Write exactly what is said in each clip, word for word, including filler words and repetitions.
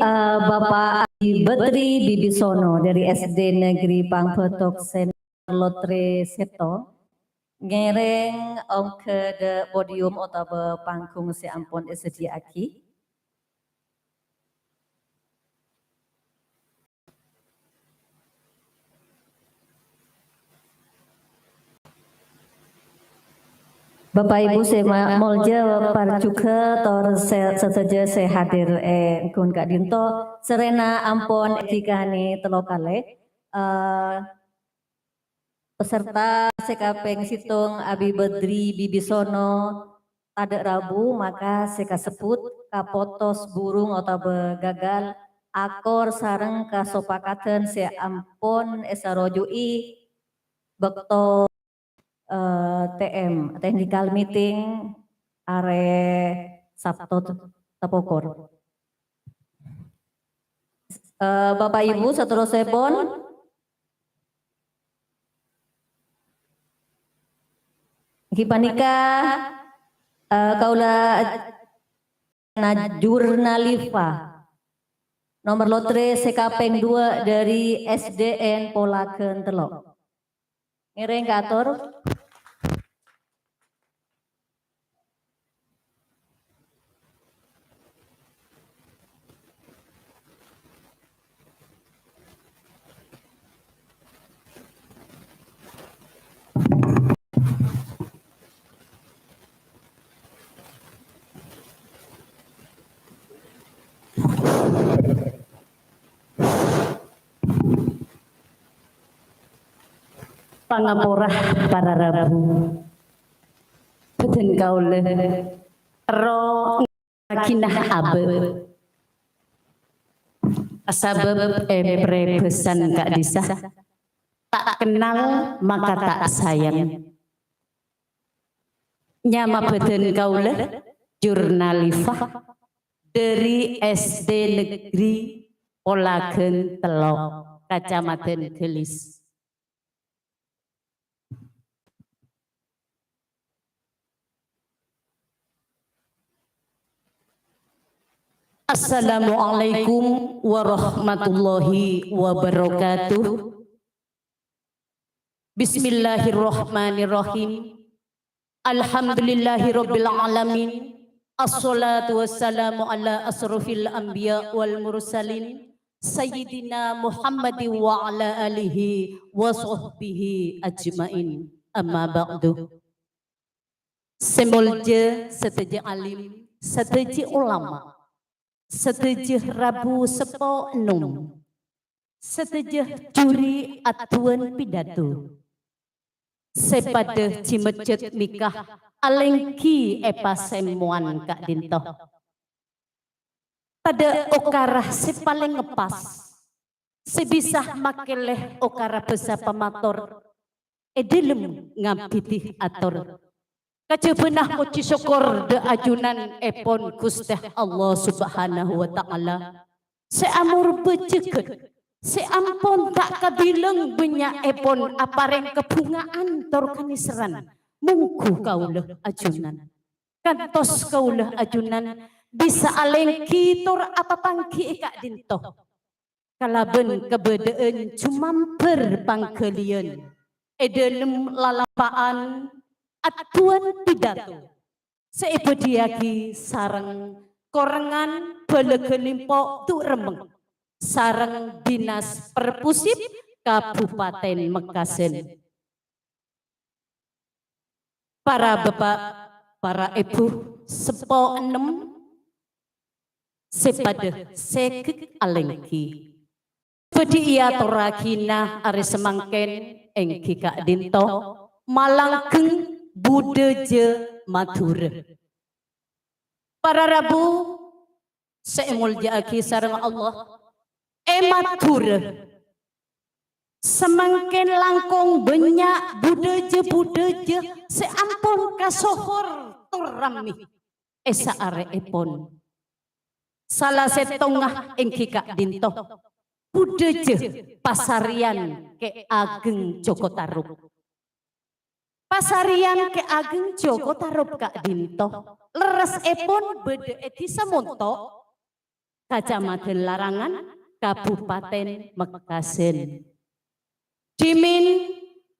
Eh, Bapak Adi Betri Bibisono dari S D Negeri Pangbatok Sen-, Lotre Seto, ngèrèng ongghâ dâ' podium otabâ panggung sè ampon èsadhiyâ'aghi. Bapa' Ibu sè ma-, molja parjughâ tor sè-, sadhâjâ sè hadir è ghun ka'dinto, sarèna ampon èdhikanè tello kalè. Eh, peserta sè kapèng sèttong Abi Badri Bibisono tadâ' rabu, maka sè kasebbhut kapotos burung otabâ gagal akor sareng kasapakadhân sè ampon èsaroju'i bâkto, eh, T M, technical meeting, arè Sabto tapokor. Eh, Bapak Ibu, saterrossèpon, èngghi panèka, eh, kaulâ na-, jurnalifa nomor lotre sè kapèng duwâ' dâri S D N Polagan tello'. Ngèrèng kaator. Pangapora para rabu. Bhâdhân kaulâ terro ngagina abâ'. Sabâb è parèbâsan ka'dissa', ta' kennal maka ta' sayang. Nyama bhâdhân kaulâ, jurnalifa, dâri S D Negeri Polagan tello', Kacamadhân Galis. Assalamualaikum warahmatullahi wabarakatuh. Bismillahirrahmanirrahim. Alhamdulillahirabbil alamin. Assalatu wassalamu ala asrofil anbiya wal mursalin, Sayyidina Muhammadin wa ala alihi wa sahbihi ajmain. Amma ba'du. Sè molja sadhâjâ alim, sadhâjâ ulama, sadhâjâ rabu seppo ennom, sadhâjâ juri adduwân pidato, sè padâ jhimejjhât mèka alèngghi è pasemmowan ka'dinto. Tadâ' okara sè palèng ngeppas, sè bisa makèlè okara bhâsa pamator è dhâlem ngabidi ator. Kajhâbhâna pojhi sokkor dâ' ajunan èpon Ghustè Allah Subhanahu wa Ta'ala, sè amorbâ jhâghât, sè ampon ta' kabilang bânnya'èpon aparèng kabhunga'an tor kanèserran mongghu kaulâ ajunan. Kantos kaulâ ajunan bisa alèngghi tor apapangghi è ka'dinto kalabân kabâdâ'ân jumambar pangghâliyân è dhâlem lalampa'an adduwân pidato sè èbâdhiyâghi sareng Korengngan Bâlâghâ Limpo' Du'remmeng sareng Dinas Perpusip Kabupaten Mekkasân. Para bapa', para èbhu, seppo ennem sè padâ sèghek alèngghi. Bâdhi èatorraghina arè samangkèn èngghi ka'dinto, malanggeng budhâjâ Madhurâ. Para rabu sè èmolja'aghi sareng Allah, è Madhurâ samangkèn langkong bânnya' budhâjâ-budhâjâ sè ampon kasohor tor rammè è saarèèpon. Sala sèttongnga èngghi ka'dinto, budhâjâ pasarèyan Kè Ageng Joko Tarub. Pasarèyan Kè Ageng Joko Tarub ka'dinto, lerressèpon bâdâ è Dhisa Monto, Kacamadhân Larangan, Kabupaten Mekkasân. Dhimèn,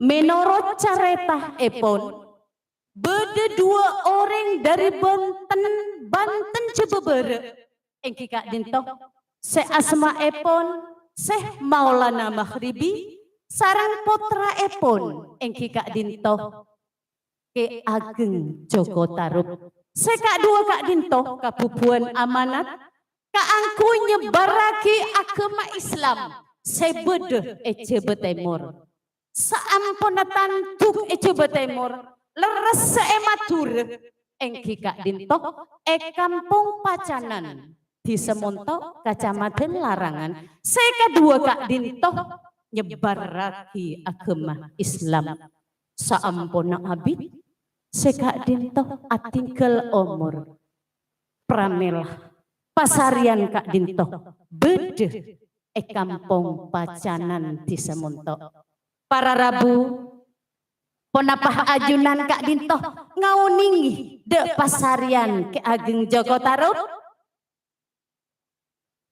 menorot carètaèpon, bâdâ duwâ' orèng dâri Banten, Banten Jhâbâ Bârâ', èngghi ka'dinto, sè asmaèpon Syekh Maulana Maghribi sareng pottraèpon, èngghi ka'dinto, Kè Ageng Joko Tarub. Sè kaduwâ ka'dinto kabubuwân amanat kaangghuy nyebbhârraghi aghâma Islam sè bâdâ è Jhâbâ Tèmor. Saamponna tandhuk è Jhâbâ Tèmor, lerres è Madhurâ, èngghi ka'dinto è Kampong Pacanan, Dhisa Monto, Kacamadhân Larangan, sè kaduwâ ka'dinto nyebbhârraghi aghâma Islam. Saamponna abit, sè ka'dinto atinggal omor. Pramèla, pasarèyan ka'dinto bâdâ è Kampong Pacanan, Dhisa Monto. Para rabu, ponapa ajunan ka'dinto ngaonèngè dâ' pasarèyan Kè Ageng Joko Tarub?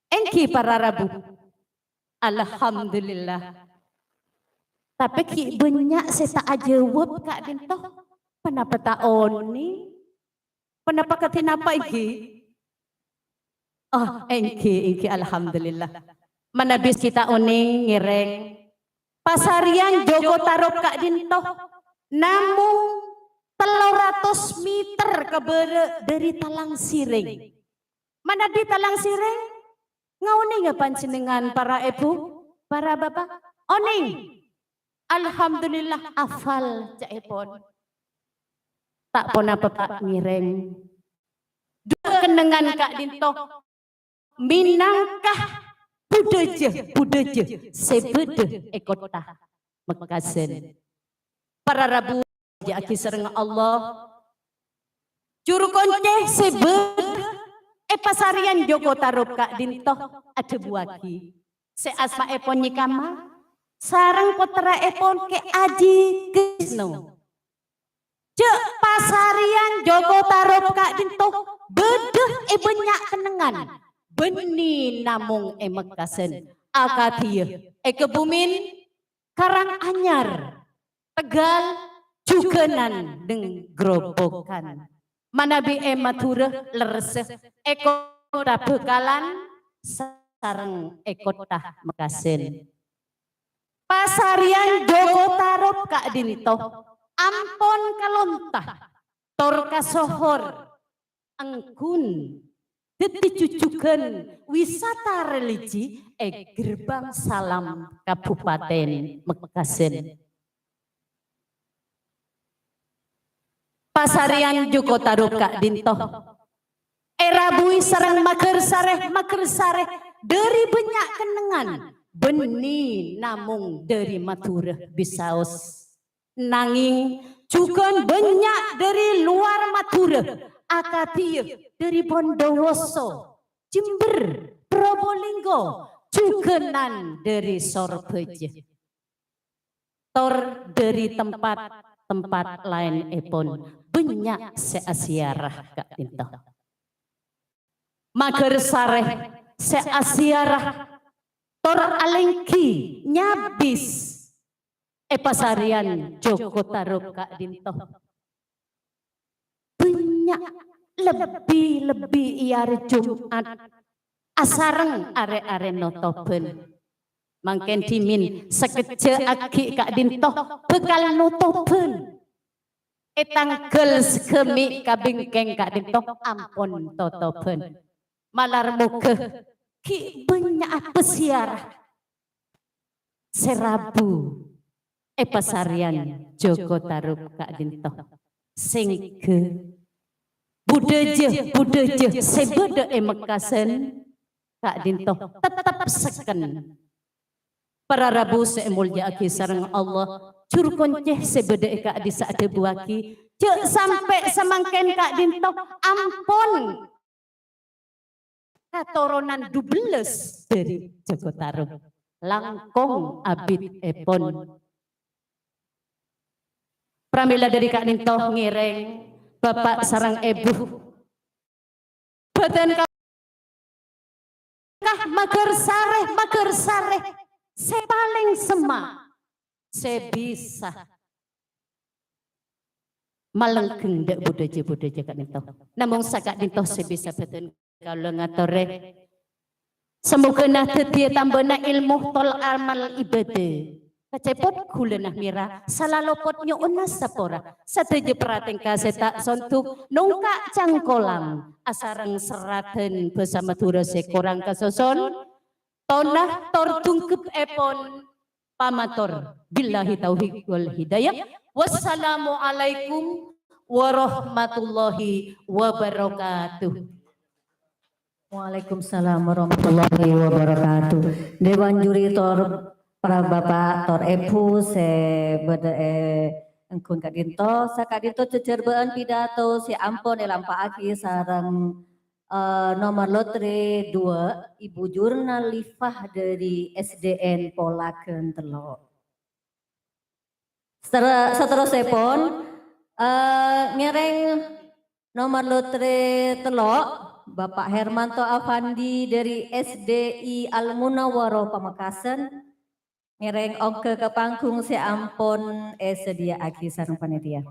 Èngghi para rabu. Alhamdulillah. Tapè ghi' bânnya' sè ta' ajâwâb ka'dinto. Ponapa ta' onèng? Ponapa kadhi napa èngghi? Oh, èngghi, èngghi, alhamdulillah. Manabi kita onèng ngèrèng. Pasarèyan Joko Tarub ka'dinto namong tello ratos mèter ka bârâ' dâri Talang Sirèng. Manabi Talang Sirèng, ngaonènga panjhennengngan para èbhu, para bapa? Onèng. Alhamdulillah, afal ca'èpon. Ta' ponapa, Pa', ngèrèng. Duwâ' kennengngan ka'dinto mènangka budhâjâ-budhâjâ sè bâdâ è kottha Mekkasân. Para rabu, jâ'aghi sareng Allah. Juru koncè sè bâdâ è pasarèyan Joko Tarub ka'dinto adhâbuwâghi, sè asmaèpon nyèkama sareng pottraèpon Kè Aji Krisno. Jâ' pasarèyan Joko Tarub ka'dinto bâdâ è bânnya' kennengngan, bânnè namong è Mekkasân, akadhiyâ è Kebumen, Karanganyar, Tegal, jhughân neng Grobogan. Manabi è Madhurâ lerressa è kottha Bhâkalan sareng è kottha Mekkasân. Pasarèyan Joko Tarub ka'dinto ampon kalonta tor kasohor èngghun dhâddhi jhujhughân wisata religi è Gerbang Salam Kabupaten Mekkasân. Pasarèyan Joko Tarub ka'dinto èrabuwi sareng maghârsarè-maghârsarè dâri bânnya' kennengngan, bânnè namong dâri Madhurâ bisaos. Nangèng jhughân bânnya' dâri lowar Madhurâ, akadhiyâ dâri Bondowoso, Jember, Probolinggo, jhughân neng dâri Sorbhâjâ. Tor dâri tempat-tempat laènèpon bânnya' sè aziarah ka'dinto. Maghârsarè sè aziarah tor alèngghi nyabis è pasarèyan Joko Tarub ka'dinto. Bânnya' lebbi-lebbi è arè Jum'at asareng arè-arè notobhân. Mangkèn dhimèn sakejjhâ' aghi' ka'dinto bhâkal notobhân. È tangghâl saghâmè' ka bingkèng ka'dinto ampon totobhân. Malar moghâ ghi' bânnya'a paziarah sè rabu è pasarèyan Joko Tarub ka'dinto. Sèngghâ budhâjâ-budhâjâ sè bâdâ è Mekkasân ka'dinto tettep sekken. Para rabu sè èmoljâ'aghi sareng Allah, juru koncè sè bâdâ è ka'dissa' adhâbuwâghi, jâ' sampè' samangkèn ka'dinto ampon katoronan dubellâs dâri Joko Tarub, langkong abitèpon. Pramèla dâri ka'dinto ngèrèng Bapa' sareng Èbhu. Bâdân ka- maghârsarè, maghârsarè sè palèng semma', sè bisa malenggeng dâ' budhâjâ-budhâjâ ka'dinto. Namong saka'dinto sè bisa bâdhân kaulâ ngatorè. Samoghâna dhâddhiyâ tambâna èlmo tor amal ibâdâ. Ka cèpot ghulâna mèra, sala lopot nyo'ona sapora. Sadhâjâ pratèngka sè ta' sondhuk, nongka' cangkolang, asareng serradhân bhâsa Madhurâ sè korang kasoson, tona tor dhungkebbhâpon pamator. Billahi taufiq wal hidayah. Wassalamualaikum warahmatullahi wabarakatuh. Waalaikumsalam warahmatullahi wabarakatuh. Dewan juri tor para bapak, tor ebu sè bâdâ è engghun ka'dinto, saka'dinto jhâjhârbâ'ân pidato sè ampon èlampa'aghi sareng, eh, nomor lotre dua, Ibu Jurnalifah dari S D N Polagan Tello'. Seter-, seterusèpon, eh, ngèrèng nomor lotre tello', Bapak Hermanto Afandi dari S D I Al Munawwaroh Pamekasan, ngèrèng ongghâ ka panggung sè ampon èsadhiyâ'aghi sareng panitia.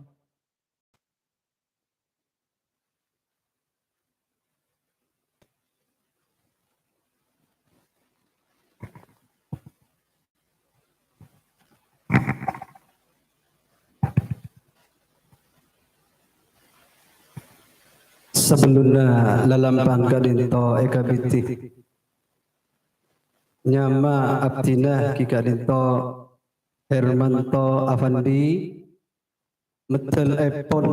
Sabellunna lalampang ka'dinto èkabidhi, nyama abdhina ghi ka'dinto Hermanto Afandi, meddhâlèpon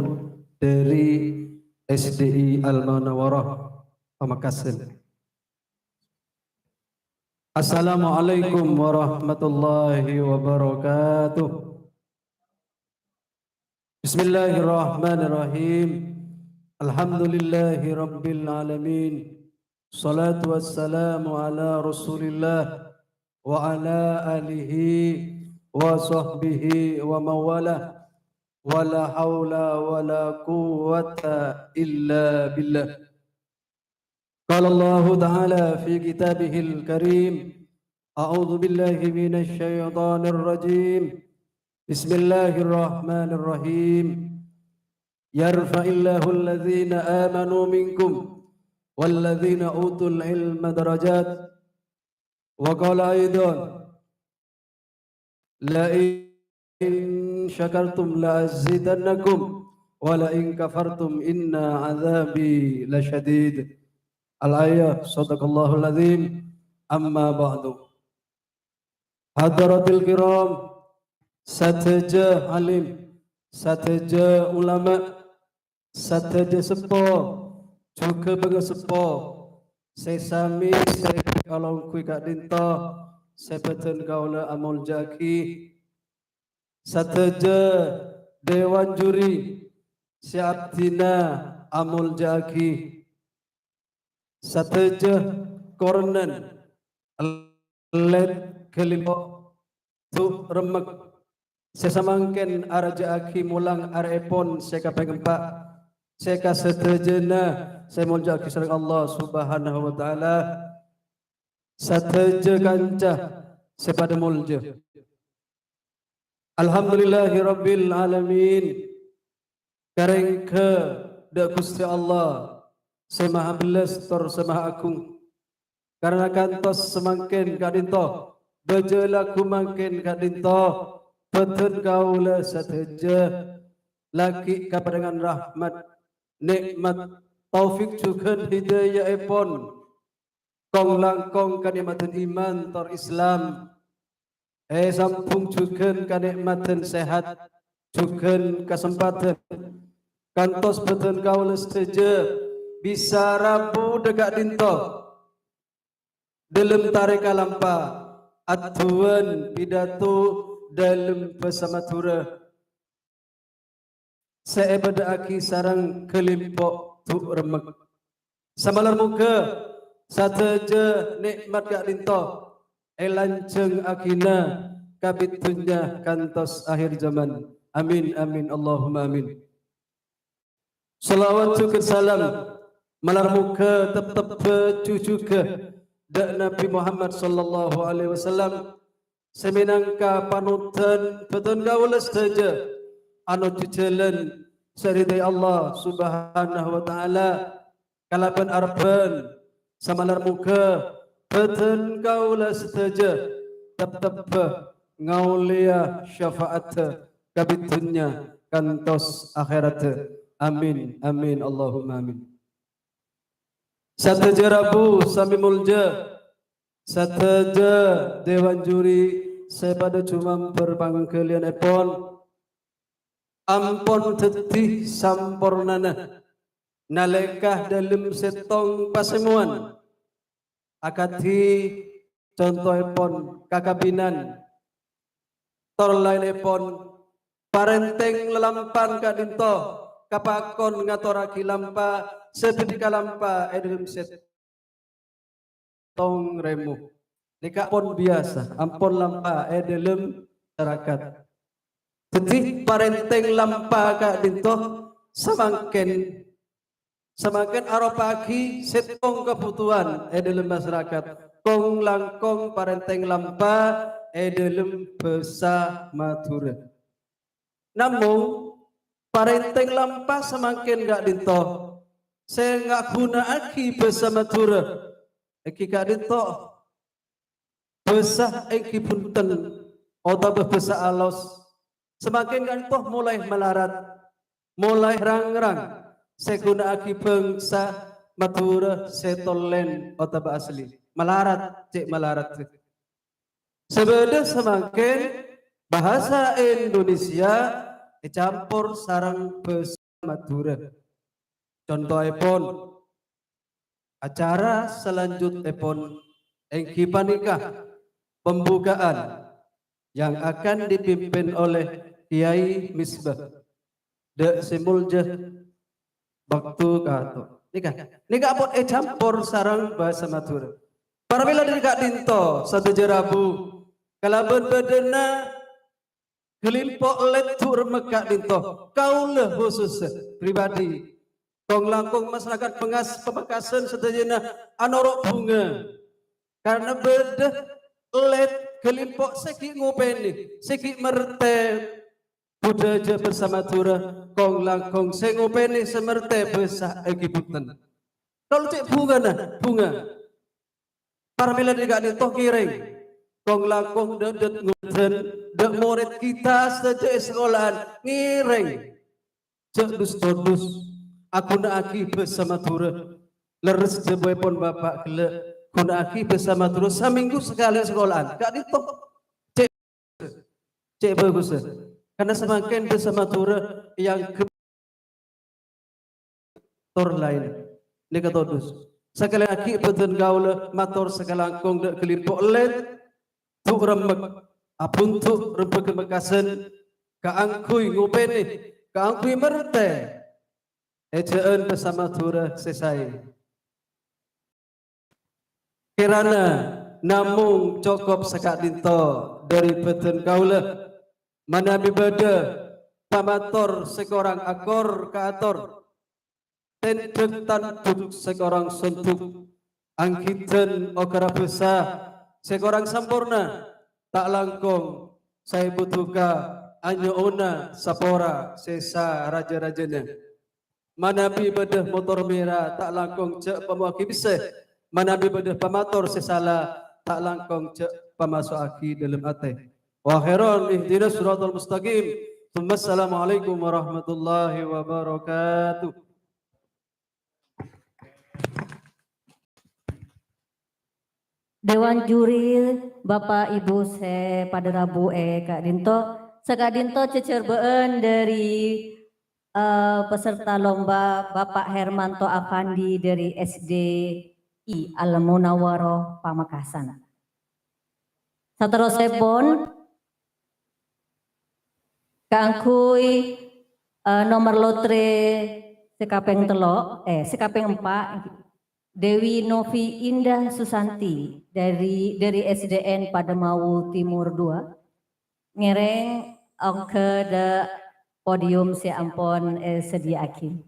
dhâri S D I Al Munawwaroh Pamekasan. Assalamualaikum warahmatullahi wabarakatuh. Bismillahirrahmanirrahim. Alhamdulillahi rabbil alamin. Salatu wassalamu ala Rasulillah wa ala alihi wa sahbihi wa mawala. Wa la haula wa la quwwata illa billah. Qala Allahu ta'ala fi kitabihil karim, a'udzu billahi minasy syaithanir rajim. Bismillahirrahmanirrahim. Yarfa'illahul ladzina amanu minkum wal ladzina utul ilma darajat. Wa qala aidan, "La in syakartum la azidannakum, wa la in kafartum inna adzabi lasyadid." Al-ayah, sadaqallahul azim. Amma ba'du. Hadaratil kiram, sadhâjâ alim, sadhâjâ ulama, sadhâjâ seppo, jhughân bângaseppo, sè samè sè kalongghuy ka'dinto, sè bâdhân kaulâ amoljâ'aghi. Sadhâjâ dewan juri sè abdhina amoljâ'aghi. Sadhâjâ koronan, èllèt, ghâlimpo', du' remmek, sè samangkèn arajâ'aghi molang arè'èpon sè kapèng empa', sè kasadhâjâna sè èmoljâ'aghi sareng Allah Subhanahu wa Ta'ala, sadhâjâ kanca sè padâ molja. Alhamdulillahirabbil alamin. Karèngghâ dâ' Ghustè Allah sè Maha Bellas tor sè Maha Agung. Karana kantos samangkèn ka'dinto, bâjâ lagghu mangkèn ka'dinto, bâdhân kaulâ sadhâjâ laghi' kapèrèngan rahmat, nè'mat, taufik jhughân hidayaèpon, kong-langkong kanè'matan iman tor Islam, èsambhung jhughân kanè'matan sehat, jhughân kasempadhân, kantos bâdhân kaulâ sadhâjâ bisa rabu dâ' ka'dinto dâlem tarè kalampa, aduwân pidato dâlem bhâsa Madhurâ sè èbâdâ'aghi sareng ghâlimpo' du' remmek. Samalar moghâ sadhâjâ nè'mat ka'dinto èlanjhângaghina ka bit dhunnya kantos akhir zaman. Amin, amin, Allahumma amin. Shalawat jhughân salam malar moghâ teptebbhâ jhughân dâ' Nabbhi Muhammad sallallahu alaihi wasallam, sè mènangka panodhân bhâdhân kaulâ sadhâjâ anojjhu jhâlân sè èridhâi Allah Subhanahu wa Ta'ala, kalabân arebbhân samalar moghâ bhâdhân kaulâ sadhâjâ teptebbhâ ngaollèya syafa'addhâ kabit dhunnya kantos akhèraddhâ. Amin, amin, Allahumma amin. Sadhâjâ rabu sami molja, sadhâjâ dewan juri sè padâ jumambar pangghâliyânèpon, ampon dhâddhi sampornana nalèka dâlem sèttong pasemmowan, akadhi contoèpon kakabinan, tor laènèpon parèntèng lalampan ka'dinto kapakon ngatorraghi lampa sè bâdhi kalampa è dâlem sèt- tong rèmo. Nèka pon biyasa, ampon lampa è dâlem sarakat. Dhâddhi, parèntèng lampa ka'dinto samangkèn, samangkèn aropa'aghi sèttong kabhutowan è dâlem masarakat. Kong-langkong parèntèng lampa è dâlem bhâsa Madhurâ. Namong, parèntèng lampa samangkèn ka'dinto sè ngaghuna'aghi bhâsa Madhurâ, èngghi ka'dinto bhâsa èngghi bhunten otabâ bhâsa alos, samangkèn ka'dinto molaè malarat, molaè rang-rang sè èghuna'aghi bhângsa Madhurâ sè tollèn otabâ asli. Malarat, cè' malarat. Sè bâdâ samangkèn bhâsa Indonesia ècampor sareng bhâsa Madhurâ. Contoèpon, acara salanjutèpon èngghi panèka pembukaan yang akan dipimpin oleh Kiai Misbah. Dâ' sè molja bâkto ka'dinto. Nèka, nèka ampon ècampor sareng bhâsa Madhurâ. Para mèla dâri ka'dinto, sadhâjâ rabu, kalabân bâdâna ghâlimpo' lèt du' remmek ka'dinto. Kaulâ khusus pribadi, kong-langkong masarakat Pengas-, Pamekasan sadhâjâna anoro' bhunga. Karna bâdâ lèt ghâlimpo' sè ghi' ngopènè, sè ghi' mertè, budhâjâ bhâsa Madhurâ, kong-langkong sè ngopènè sè mertè bhâsa èngghi bhunten. Kaulâ cè' bhungana, bhunga. Para mèla dâri ka'dinto ngèrèng. Kong-langkong dâ'-, dâ' ngudhân, dâ' morèd kita sadhâjâ è sakola'an ngèrèng. Jhâ' dus-todus, aghuna'aghi bhâsa Madhurâ. Lerres jhâbuèpon Bapa' ghellâ', ghuna'aghi bhâsa Madhurâ samènggu sakalè sakola'an. Ka'dinto. Cè', cè' bhâghussa. Karna samangkèn bhâsa Madhurâ èangghep tor laèn. Nèka todus. Sakalèyan aghi' bhâdhân kaulâ mator sakalangkong dâ' ghâlimpo' lèt du' remmek, abhundu' rembhâghân Pamekasan kaangghuy ngopènè, kaangghuy mertè èjhâ'ân bhâsa Madhurâ sè saè. Kèrana namong cokop saka'dinto dâri bhâdhân kaulâ. Manabi bâdâ pamator sè korang akor kaator, tèndhâk tandhuk sè korang sondhuk, anggidhân oghârâ bhâsa sè korang samporna, ta' langkong saèbu duka anyo'ona sapora sè sarajâ-rajâna. Manabi bâdâ motor mèra, ta' langkong jhâ' pamowaghi pèssè. Manabi bâdâ pamator sè sala, ta' langkong jhâ' pamaso'aghi dâlem atè. Wa akhiran, ihdinas siratal mustaqim. Tsumma assalamualaikum warahmatullahi wabarakatuh. Dewan juri, Bapak Ibu sè padâ rabu è ka'dinto, saka'dinto cècèrbâ'ân dâri, eh, peserta lomba, Bapak Hermanto Afandi dâri S D I Al Munawwaroh Pamekasan. Saterrossèpon, kaangghuy, eh, nomer lotre sè kapèng tello', eh, sè kapèng empa', Dewi Novi Indah Susanti dâri, dâri S D N Pademawu Timur dua, ngèrèng ongghâ dâ' podium sè ampon èsadhiyâ'aghi.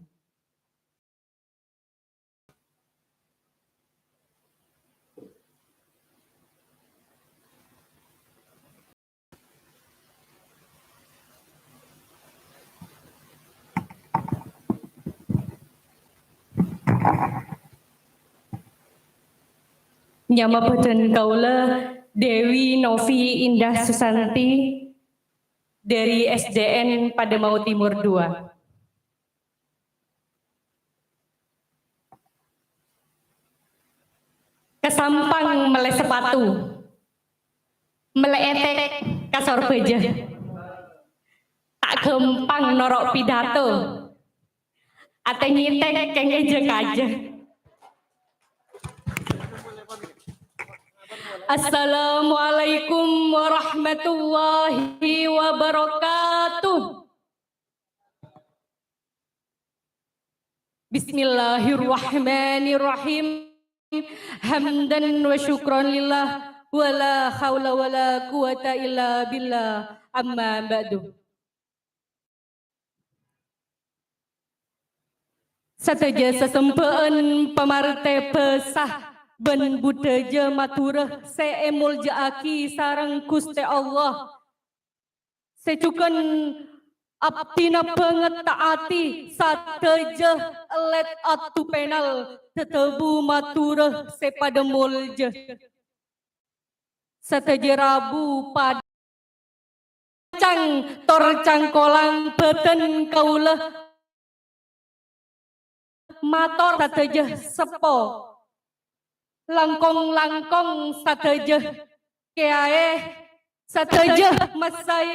Nyama bhâdhân kaulâ Dewi Novi Indah Susanti dari S D N Padamao Timur dua. Ka Sampang mellè sapatu, mellè ètèk ka Sorbhâjâ. Ta' ghâmpang noro' pidato. Atè nyètèk kèng èjâ-kajâ. Assalamualaikum warahmatullahi wabarakatuh. Bismillahirrahmanirrahim. Hamdan wa syukran lillah, wa la haula wa la quwata illa billah, amma ba'du. Sadhâjâ sasembhâ'ân pamartè bhâsa bân budhâjâ Madhurâ sè èmoljâ'aghi sareng Ghustè Allah. Sè jhughân abdhina bângèt ta'ati sadhâjâ èlèt adu pènal dhâdhâbu Madhurâ sè padâ moljâ. Sadhâjâ rabu padâ cang tor cangkolang bhâdhân kaulâ mator sadhâjâ seppo. Langkong-langkong sadhâjâ kèyaè, sadhâjâ massè,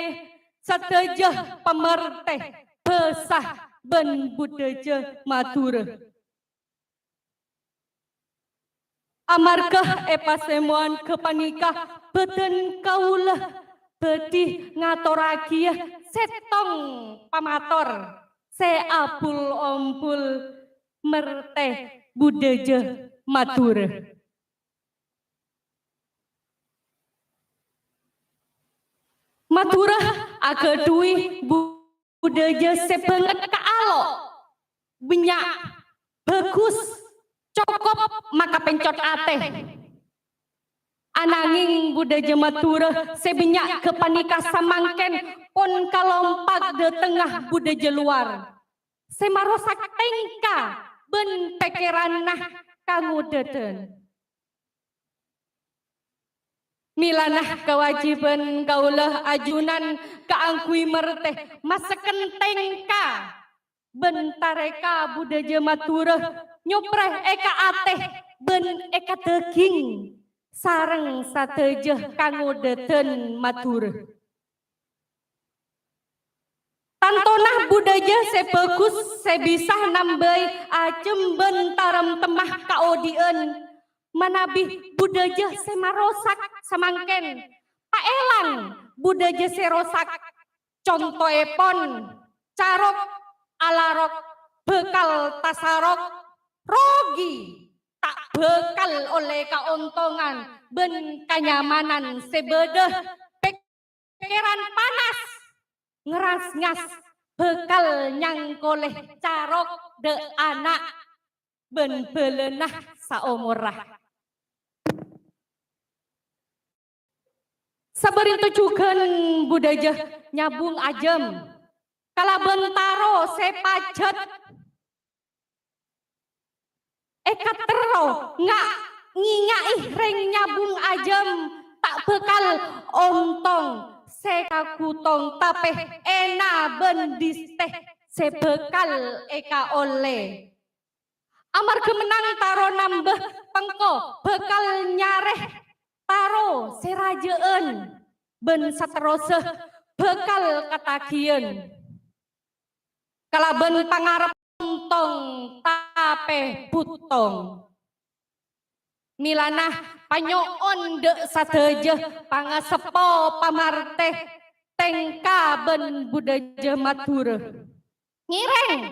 sadhâjâ pamartè, bhâsa bân budhâjâ Madhurâ. Amarghâ è pasemowan ghâpanèka bhâdhân kaulâ bhâdhi ngatorraghiyâ sèttong pamator sè abul-ombul martè budhâjâ Madhurâ. Madhurâ aghâdhuwi bu-, budhâjâ sè bângèt ka alo', bânnya', bhâghus, cokop makapèncot atè. Anangèng budhâjâ Madhurâ sè bânnya' ghâpanèka samangkèn pon kalompat dâtengnga budhâjâ lowar, sè marosak tèngka bân pèkkèranna kangodâdhân. Mèlana kawâjibhân kaulâ ajunan kaangghuy martè masekken tèngka bân tarèka budhâjâ Madhurâ nyoprè è ka atè bân è ka dhâghing sareng sadhâjâ kangodâdhân Madhurâ. Tantona budhâjâ sè bhâghus sè bisa nambâi ajâm bân taremtemma kaodi'ân, manabi budhâjâ sè marosak samangkèn. Taèlang budhâjâ sè rosak. Contoèpon, carok, alarok, bhâkal tasarok, rogi, ta' bhâkal ollè kaontongan bân kanyamanan sè bâdâ. Pèkkèran panas, ngeras-ngas, bhâkal nyangkolè carok dâ' ana' bân bhâlâna saomorra. Sabârinto jhughân budhâjâ nyabung ajâm kalabân taro sè pajhât. Èkaterro nga-, ngènga'è rèng nyabung ajâm ta' bhâkal ontong sè kaghutong, tapè èna bân distè sè bhâkal èkaollè. Amarghâ mennang taro nambâ pengko bhâkal nyarè taro sè rajâ'ân bân saterrossa bhâkal kataghiyân. Kalabân pangarep ontong tapè bhuttong. Mèlana panyo'on dâ' sadhâjâ pangaseppo pamartè tèngka bân budhâjâ Madhurâ. Ngèrèng,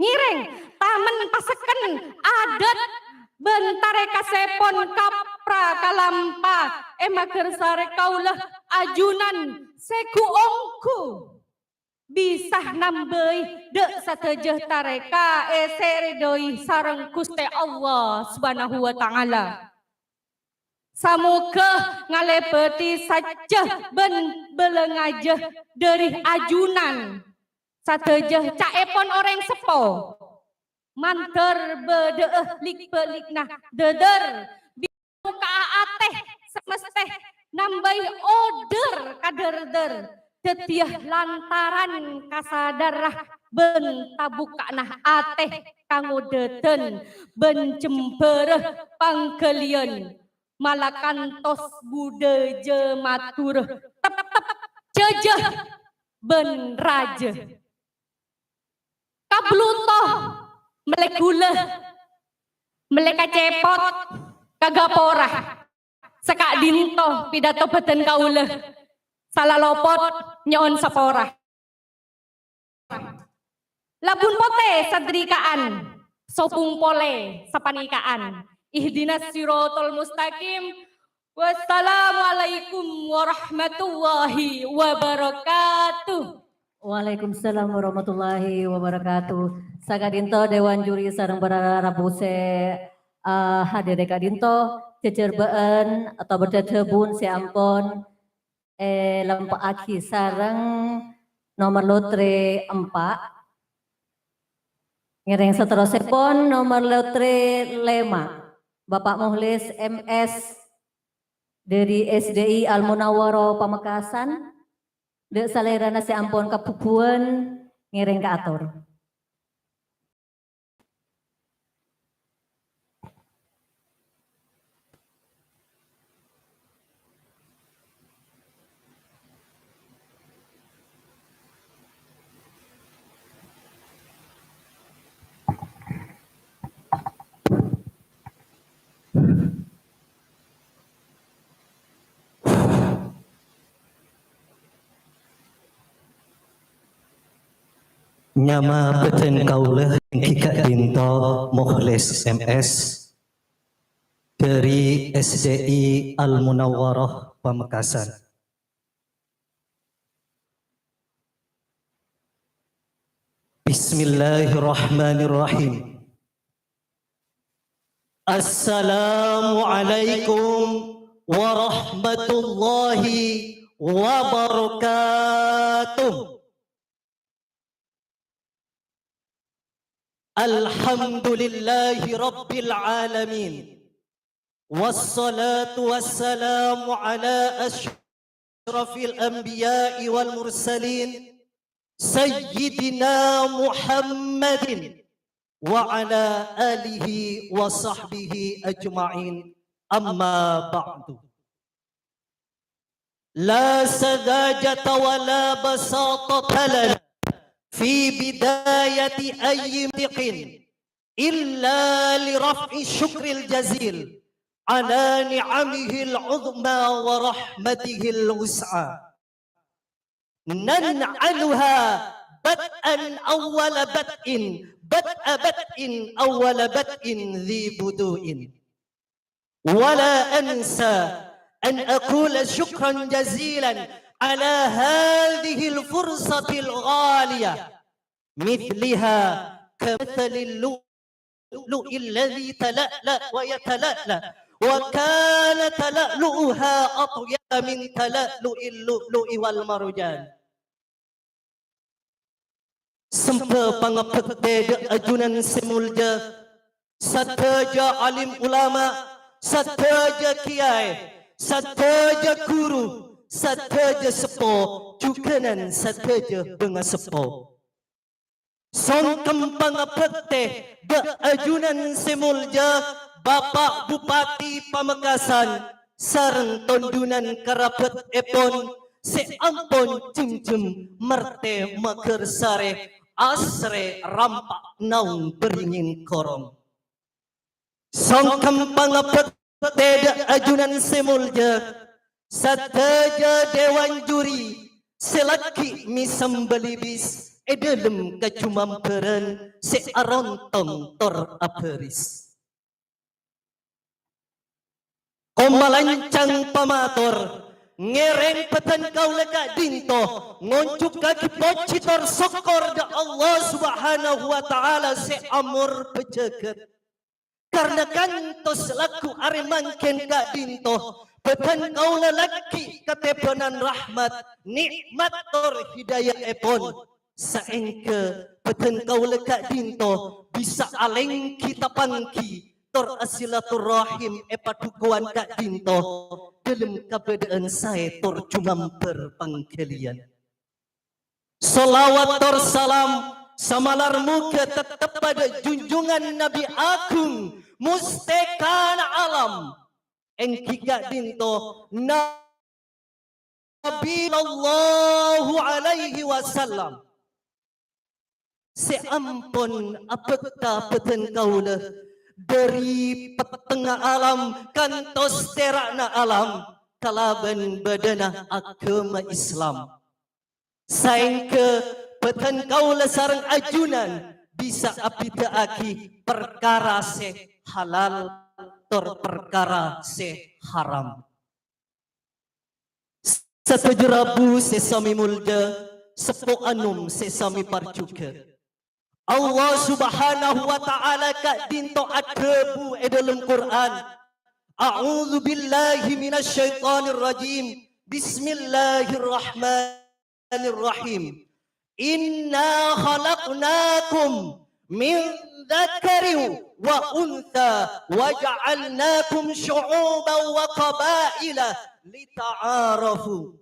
ngèrèng, tamen pasekken, adât, bân tarèkasèpon kapra kalampa è Magarsarè kaulâ ajunan sè ghu-ongghu. Bisa nambâi dâ' sadhâjâ tarèka èsè ridhoi sareng Ghustè Allah Subhanahu wa Ta'ala. Samoghâ ngalèbâti sajjhâ bân bâlângajâ dâri ajunan sadhâjâ ca'èpon orèng seppo. Mandhâr bâdâ'â lik-bâlikna dâdâr Ka'a atè semestè nambâi odor kadârdâr, dhâddhiyâ lantaran kasadarra bân tabukka'na atè kangodâdhân bân jembhârâ pangghâliyân, mala kantos budhâjâ Madhurâ teptep jâjâ bân rajâ. Kabluto, mellè ghulâ, mellè kacepot, kagapora. Saka'dinto pidato bhâdhân kaulâ. Sala lopot nyo'on sapora. Labun potè sadrika'an, sopung polè sapanèka'an. Ihdinas siratal mustaqim. Wassalamualaikum warahmatullahi wabarakatuh. Waalaikumsalam warahmatullahi wabarakatuh. Saka'dinto Dewan Juri sareng para rabu sè, eh, hadir è ka'dinto, jhâjhârbâ'ân atau berdadabun sè ampon èlempa'aghi sareng nomer lotre empa'. Ngèrèng saterrossèpon nomer lotre lèma', Bapak Mukhlis M S dhâri S D I Al Munawwarah Pamekasan, dâ' salèrana sè ampon kabhubuwân ngèrèng kaator. Nyama bhâdhân kaulâ èngghi ka'dinto Mukhlis M S dhâri S D I Al Munawwarah Pamekasan. Bismillahirrahmanirrahim. Assalamualaikum warahmatullahi wabarakatuh. Alhamdulillahi rabbil alamin. Wassalatu wassalamu ala asyrafil anbiya'i wal mursalin, Sayyidina Muhammadin wa ala alihi wa sahbihi ajma'in. Amma ba'du. La sadajata wa la basatata lana fi bidayati ayyi matiqin illa li raf'i syukril jazil ala ni'amihil uzma wa rahmatihil wus'a. Nan'aluha bad'an awwala bad'in, bad'a bad'in awwala bad'in dhi budu'in. Wa la ansa an aqula syukran jazilan ala hadhihil fursatil ghaliyah. Mithliha kamathalil lu'lu'il ladzi tala'la wa yatala'la, wa kana tala'lu'uha atyaba min tala'lu'il lu'lu'i wal marjan. Sembhâ pangabhâktè dâ' ajunan sè molja, sadhâjâ alim ulama, sadhâjâ kèyaè, sadhâjâ ghuru, sadhâjâ seppo, jhughânan sadhâjâ bângaseppo. Songkem pangabhâktè dâ' ajunan sè molja Bapa' Bupati Pamekasan sareng tondhunan karabhâtèpon sè ampon jhemjhem martè maghârsarè asrè rampa' naong bâringin korong. Songkem pangabhâktè dâ' ajunan sè molja, sadhâjâ dewan juri sè lagghi' mèsem balibis è dhâlem kajumambhârân sè arontong tor abhâris. Komalancang pamator, ngèrèng bhâdhân kaulâ ka'dinto ngonjhukkaghi pojhi tor sokkor dâ' Allah Subhanahu wa Ta'ala sè amor bhâjâgât. Karna kantos lagghu arè mangkèn ka'dinto, bhâdhân kaulâ lagghi' katèbhânan rahmat, nè'mat tor hidayahèpon. Saèngghâ bhâdhân kaulâ ka'dinto bisa alèngghi tapangghi tor asilaturrahim èpadhukowan ka'dhinto dâlem kabâdâ'ân saè tor jumambar pangghâliyân. Shalawat tor salam samalar moghâ tettebbhâ dâ' junjungan Nabi Agung, mustèkana alam, èngghi ka'dhinto Nabi sallallahu alaihi wasallam sè ampon abhâkta bhâdhân kaulâ dâri pettengnga alam kantos tèra'na alam kalabân bâdâna aghâma Islam. Saèngghâ bhâdhân kaulâ sareng ajunan bisa abhidhâ'aghi parkara sè halal tor parkara sè haram. Sadhâjâ rabu sè samè molja, seppo anom sè samè parjhughâ. Allah Subhanahu wa Ta'ala ka'dhinto adhâbu è dâlem Qur'an, "A'udzu billahi minasyaitonir rajim. Bismillahirrahmanirrahim. Inna khalaqnakum min dzakarin wa untsa wa ja'alnakum syu'uban wa qabaila lita'arafu."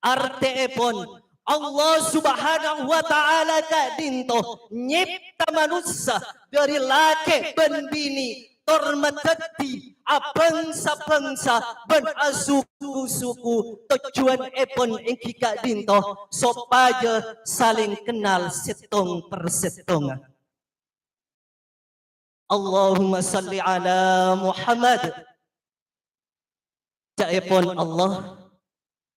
Artèèpon, Allah Subhanahu wa Ta'ala ka'dhinto nyèpta manossa dâri lakè' bân binè', tor madhâddhi abhângsa-bhângsa bân asuku-suku. Tojjhuwânnèpon èngghi ka'dhinto sopajâ salèng kennal sèttong-parsèttongnga. Allahumma shalli ala Muhammad. Ca'èpon Allah,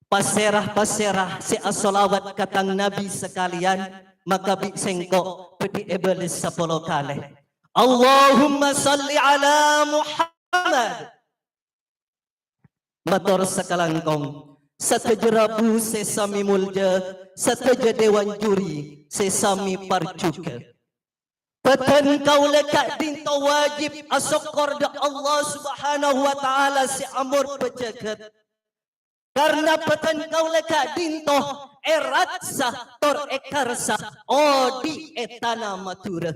pasèra-pasèra sè asholawat ka Tang Nabi sakalèyan, maka bi' sèngko' bhâdhi èbâles sapolo kalè. Allahumma shalli ala Muhammad. Mator sakalangkong, sadhâjâ rabu sè samè molja, sadhâjâ dewan juri sè samè parjhughâ. Bhâdhân kaulâ ka'dhinto wajib asokkor dâ' Allah Subhanahu wa Ta'ala sè amorbâ jhâghât. Karna bhâdhân kaulâ ka'dhinto èraksa tor èkarsa odi' è tana Madhurâ.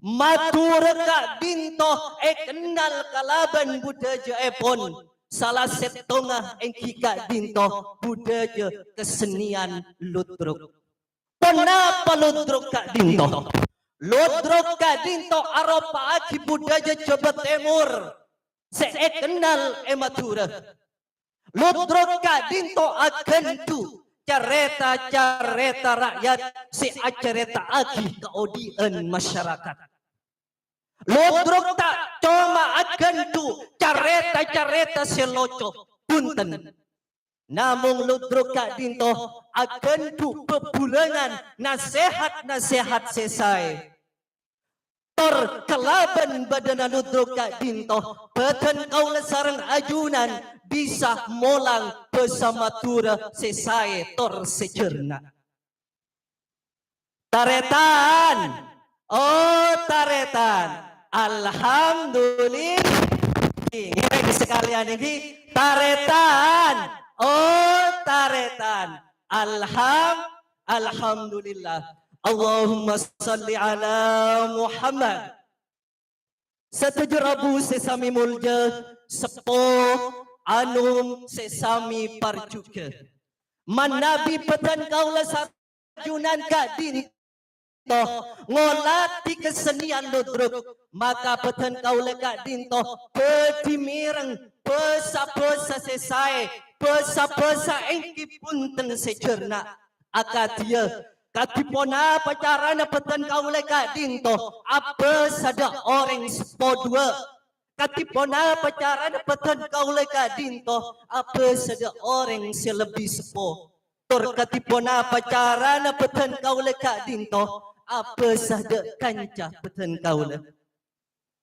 Madhurâ ka'dhinto èkennal kalabân budhâjâèpon, sala sèttongnga èngghi ka'dhinto budhâjâ kasennèyan ludruk. Ponapa ludruk ka'dhinto? Ludruk ka'dhinto aropa'aghi budhâjâ Jhâbâ Tèmor sè èkennal è Madhurâ. Ludruk ka'dhinto aghândhu' carèta-carèta ra'yat sè acarèta'aghi kaodi'ân masyarakat. Ludruk ta' coma aghândhu' carèta-carèta sè loco, bhunten. Namong ludruk ka'dhinto aghândhu' bhâbhulângan nasèhat-nasèhat sè saè. Tor kalabân bâdâna ludruk ka'dhinto, bhâdhân kaulâ sareng ajunan bisa molang bhâsa Madhurâ sè saè tor sè jhârna. Tarètan, oh tarètan, alhamdulillah. Ngèrèng sakalèyan èngghi, tarètan, oh tarètan, alham-, alhamdulillah. Allahumma shalli ala Muhammad. Sadhâjâ rabu sè samè molja, seppo, anom sè samè parjhughâ. Manabi bhâdhân kaulâ sareng ajunan ka'dhinto ngolatè kasennèyan ludruk, maka bhâdhân kaulâ ka'dhinto bhâdhi mèreng bhâsa-bhâsa sè saè, bhâsa-bhâsa èngghi bhunten sè jhârna. Akadhiyâ, kadhi ponapa carana bhâdhân kaulâ ka'dhinto abhâsa dâ' orèng seppo duwâ'? Kadhi ponapa carana bhâdhân kaulâ ka'dhinto abhâsa dâ' orèng sè lebbi seppo? Tor kadhi ponapa carana bhâdhân kaulâ ka'dhinto abhâsa dâ' kanca bhâdhân kaulâ?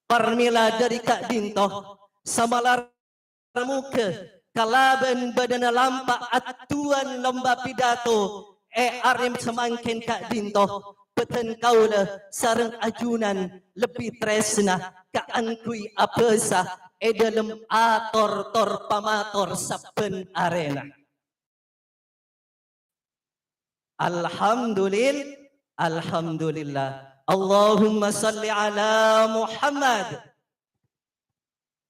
Parmèla dâri ka'dhinto, samalar Moghâ kalabân bâdâna lampa' adduwân lomba pidato è arè samangkèn ka'dhinto, bâdân kaulâ sareng ajunan lebbi trèsna kaangghuy abhâsa è dâlem ator tor pamator sabbhân arèna. Alhamdulil-, Alhamdulillah. Allahumma shalli ala Muhammad.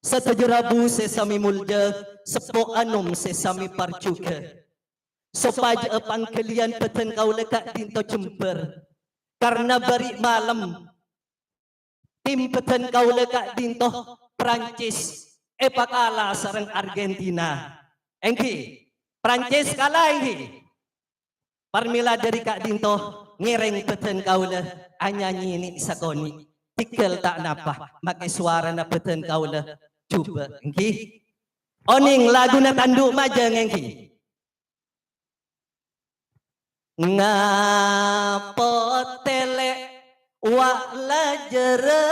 Sadhâjâ rabu sè samè molja, seppo anom sè samè parjhughâ. Sopajâ'â pangghâliyân bhâdhân kaulâ ka'dinto jembhâr. Karna bâri' malem, tim bhâdhân kaulâ ka'dinto, Prancis, èpakala sareng Argentina. Èngghi, Prancis kala èngghi. Parmèla dhâri ka'dinto ngèrèng bhâdhân kaulâ anyanyi nè' sakonè'. Tèghâl ta' napa, makè sowarana bhâdhân kaulâ jhubâ', èngghi. Onèng laguna Tanduk Majâng, èngghi. Ngapot tèlè' wa' lajârâ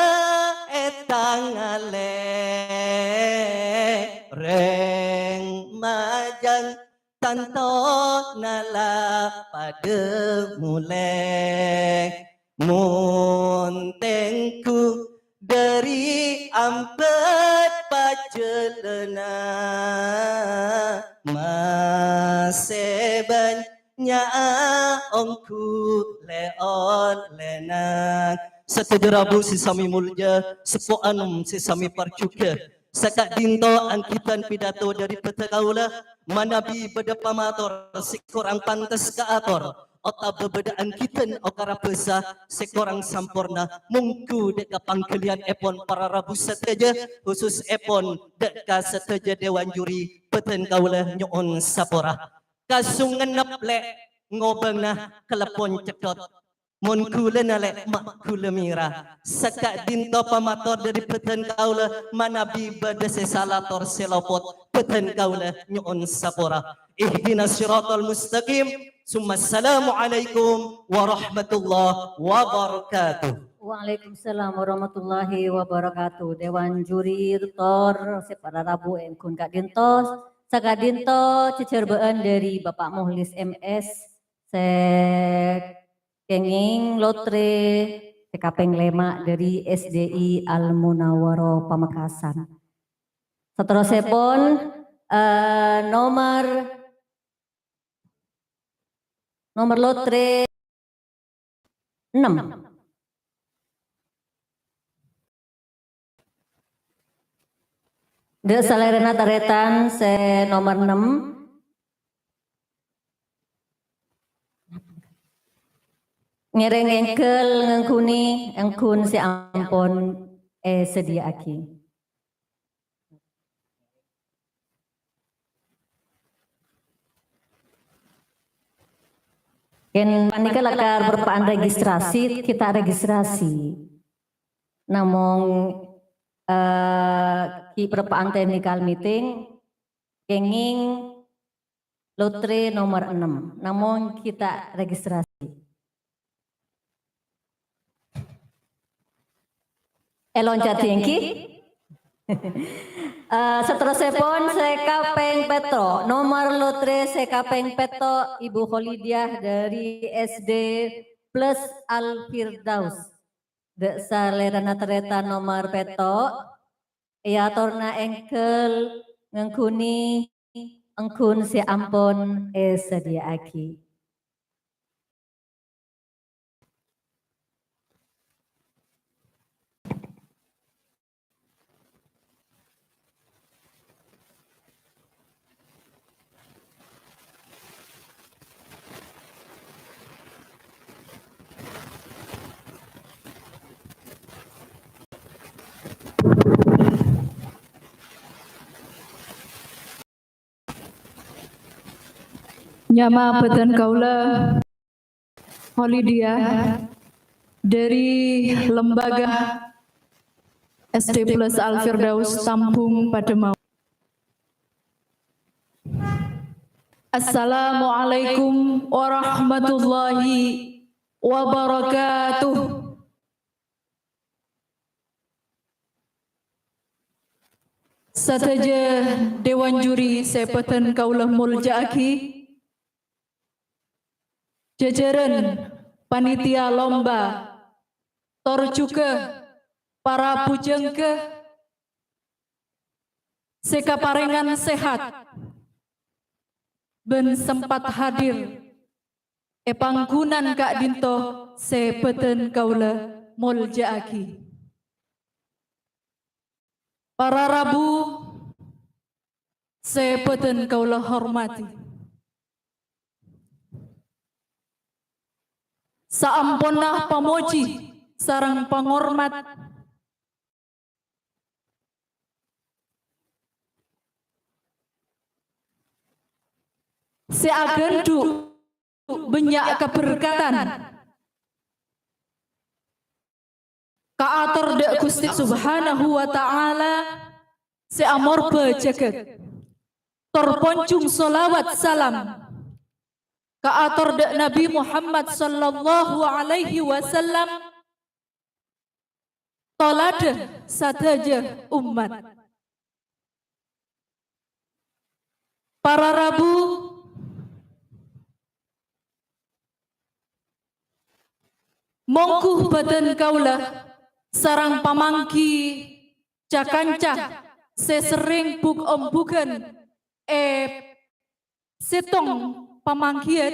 è tangale'è, rèng Majâng tantona la padâ molè. Mon tèngghu dhâri ambât pajhâlâna, masè bânnya' ongghu lè-ollèna. Sadhâjâ rabu sè samè molja, seppo anom sè samè parjhughâ. Saka'dinto angghuy pidato dhâri bhâdhân kaulâ, manabi bâdâ pamator sè korang pantes kaator, otabâ bâdâ angghuy okara bhâsa sè korang samporna, mongghu dâ' ka pangghâliyânèpon para rabu sadhâjâ, khususèpon dâ' ka sadhâjâ dewan juri, bhâdhân kaulâ nyo'on sapora. Kasong ngennep lè' ngobângna kaleppon cèthot. Mon ghulâna lè' ma' ghulâ mèra. Saka'dinto pamator dhâri bhâdhân kaulâ, manabi bâdâ sè sala tor sè lopot, bhâdhân kaulâ nyo'on sapora. Ihdinas siratal mustaqim. Summa assalamualaikum warahmatullahi wabarakatuh. Waalaikumsalam warahmatullahi wabarakatuh. Dewan juri tor sè para rabu èngghuy ka'dinto. Saka'dinto cècèrbâ'ân dhâri Bapak Muhlis M S sè kèngèng lotre sè kapèng lèma' dhâri S D I Al Munawwaroh Pamekasan. Saterrossèpon, eh, nomer, nomer lotre ennem. Dâ' salèrana tarètan sè nomer ennem. Ngèrèng èngghâl ngangghuni èngghuy sè ampon èsadhiyâ'aghi. Kèng panèka lakar parappa'an registrasi, ghi' ta' registrasi. Namong, eh, ghi' parappa'an technical meeting, kèngèng lotre nomer ennem, namong ghi' ta' registrasi. Èloncat èngghi. Eh, saterrossèpon sè kapèng pètto', nomer lotre sè kapèng pètto', Ibu Kholidiah dhâri S D Plus Al Firdaus. Dâ' salèrana tarètan nomer pètto', èyatorna èngghâl ngangghuni èngghuy sè ampon èsadhiyâ'aghi. Nyama bhâdhân kaulâ Kholidiah dhâri Lembaga S D Plus Al Firdaus Tambung Padâ Maot. Assalamualaikum warahmatullahi wabarakatuh. Sadhâjâ dewan juri sè bhâdhân kaulâ molja'aghi, jhâjhârân panitia lomba, tor jhughân para bhujangga sè kaparèngan sehat bân sempat hadir è pangghun ka'dinto sè bhâdhân kaulâ molja'aghi. Para rabu sè bâdhân kaulâ hormadhi. Saamponna pamojhi sareng pangormat sè aghândhu' bânnya' kaberkatan kaator dâ' Ghustè Subhanahu wa Ta'ala sè amorbâ jhâghât, tor ponjhung shalawat salam kaator dâ' Nabbhi Muhammad sallallahu alaihi wasallam, toladhâ sadhâjâ ommat. Para rabu, mongghu bâdhân kaulâ sareng pamangghi ca-kanca sè serrèng buk-ombughân è sèttong pamangghiân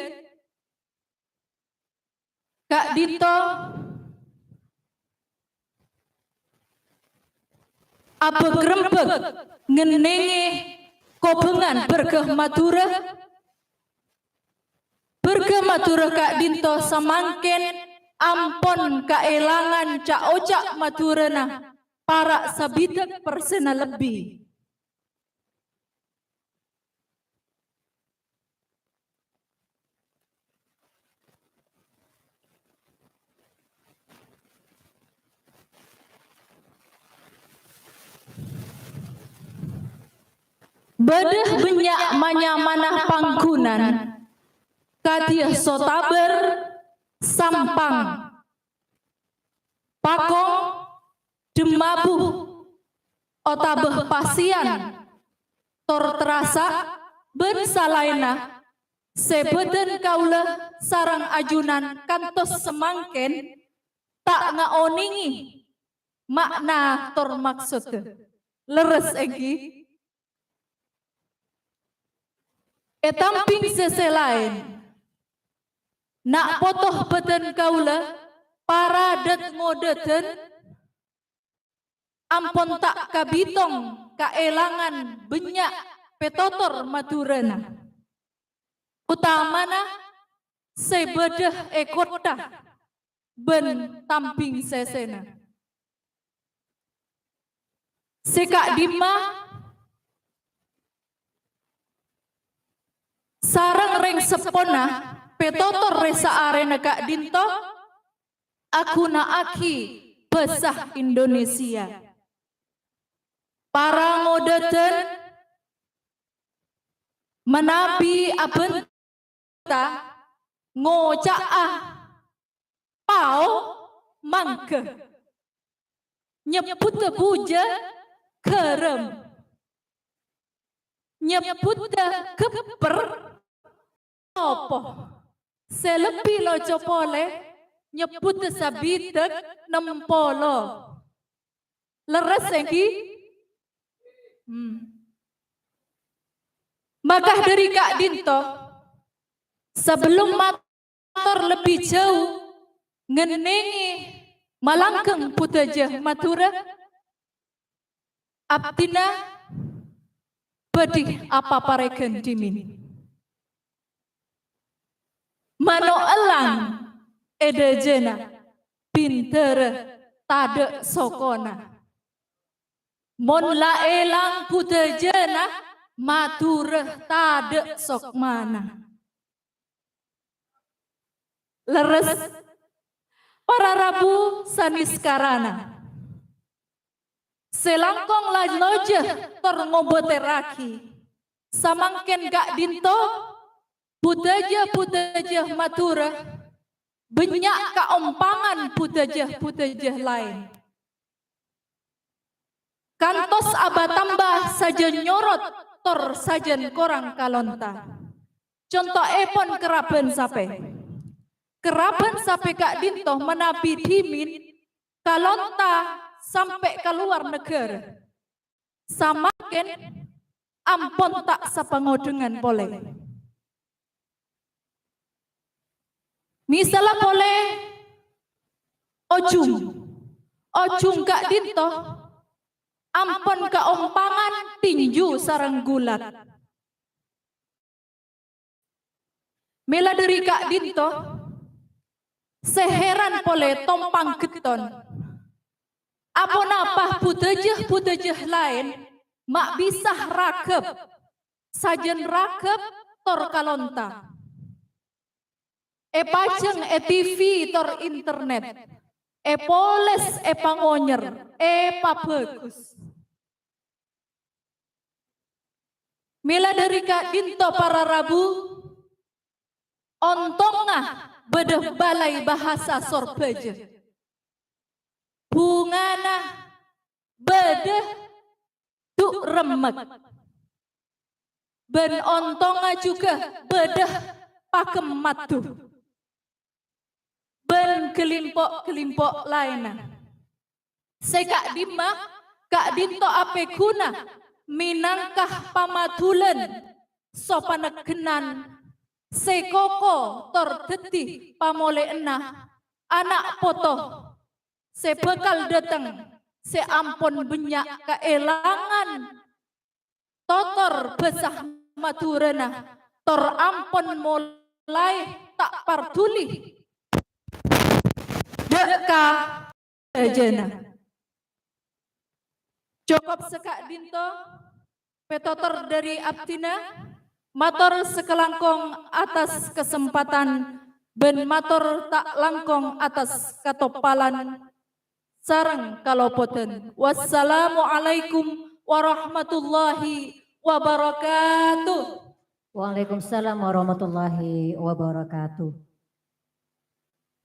ka'dinto abhâk-rembhâk ngennengngè kobhângan bârghâ Madhurâ. Bârghâ Madhurâ ka'dinto samangkèn ampon kaèlangan ca'-oca' Madhurâna para' sabidhâk persèna lebbi. Bâdâ bânnya' ma-nyamana pangghungan, kadhiyâ sotabâr, sampang, pakong, dhemmabu, otabâ pasèyan, tor terrasa, bân salaènna sè bâdhân kaulâ sareng ajunan kantos samangkèn ta' ngaonèngè ma'na tor maksoddhâ. Lerres, èngghi? È tambhing sè, sè laèn, na' poto bâdhân kaulâ para dât-ngodâdhân ampon ta' kabitong kaèlangan bânnya' pètotor Madhurâna, otamana sè bâdâ è kottha bân tambhing sèsèna. Sè ka'dimma sareng rèng seppona pètotor rè saarèna ka'dinto aghuna'aghi bhâsa Indonesia. Para ngodâdhân manabi abhânta ngoca'a pao mangghâ. Nyebbhudhâ bujâ ghârâm. Nyebbhudhâ ghâppèr topo. Sè lebbi loco polè nyebbhudhâ sabidhâk nem polo. Lerres, èngghi? Hmm. Maka dâri ka'dinto, sabellun mator lebbi jâu ngennengngè malanggheng budhâjâ Madhurâ, abdhina bhâdhi aparèghân dhimèn. Mano' èlang è dhâjâna, bhindhârâ tadâ' sokona. Mon la èlang budhâjâna, Madhurâ tadâ' sokmana. Lerres, para rabu sanèskarana. Sè langkong la lojâ tor ngobâtèrraghi. Samangkèn ka'dinto, budhâjâ-budhâjâ Madhurâ bânnya' kaompangan budhâjâ-budhâjâ laèn. Kantos aba-tamba sajân nyorot tor sajân korang kalonta. Contoèpon kerrabhân sapè. Kerrabhân sapè ka'dinto manabi dhimèn kalonta sampè' ka lowar naghârâ. Samangkèn ampon ta' sapangodhângan polè. Misalla polè, ojhung. Ojhung ka'dinto ampon kaompangan tinju sareng gulat. Mèla dhâri ka'dinto, sè heran polè tompang ghetton. Aponapa budhâjâ-budhâjâ laèn ma' bisa ragep, sajân ragep tor kalonta. Èpajâng è T V tor internet, èpolès, èpangonyer, èpabhâghus. Mèla dhâri ka'dinto para rabu, ontongnga bâdâ Balai Bahasa Sorbhâjâ. Bhungana bâdâ du' remmek. Bân ontongnga jhughân bâdâ Paghem Madhu. Bân ghâlimpo'-ghâlimpo' laènna. Sè ka'dimma, ka'dinto apèghuna mènangka pamadhulan sopanegghânan sè koko tor dhâddhi pamolè'anna ana' poto sè bhâkal dhâteng sè ampon bânnya' kaèlangan totor bhâsa Madhurâna tor ampon molaè ta' parduli dâ' ka rajâna. Cokop saka'dinto pètotor dhâri abdhina, mator sakalangkong atas kasempatan bân mator ta' langkong atas katoppalan sareng kalopodhân. Wassalamualaikum warahmatullahi wabarakatuh. Waalaikumsalam warahmatullahi wabarakatuh.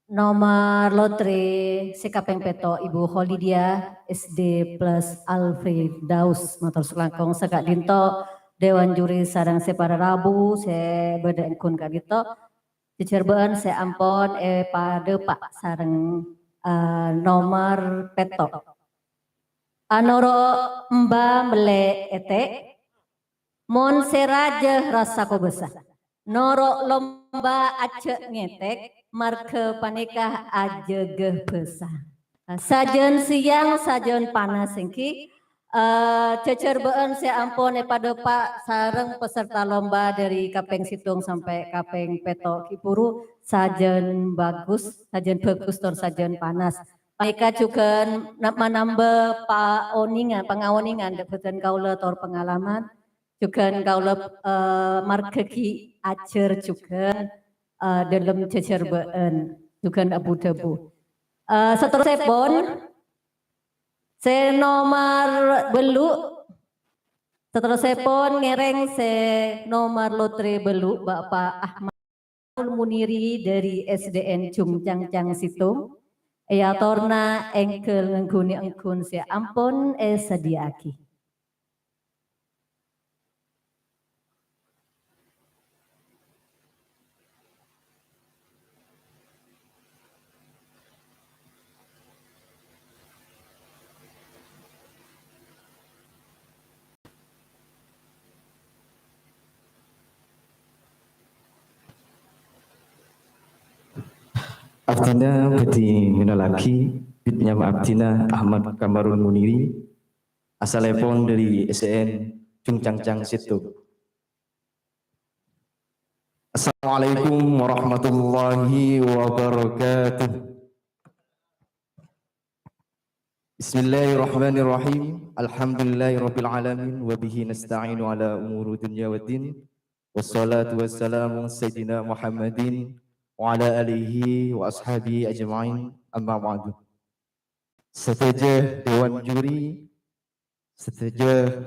Nomor lotre sè kapèng pètto', Ibu Kholidiah, S D plus Al Firdaus. Mator sakalangkong saka'dinto, dewan juri sareng sè para rabu sè bâdâ èngghun ka'dinto. Jhâjhârbâ'ân sè ampon èpadâpa' sareng, eh, nomor pètto'. Anoro' emba mellè ètè', mon sè rajâ rassa kobâsa. Noro' lomba ajjhâ' ngètèk, marghâ panèka ajâgâ bhâsa. Sajân sèyang, sajân panas èngghi, eh, jhâjhârbâ'ân sè ampon èpadâpa' sareng peserta lomba dhâri kapèng sèttong sampè' kapèng pètto' ghi' bhuru sajân bagus, sajân bagus tor sajân panas. Panèka jhughân na-, manambâ paonèngan, pangaonèngan dâ' bhâdhân kaulâ tor pangalaman. Jhughân kaulâ, eh, marghâ ghi' ajhâr jhughân, eh, dhâlem jhâjhârbâ'ân, jhughân abu-dhâbu. Eh, saterrossèpon, sè nomor bâllu', saterrossèpon ngèrèng sè nomor lotre bâllu', Bapa' Ahmad Muniri dhâri S D N Cungcangcang Sèttong, èyatorna èngghâl ngangghunè èngghun sè ampon èsadhiyâ'aghi. Abdhina bhâdhi ngennalaghi, bit nyama abdhina Ahmad Kamarun Muniri, asalèpon dhâri S D N Cungcangcang Sèttong. Assalamualaikum warahmatullahi wabarakatuh. Bismillahirrahmanirrahim. Alhamdulillahirabbil alamin, wa bihi nasta'inu ala umuri dunya waddin. Wassalatu wassalamu sayyidina Muhammadin wa ala alihi wa ashabihi ajma'in. Amma ba'du. Sadhâjâ dewan juri, sadhâjâ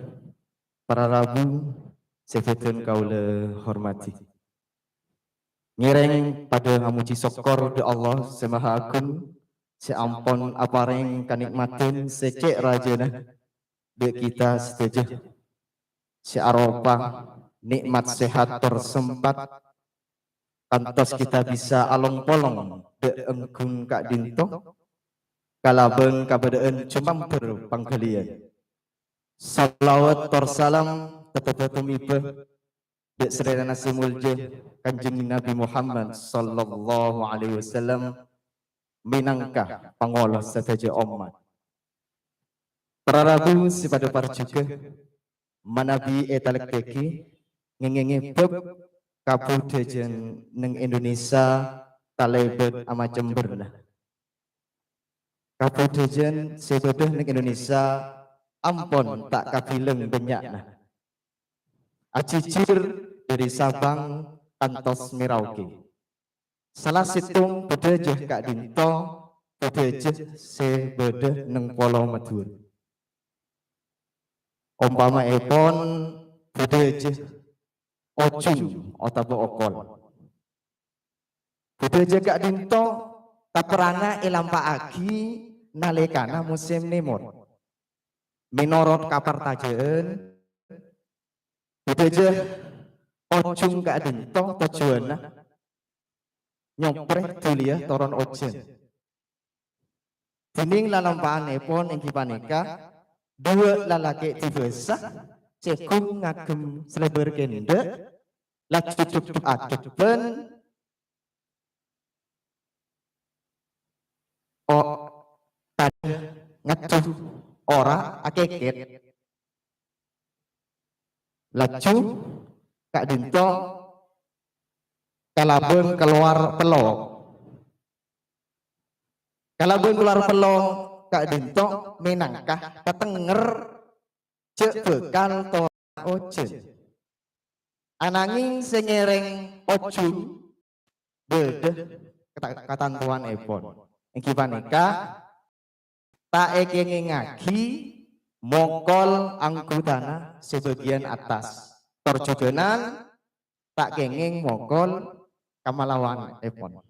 para rabu sè bhâdhân kaulâ hormadhi. Ngèrèng padâ ngamojhi sokkor dâ' Allah Sè Maha Agung sè ampon aparèng kanè'matan sè cè' rajâna dâ' kita sadhâjâ, sè aropa nè'mat sehat tor sempat, kantos kita bisa along-polong dâ' èngghun ka'dinto, kalabân kabâdâ'ân jumamber pangghâliyân. Shalawat tor salam teppa' tamiba dâ' Srèna sè molja Kanjeng Nabi Muhammad sallallahu alaihi wasallam mènangka pangolo sadhâjâ ommat. Para rabu sè padâ parjhughâ, manabi ètalèktèghi ngèngèngè bâb kabudhâjân neng Indonesia talèbât amacem bârna. Kabudhâjân sè bâdâ neng Indonesia ampon ta' kabilang bânnya'na. Ajhijhir dhâri Sabang kantos Merauke. Sala sèttong budhâjâ ka'dinto budhâjâ sè bâdâ neng Polo Madhurâ. Ompama'èpon budhâjâ ojhung otabâ okol. Budhâjâ ka'dinto tapèrana èlampa'aghi nalèkana mosèm nèmor. Mènorot kapartajâ'ân, budhâjâ ojhung ka'dinto tojjhuwânna nyoprè dhuliyâ toron ojhân. Dhinèng lalampa'annèpon èngghi panèka, duwâ' lalakè' dibâsa sè ghun ngagem salèbâr kendâ', laju dhep-, adhebbhân, o-, tadâ' ngaddu ora akèkèt. Laju ka'dinto kalabân kalowar pello. Kalabân kalowar pello ka'dinto mènangka patengnger jhâ' bhâkal torona ojhân. Anangèng sè ngèrèng ojhung bâdâ kata-, katantowanèpon. Èngghi panèka, ta' èkèngèngaghi mokol anggotana sè bâgiyân attas. Tor jhughânan ta' kèngèng mokol kamalawanèpon.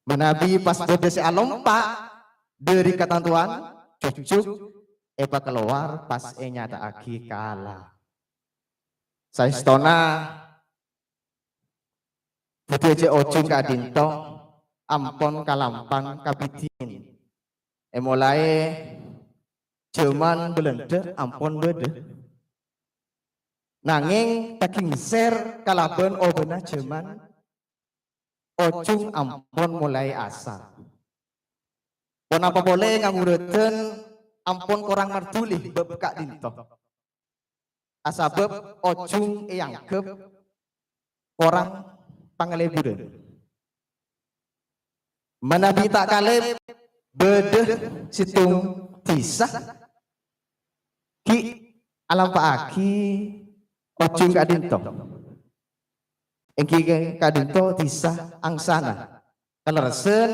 Manabi pas bâdâ sè alompa' dhâri katantowan, jhujhuk èpakalowar pas ènyata'aghi kala. Saèstona, budhâjâ ojhung ka'dinto ampon kalampang kabidhiyân. Èmolaè jhâman Bâlândhâ ampon bâdâ. Nangèng tagèngsèr kalabân obâna jhâman, ojhung ampon molaè asal. Ponapa polè ngangurudhân ampon korang marduli bâb ka'dinto. Asabâb ojhung èangghep korang pangalèburân. Manabi ta' kalèp bâdâ sèttong dhisa ghi' alampa'aghi ojhung ka'dinto. Èngghi ka'dinto dhisa Angsana, kalerressan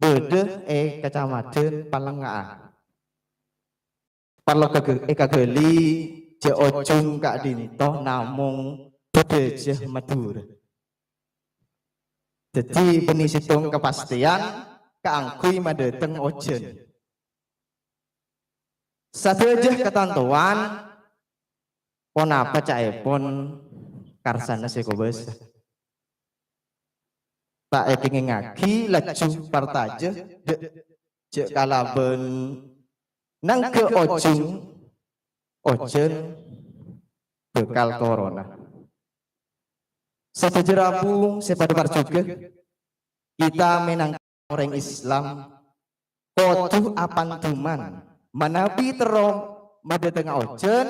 bâdâ è Kacamadhân Palengnga'a. Parlo kagâ-, èkaghâli jhâ' ojhung ka'dinto namong budhâjâ Madhurâ. Dhâddhi bânnè sèttong kapastèyan kaangghuy madhâteng ojhân. Sadhâjâ katantowan ponapa ca'èpon karsana sè kobâsa. Ta' èkèngèngaghi laju partajâ dâ', jhâ' kalabân nangghâ ojhung, ojhân bhâkal torona. Sadhâjâ rabu sè padâ parjhughâ, kita mènangka orèng Islam kodhu apandhuman manabi terro madhâtengnga ojhân,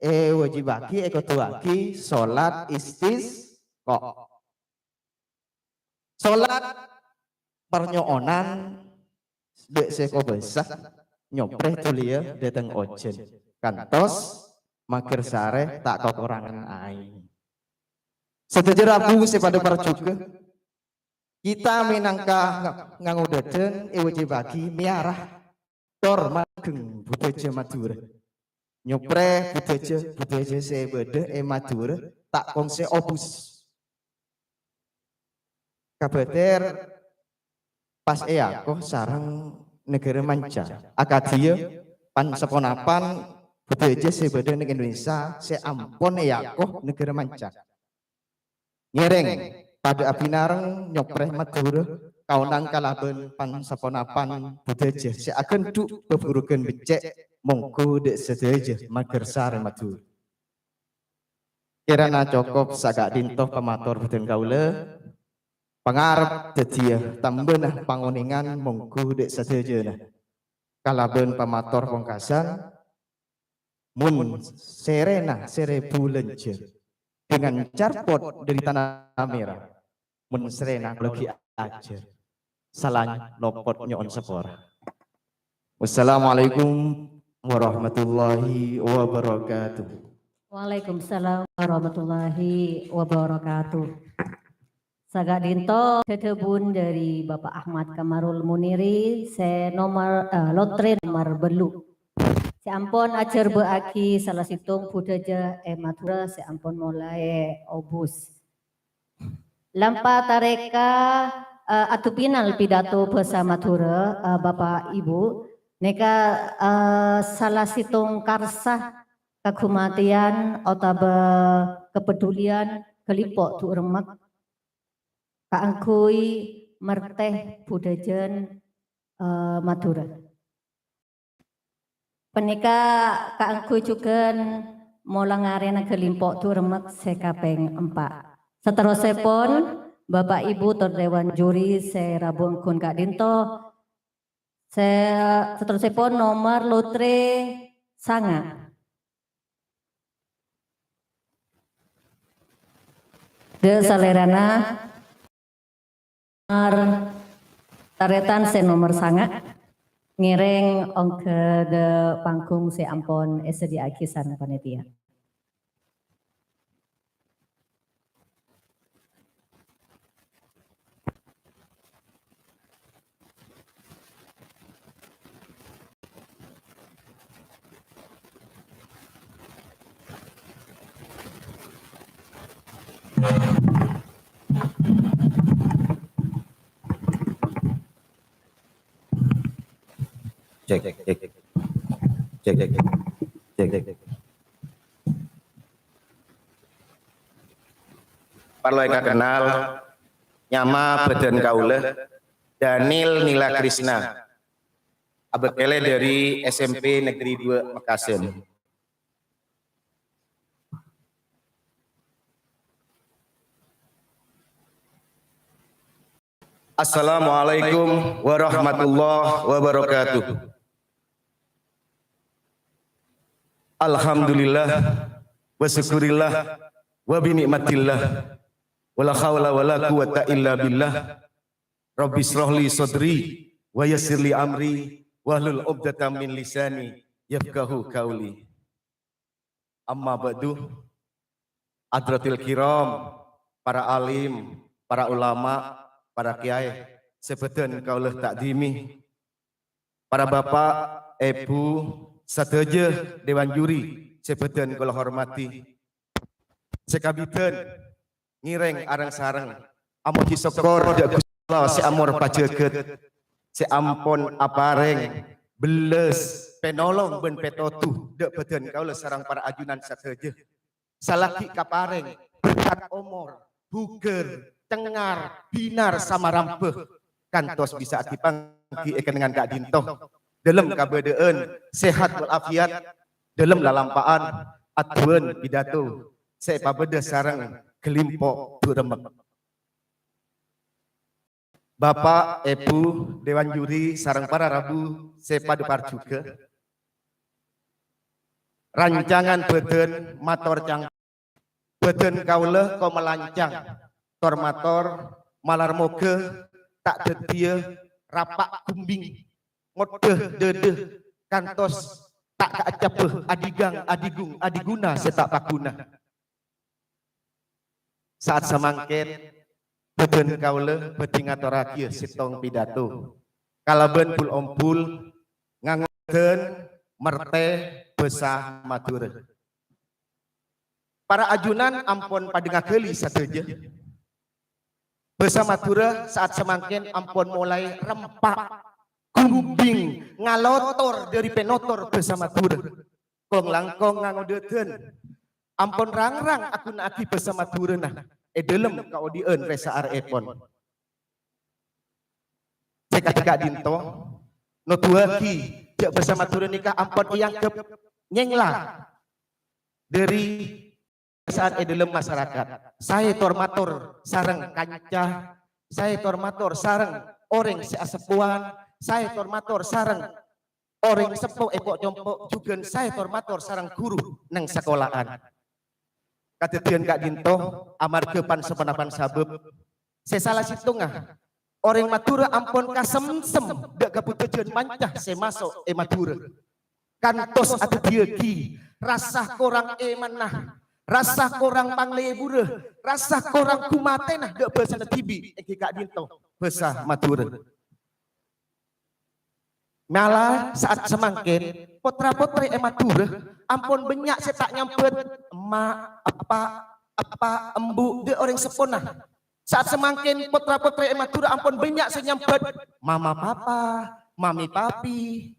èwâjibaghi, èkodhuwaghi solat istisqa. Solat parnyo'onan dâ' sè kobâsa nyoprè dhuliyâ dâteng ojhân, kantos maghârsarè ta' kakorangan aèng. Sadhâjâ rabu sè padâ parjhughâ, kita mènangka nga-, ngangodâdhân èwâjibaghi mèyara tor manggeng budhâjâ Madhurâ. Nyoprè budhâjâ, budhâjâ sè bâdâ è Madhurâ ta' kong sè obus. Kabâtèr pas èako sareng naghârâ manca. Akadhiyâ pan-saponapan budhâjâ sè bâdâ neng Indonesia sè ampon èako naghârâ manca. Ngèrèng, padâ abinareng nyoprè Madhurâ kaonang kalabân pan-saponapan budhâjâ sè aghândhu' bhâbhurughân beccè', mongghu dâ' sadhâjâ maghârsarè Madhurâ. Kèrana cokop saka'dinto pamator bhâdhân kaulâ, pangarep dhâddhiyâ tambâna pangonèngan mongghu dâ' sadhâjâna. kalabân pamator pongkasan, mon sèrèna sèrèbu lènjhâr, dengan carpot dari Tanah Merah, mon sèrèna lagi ajhâr. Salam lopot nyo'on sapora. Wassalamualaikum warahmatullahi wabarakatuh. Waalaikumsalam warahmatullahi wabarakatuh. Saka'dinto dhâdhâbun dhâri Bapak Ahmad Kamarul Muniri sè nomer, eh, lotre nomer bellu'. Sè ampon ajhârbâ'âghi sala sèttong budhâjâ è Madhurâ sè ampon molaè obus. Lampa tarèka, eh, adu pinal pidato bhâsa Madhurâ, eh, Bapak Ibu, nèka, eh, sala sèttong karsa kagumatèyan otabâ kapeduliyân Ghâlimpo' Du' Remmek kaangghuy martè budhâjân, eh, Madhurâ. Panèka kaangghuy jhughân molang arèna Ghâlimpo' Du' Remmek sè kapèng empa'. Saterrossèpon, Bapak Ibu tor dewan juri sè rabu èngghun ka'dinto, sè, saterrossèpon nomer lotre sanga'. Dâ' salèrana, Mar-, tarètan sè nomer sanga', ngèrèng ongghâ dâ' panggung sè ampon èsadhiyâ'âghi sareng panitia. Cek, cek. Cek, cek. Cek, cek. Parlo èkakennal, nyama bhâdhân kaulâ, Daniel Nila Krisna. Abâkkèlè dhâri S M P Negeri dua Mekasem. Assalamualaikum warahmatullahi wabarakatuh. Alhamdulillah, wa syukurillah, wa bi ni'matillah, wa la haula wa la quwwata illa billah. Rabbi shrah li sadri, wa yassir li amri, wahlul 'uqdatam min lisani, yafqahu qauli. Amma ba'du, hadratil kiram, para alim, para ulama, para kèyaè sè bhâdhân kaulâ ta'dhimi, para bapa', èbhu, sadhâjâ dewan juri sè bhâdhân kaulâ hormadhi, sè kabidhân ngèrèng areng-sareng amojhi sokkor dâ' Ghustè Allah sè amor pajhâghât, sè ampon aparèng bellas, pènolong bân pètodhu dâ' bhâdhân kaulâ sareng para ajunan sadhâjâ. Salaghi kaparèng berkat omor, bhugâr, cengngar, bhinar, samarambâ, kantos bisa aghi-pangghi è kennengngan ka'dinto, dâlem kabâdâ'ân sehat wal afiat, dâlem lalampa'an adu'ân pidato sè èpabâdâ sareng Ghâlimpo' Du' Remmek. Bapa', Èbhu, dewan juri, sareng para rabu sè padâ parjhughâ. Rancangan bhâdhân mator cang-, bhâdhân kaulâ komalancang, tor-mator malar moghâ ta' dhâddhiyâ rapa' ghumbhing, ngodâ dhâdhâ, kantos ta' kaacabbhâ adhighâng, adhighung, adhighuna sè ta' paghuna. Saat samangkèn, bhâdhân kaulâ bhâdhi ngatorraghi sèttong pidato kalabân bul-ombul ngangghâ bhâdhân martè bhâsa Madhurâ. Para ajunan ampon padâ ngaghâli sadhâjâ. Bhâsa Madhurâ saat samangkèn ampon molaè rempa', ghumbhing, ngalotor dhâri pènotor bhâsa Madhurâ. Kong-langkong ngangghâ dhâdhân, ampon rang-rang aghunaaghi bhâsa Madhurâna è dhâlem kaodi'ân rè-saarèpon. Sè ka'dinto noduwâghi jhâ' bhâsa Madhurâ nèka ampon èangghep nyèngla dhâri kebiasaan è dhâlem masarakat. Saè tor-mator sareng kanca, saè tor-mator sareng orèng sè aseppowan, saè tor-mator sareng orèng seppo èpo'-compo' jhughân saè tor-mator sareng ghuru neng sakola'an. Kadhâddhiyân ka'dhinto amarghâ pan-saponapan sabâb sè sala sèttonga orèng Madhurâ ampon kasemsem dhâ' kabudhâjân manca sè maso' è Madhurâ. Kantos adhâddhiyâghi rassa korang èmanna, rassa korang panglèburâ, rassa korang ghumatèna dhâ' bhâsana dhibi' èngghi ka'dhinto bhâsa Madhurâ. Mala sa'at samangkèn, potra-potrè è Madhurâ ampon bânnya' sè ta' nyambhât emma', eppa', eppa', embu' dhâ' orèng seppona. Sa'at samangkèn, potra-potrè è Madhurâ ampon bânnya' sè nyambhât mama papa, mami papi.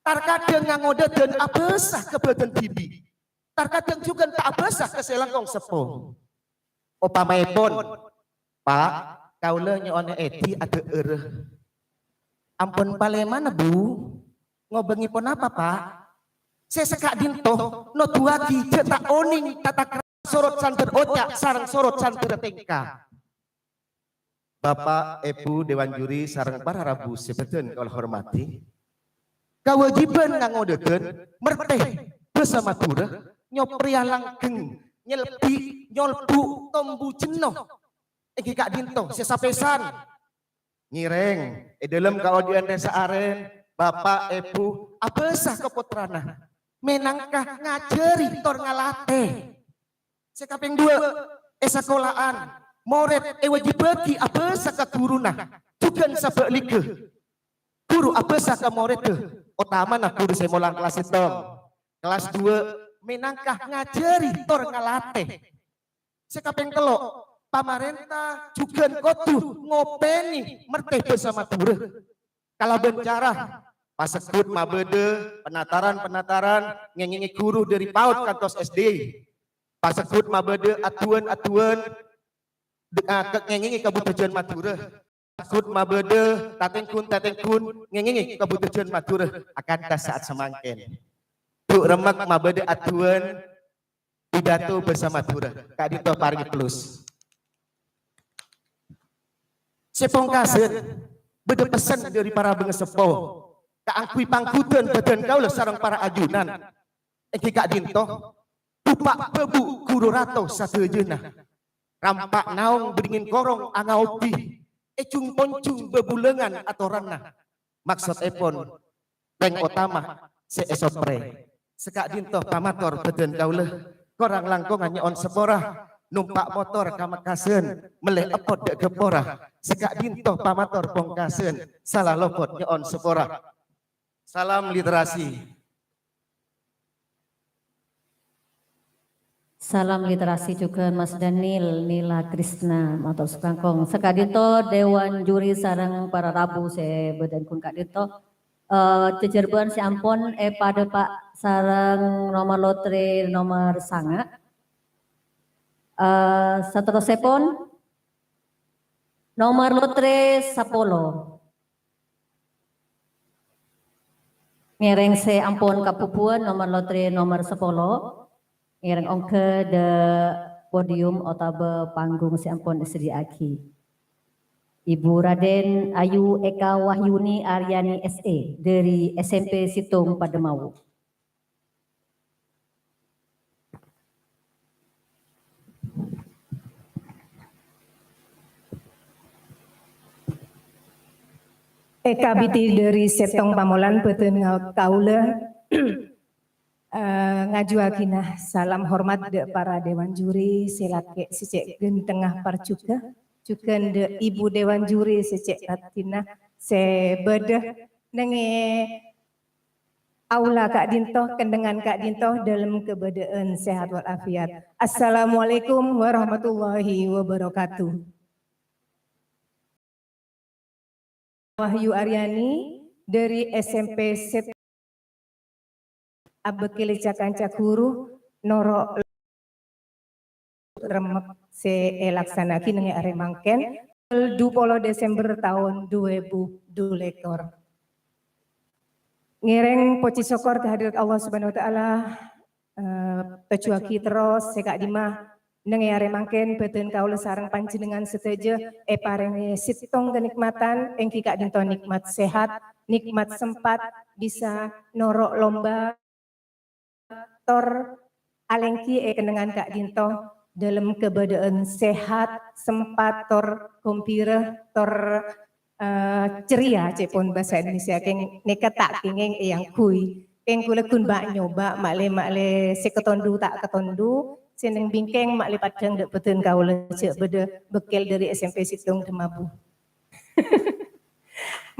Tarkadhâng ngango dhâdhân abhâsa ka bhâdhân dhibi'. Tarkadhâng jhughân ta' abhâsa ka sè langkong seppo. Opamaèpon, "Pa', kaulâ nyo'ona èdhi adhâ'ârâ." "Ampon palèmana, Bu? Ngobângè ponapa, Pa'?" Sè saka'dhinto noduwâghi jhâ' ta' onèng tata krama sorot sandhâr oca' sareng sorot sandhârrâ tèngka. Bapa', Èbhu, dewan juri sareng para rabu sè bâdhân kaulâ hormadhi. Kawâjibhân ngango dhâdhân, mertè bhâsa Madhurâ, nyoprèya langgeng, nyelbi', nyolbu', tombu jenno. Èngghi ka'dhinto sè sapèsan. Ngèrèng, è dhâlem kaodi'ân rè-saarèn, bapa', èbhu, abhâsa ka pottrana. Mènangka ngajhâri tor ngalatè. Sè kapèng duwâ', è sakola'an, morèd èwâjibhâghi abhâsa ka ghuruna, jhughân sabhâligghâ. Ghuru abhâsa ka morèddhâ, otamana ghuru sè molang kellas sèttong, kellas duwâ', mènangka ngajhâri tor ngalatè. Sè kapèng tello', pamarènta jhughân kodhu ngopènè mertè bhâsa Madhurâ. Kalabân cara pasegghut mabâdâ penataran-penataran ngèngèngè ghuru dhâri paut kantos S D. Pasegghut mabâdâ adduwân-adduwân de-, ah, ke-, ngèngèngè kabudhâjân Madhurâ. Pasegghut mabâdâ tatèngghun-tatèngghun ngèngèngè kabudhâjân Madhurâ akanta sa'at samangkèn. Dhu' remmek mabâdâ adduwân pidato bhâsa Madhurâ. Ka'dhinto parèngè plus. Sè pongkasan, bâdâ pessen dhâri para bângaseppo kaangghuy pangghudhân bâdân kaulâ sareng para ajunan. Èngghi ka'dhinto, bhupa' bhâbu' ghuru rato sadhâjâna. Rampa' naong bâdingin korong angaobi, è jhung-ponjhung bhâbulângan atoranna. Maksodèpon, rèng otama sè èsoprè. Saka'dhinto pamator bâdân kaulâ, korang langkongan nyo'on sapora, nompa' motor ka Mekkasân, mellè èpot dhâ' Gapora. Saka'dhinto pamator pongkasan, sala lopot nyo'on sapora. Salam literasi. Salam literasi jhughân Mas Daniel Nila Krisna, mator sakalangkong. Saka'dhinto dewan juri sareng para rabu sè bâdân ghun ka'dhinto. Eh, jhâjhârbân sè ampon èpadhâpa' sareng nomer lotre nomer sanga'. Eh, saterrossèpon, nomer lotre sapolo. Ngèrèng sè ampon kabhubuwân nomer lotre nomer sapolo, ngèrèng ongghâ dhâ' podium otabâ panggung sè ampon èsadhiyâ'aghi. Ibu Raden Ayu Eka Wahyuni Aryani S E dhâri S M P Sèttong Padâmawu. È kabidhi dhâri sèttong pamolan bâdân nga-, kaulâ, eh, ngajuwâghina salam hormat dhâ' para dewan juri sè lakè' sè cè' ghântengnga parjhughâ, jhughân dhâ' ibu dewan juri sè cè' raddhinna sè bâdâ neng è aula ka'dhinto, kennengngan ka'dhinto, dhâlem kabâdâ'ân sehat wal afiat. Assalamualaikum warahmatullahi wabarakatuh. Wahyu Aryani dhâri S M P Sèt-, abâkkèlè ca-kanca ghuru noro' remmek sè èlaksana'aghi neng è arè mangkèn, tangghâl dupolo Desember taon du èbu du lèkor. Ngèrèng pojhi sokkor ka hadirat Allah Subhanahu wa Ta'ala, eh, tojjhuwâghi terros sè ka'dimma neng è arè mangkèn bâdân kaulâ sareng panjhennengngan sadhâjâ èparèngè sèttong kanikmatan, èngghi ka'dhinto nikmat sehat, nikmat sempat bisa noro' lomba tor alèngghi è kennengngan ka'dinto dâlem kabâdâ'ân sehat, sempat, tor gembira, tor, eh, ceria, ca'èpon bhâsa Indonesia, kèng nèka ta' kèngèng èangghuy. Kèng kaulâ ghun bâ'-nyobâ' ma'lè-ma'lè sè katondu ta' katondu, sè neng bingkèng ma'lè paddhâng dâ' bhâdhân kaulâ jhâ' bâdâ bâkkèl dâri S M P Sèttong Dhemabu.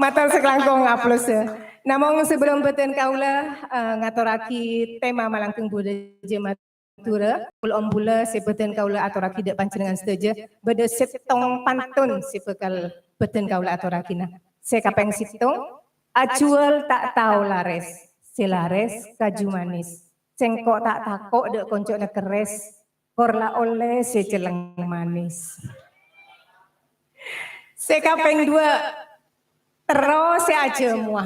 Mator sakalangkong aplausa. Namong sabellunna bhâdhân kaulâ, eh, ngatorraghi tema Malangkeng Budaya Madhurâ, pol-ompol sè bhâdhân kaulâ atorraghi dâ' panjhennengngan sadhâjâ, bâdâ sèttong pantun sè bhâkal bhâdhân kaulâ atorraghina. Sè kapèng sèttong, "Ajhuwâl ta' tao larès, sè larès kaju manis. Sèngko' ta' tako' dâ' koncona kerrès, kor la ollè sè celleng manis." Sè kapèng duwâ', terro sè ajâmowa.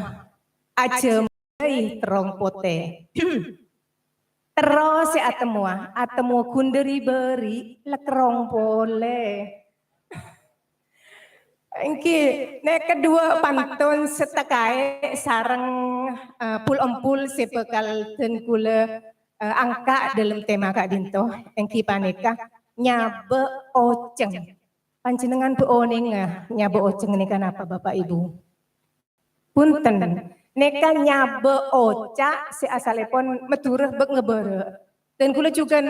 Ajâmowa terrong potè. Terro sè atemmowa, atemmowa ghun dâri bâri', lekkerrong polè. Èngghi, nèka duwâ' pantun sè takaè sareng, eh, pol-ompol sè bhâkal dân kaulâ, eh, angka' dâlem tema ka'dinto, èngghi panèka nyabâ' ocèng. Panjhennengngan bâ' onènga nyabâ' ocèng nèka napa, Bapa' Ibu? Bhunten, nèka nyabâ' oca' sè asalèpon Madhurâ bâk ngabârâ'. Dân kaulâ jhughân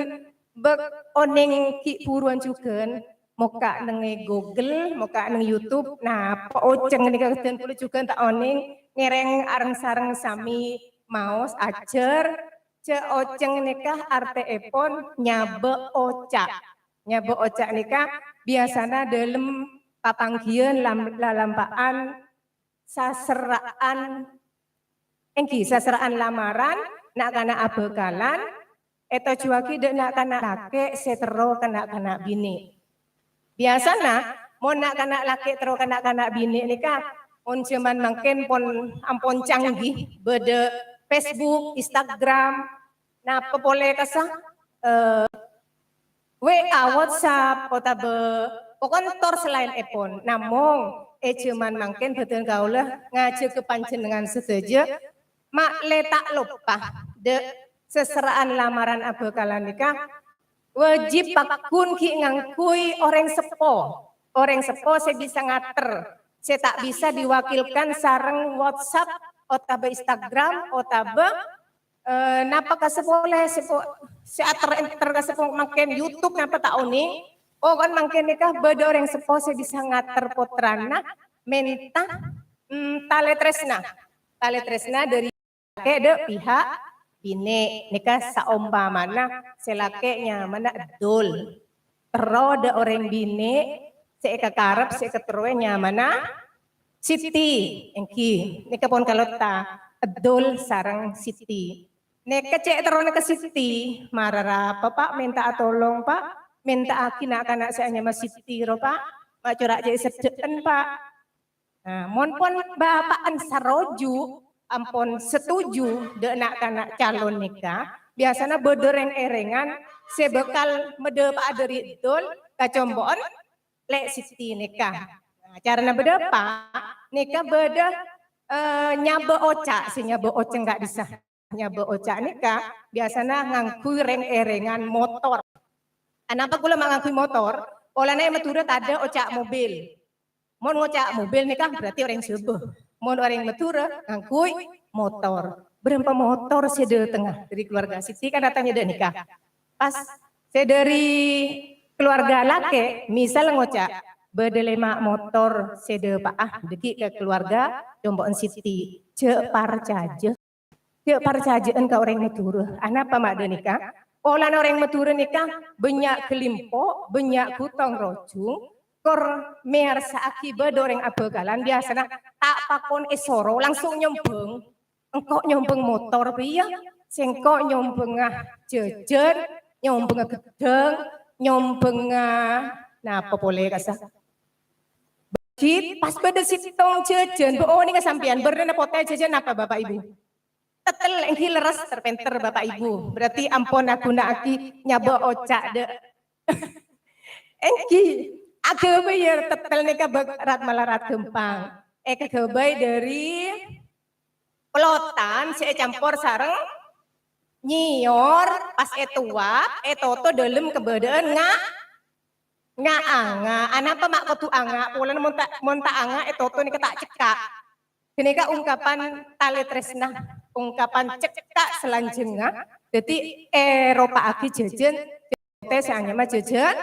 bâk onèng ghi' buruwân jhughân, mokka' neng è Google, mokka' neng YouTube, napa ocèng nèka dân kaulâ jhughân ta' onèng, ngèrèng areng-sareng samè maos ajhâr, jhâ' ocèng nèka artèèpon nyabâ' oca'. Nyabâ' oca' nèka biyasana dâlem papangghiyân lam-, lalampa'an saserra'an, èngghi, saserra'an lamaran, na'-kana' abhâkalan, ètojjhuwâghi dâ' na'-kana' lakè' sè terro ka na'-kana' binè'. Biyasana, mon na'-kana' lakè' terro ka na'-kana' binè' nèka, mon jhâman mangkèn pon, ampon canggih, bâdâ Facebook, Instagram, napa polè kassa, eh, W A, WhatsApp, otabâ pokon tor salaènèpon. Namong, è jhâman mangkèn bhâdhân kaulâ ngajhâghâ panjhennengngan sadhâjâ, ma'lè ta' loppa, dâ' saserra'an lamaran abhâkalan nèka wâjib pagghun ghi' ngangghuy orèng seppo. Orèng seppo sè bisa ngater, sè ta' bisa diwakilkan sareng WhatsApp otabâ Instagram otabâ Eh, napa kassa polè sè po-, sè ater-enter kassa po-, mangkèn YouTube napa ta' onèng? Oh, kan mangkèn nèka bâdâ orèng seppo sè bisa ngater pottrana mènta, mm, talè trèsna. Talè trèsna dâri lakè' dâ' pihak binè'. Nèka saompamana sè lakè' nyamana Dul. Terro dâ' orèng binè' sè èkakarep, sè èkaterrowè nyamana Siti, èngghi, nèka pon kalotta, Dul sareng Siti. Nèka cè' terrona ka Siti, mara rapa, Pa', mènta'a tolong, Pa', mènta'aghi na'-kana' sè anyama Siti ro, Pa', ma' cora' cè' seddhâ'ân, Pa'. Nah, mon pon bapa'en saroju, ampon setuju dâ' na'-kana' calon nèka, biyasana bâdâ rèng-èrèngan sè bhâkal madâpa'a dâri Dul ka compo'en Lè' Siti nèka. Nah, carana bâdâ apa? Nèka bâdâ, eh, nyabâ' oca', sè nyabâ' ocèng ka'dissa. Nyabâ' oca' nèka biyasana ngangghuy rèng-èrèngan motor. Anapa kaulâ ma' ngangghuy motor? Polana è Madhurâ tadâ' oca' mobil. Mon ngoca' mobil nèka berarti orèng Jhâbâ. Mon orèng Madhurâ ngangghuy motor. Bârâmpa motor sè dâtengnga dâri keluarga Siti kan dâtengnga dâ' nèka. Pas sè dâri keluarga lakè', misal ngoca', bâdâ lèma' motor sè dâpa'a dâggi' ka keluarga compo'en Siti. Jhâ' parcajâ. Jhâ' parcajâ'ân ka orèng Madhurâ. Anapa ma' dâ' nèka? Polana orèng Madhurâ nèka bânnya' ghâlimpo', bânnya' ghutong rojung, kor mèyarsa'aghi bâdâ orèng abhâkalan, biyasana ta' pakon èsoro, langsung nyombhâng. Engko' nyombhâng motor, bâ iyâ. Sèngko' nyombhângnga jhâjhân, nyombhângnga ghedhâng, nyombhângnga napa polè kassa. Bâghi, pas bâdâ sèttong jhâjhân, bâ onènga sampèyan, bârnana potè jhâjhân napa, Bapa' Ibu? Tèttèl, èngghi lerres, ter-, pènter, Bapa' Ibu. Berarti ampon aghuna'aghi nyabâ' oca' dâ'. Èngghi, aghâbây yâ tèttèl nèka bâk rat-malarat ghâmpang. Èkaghâbây dâri Pelotan sè ècampor sareng nyèyor, pas ètowak, ètoto dâlem kabâdâ'ân nga-, nga-anga. Anapa ma' kodhu anga? Polana mon ta', mon ta' anga ètoto nèka ta' cekka'. Ghânèka ungkapan talè trèsna, ungkapan cekka' salanjhângnga. Dhâddhi èropa'aghi jhâjhân, tè sè anyama jhâjhân,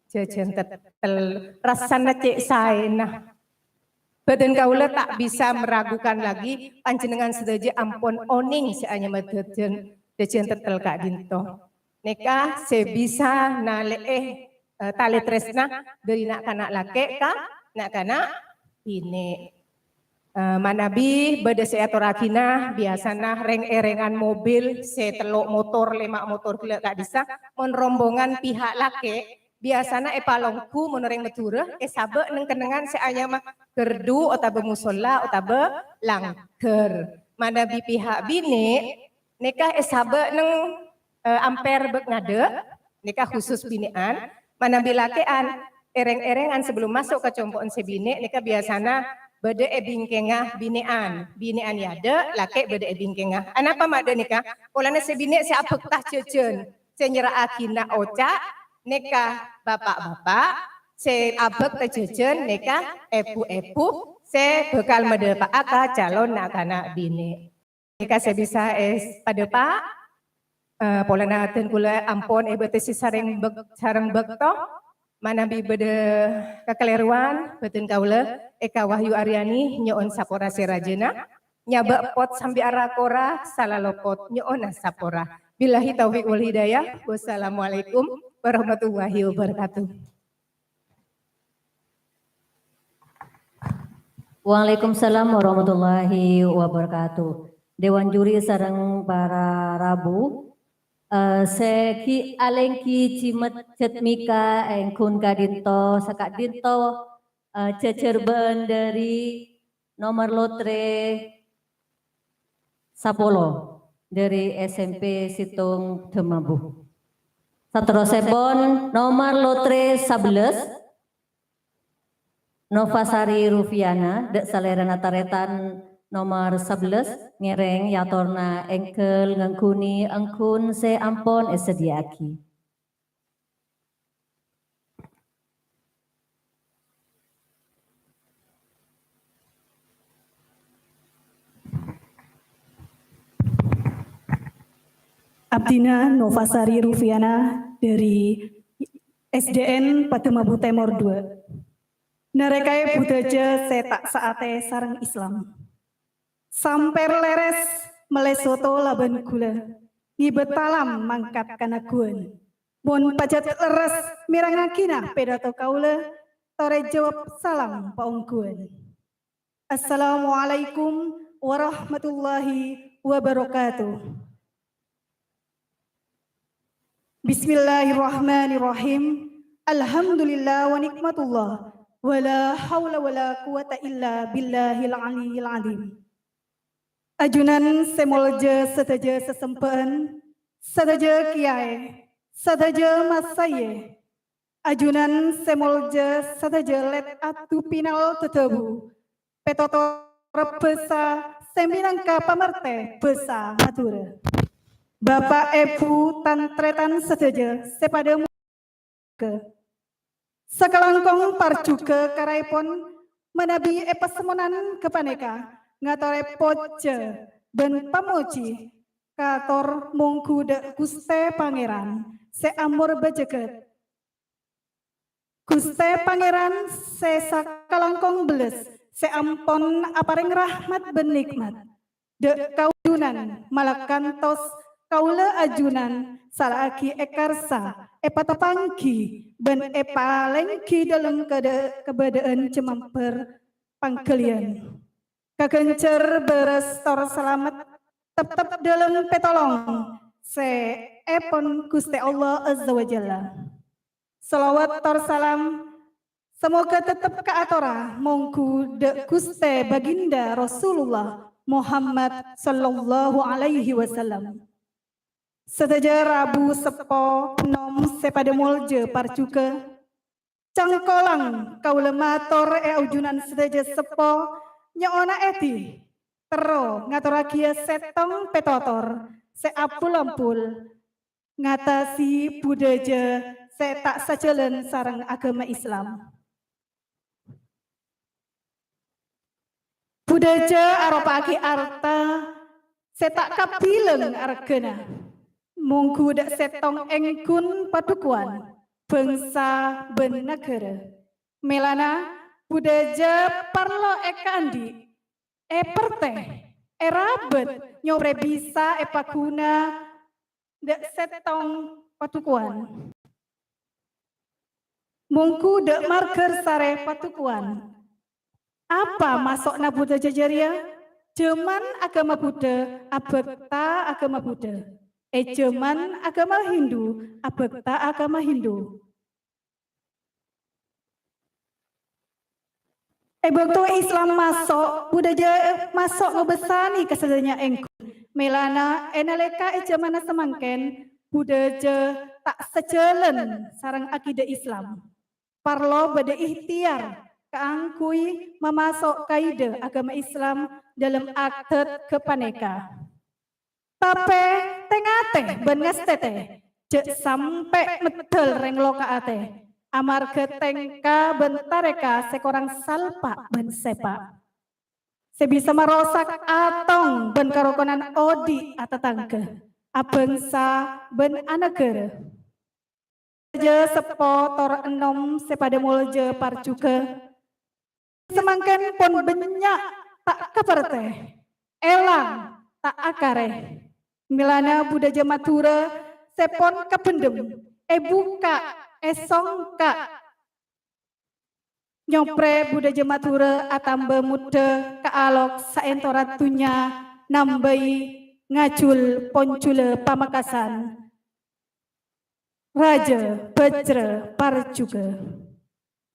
jhâjhân tèttèl. Rassana cè' saèna. Bâdân kaulâ ta' bisa meragukan lagi, panjhennengngan sadhâjâ ampon onèng sè anyama jhâjhân, jhâjhân tèttèl ka'dinto. Nèka sè bisa nalè'è, eh, talè trèsna dhâri na'-kana' lakè' ka na'-kana' binè'. Eh, manabi bâdâ sè èatoraghina, biyasana rèng-èrèngan mobil sè tello' motor, lèma' motor ghellâ' ka'dissa', mon rombongan pihak lakè', biyasana èpalongghu mon orèng Madhurâ, èsabâ' neng-kennengngan sè anyama gherdu otabâ musolla otabâ langghâr. Manabi pihak binè', nèka èsabâ' neng, eh, amper bâk ngadâ', nèka khusus binè'an. Manabi lakè'an, èrèng-èrèngan sabellum maso' ka compo'na sè binè', nèka biyasana bâdâ è bingkèngnga binè'an. Binè'an è adâ', lakè' bâdâ è bingkèngnga. Anapa ma' dâ' nèka? Polana sè binè' sè abhâkta jhâjhân, sè nyerra'aghina oca', nèka bapa'-bapa', sè abhâkta jhâjhân, nèka èbhu-èbhu, sè bhâkal madâpa'a ka calon na'-kana' binè'. Nèka sè bisa èpadâpa', eh, polana dân kaulâ ampon èbâtesi sareng bâk-, sareng bâkto, manabi bâdâ kakalèrowan, bâdân kaulâ, Eka Wahyu Aryani, nyo'on sapora sè rajâna, nyabâ' pot sambi ara-kora, sala lopot, nyo'ona sapora. Billahi taufiq wal hidayah. Wassalamualaikum warahmatullahi wabarakatuh. Waalaikumsalam warahmatullahi wabarakatuh. Dewan juri sareng para rabu, eh, sè ghi' alèngghi jimat jhât mèka èngghun ka'dinto, saka'dinto, eh, jhâjhârbân dhâri nomor lotre sapolo dhâri S M P Sèttong Dhâmabu. Saterrossèpon, nomor lotre sabellâs, Novasari Rufiana, dâ' salèrana tarètan nomor sabellâs, ngèrèng èyatorra èngghâl ngangghuy èngghun sè ampon èsadhiyâ'aghi. Abdhina Novasari Rufiana dhâri S D N Padâmabu Tèmor dua. Narèkaè budhâjâ sè ta' saatè sareng Islam. Sampèr lèrès mellè soto labân ghulâ, ngibâ talam mangkat ka nagghuwân. Mon pajhât lerres mèrangaghina pidato kaulâ, torè jâwâb salam paongghuwân. Assalamualaikum warahmatullahi wabarakatuh. Bismillahirrahmanirrahim. Alhamdulillah wa nikmatullah. Wa la haula wa la quwwata illa billahil aliyyil azim. Ajunan sè molja sadhâjâ sasembhâ'ân, sadhâjâ kiyaè, sadhâjâ masaè. Ajunan sè molja sadhâjâ lèt adu pinal dhâdhâbu, pètotor bhâsa sè mènangka pamartè bhâsa Madhurâ. Bapa', èbhu, tan-tarètan sadhâjâ sè padâ Sakalangkong parjhughâ karaèpon manabi è pasemmonan ghâpanèka ngatorè pojhâ bân pamojhi kator mongghu dâ' Ghustè Pangèran sè amor bâjâgât. Ghustè Pangèran sè sakalangkong bellas sè ampon aparèng rahmat bân nèkmat. Dâ' kaulâ ajunan, malakantos kaulâ ajunan sala'aghi èkarsa, èpateppangghi, bân èpalèngghi dâlem kadâ-, kabâdâ'ân jhâmambhâr pangghâliyân. Kaghânjhâr bârâs tor salamet teptep dâlem pètolong sè èpon Ghustè Allah Azza wa Jalla. Shalawat tor salam samoghâ teptep kaatora mongghu dâ' Ghustè Baginda Rasulullah Muhammad sallallahu alaihi wasallam. Sadhâjâ rabu seppo nom sè padâ molja parjhughâ, cangkolang kaulâ mator è ajunan sadhâjâ seppo nyo'ona èdhi. terro ngatorraghiyâ sèttong pètotor sè abul-ambul ngatasi budhâjâ sè ta' sajhâlân sareng aghâma Islam. Budhâjâ aropa'aghi arta sè ta' kabilang arghâna. Mongghu dâ' sèttong ènggun padhukowan, bhângsa bân naghârâ. Mèlana budhâjâ parlo èkaandi', èpèrtè, èrabât, nyoprè bisa èpaghuna dâ' sèttong padhukowan. Mongghu dâ' marghâ sarè padhukowan. Apa maso'na budhâjâ jârèya? Jhâman aghâma Buddha abhâkta aghâma Buddha. È jhâman aghâma Hindu abhâkta aghâma Hindu. È bâkto Islam maso', budhâjâ maso' ngobâsanè ka sadhâjâna ènggun. Mèlana è nalèka è jhâmanna samangkèn, budhâjâ ta' sajhâlân sareng akidah Islam. Parlo bâdâ ihtiyar kaangghuy mamaso' kaidah aghâma Islam dâlem adat ghâpanèka. Tapè, tè-ngatè bân ngastètè, jhâ' sampè' meddhâl rèng loka atè, amarghâ tèngka bân tarèka sè korang salpa' bân sèpa', sè bisa marosak atong bân karokonan odi' atatangghâ, abhângsa bân anaghârâ. Jhâ' seppo tor ennom sè padâ molja parjhughâ. Samangkèn pon bânnya' ta' kapartè, èlang ta' akarè. Mèlana budhâjâ Madhurâ sè pon kabhendhem, èbukka', èsongka'. Nyoprè budhâjâ Madhurâ atamba muddhâ ka alok saèntorra dhunnya nambâi ngajhul ponjhulâ Pamekasan. Rajâ Bajra Parjhughâ.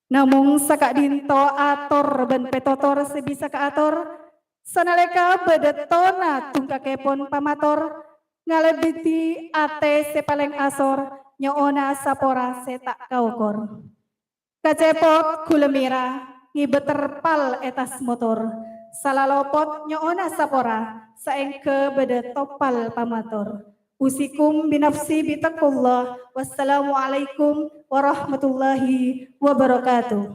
Namong saka'dhinto ator bân pètotor sè bisa kaator, sanalèka bâdâ tona dhungkakèpon pamator, ngalèbâdhi atè sè palèng asor, nyo'ona sapora sè ta' kaokor. Kacepot ghulâ mèra, ngibâ terpal è tas motor. Salalopot nyo'ona sapora, saèngghâ bâdâ topal pamator. Usikum binafsi bitaqwallah. Wassalamualaikum warahmatullahi wabarakatuh.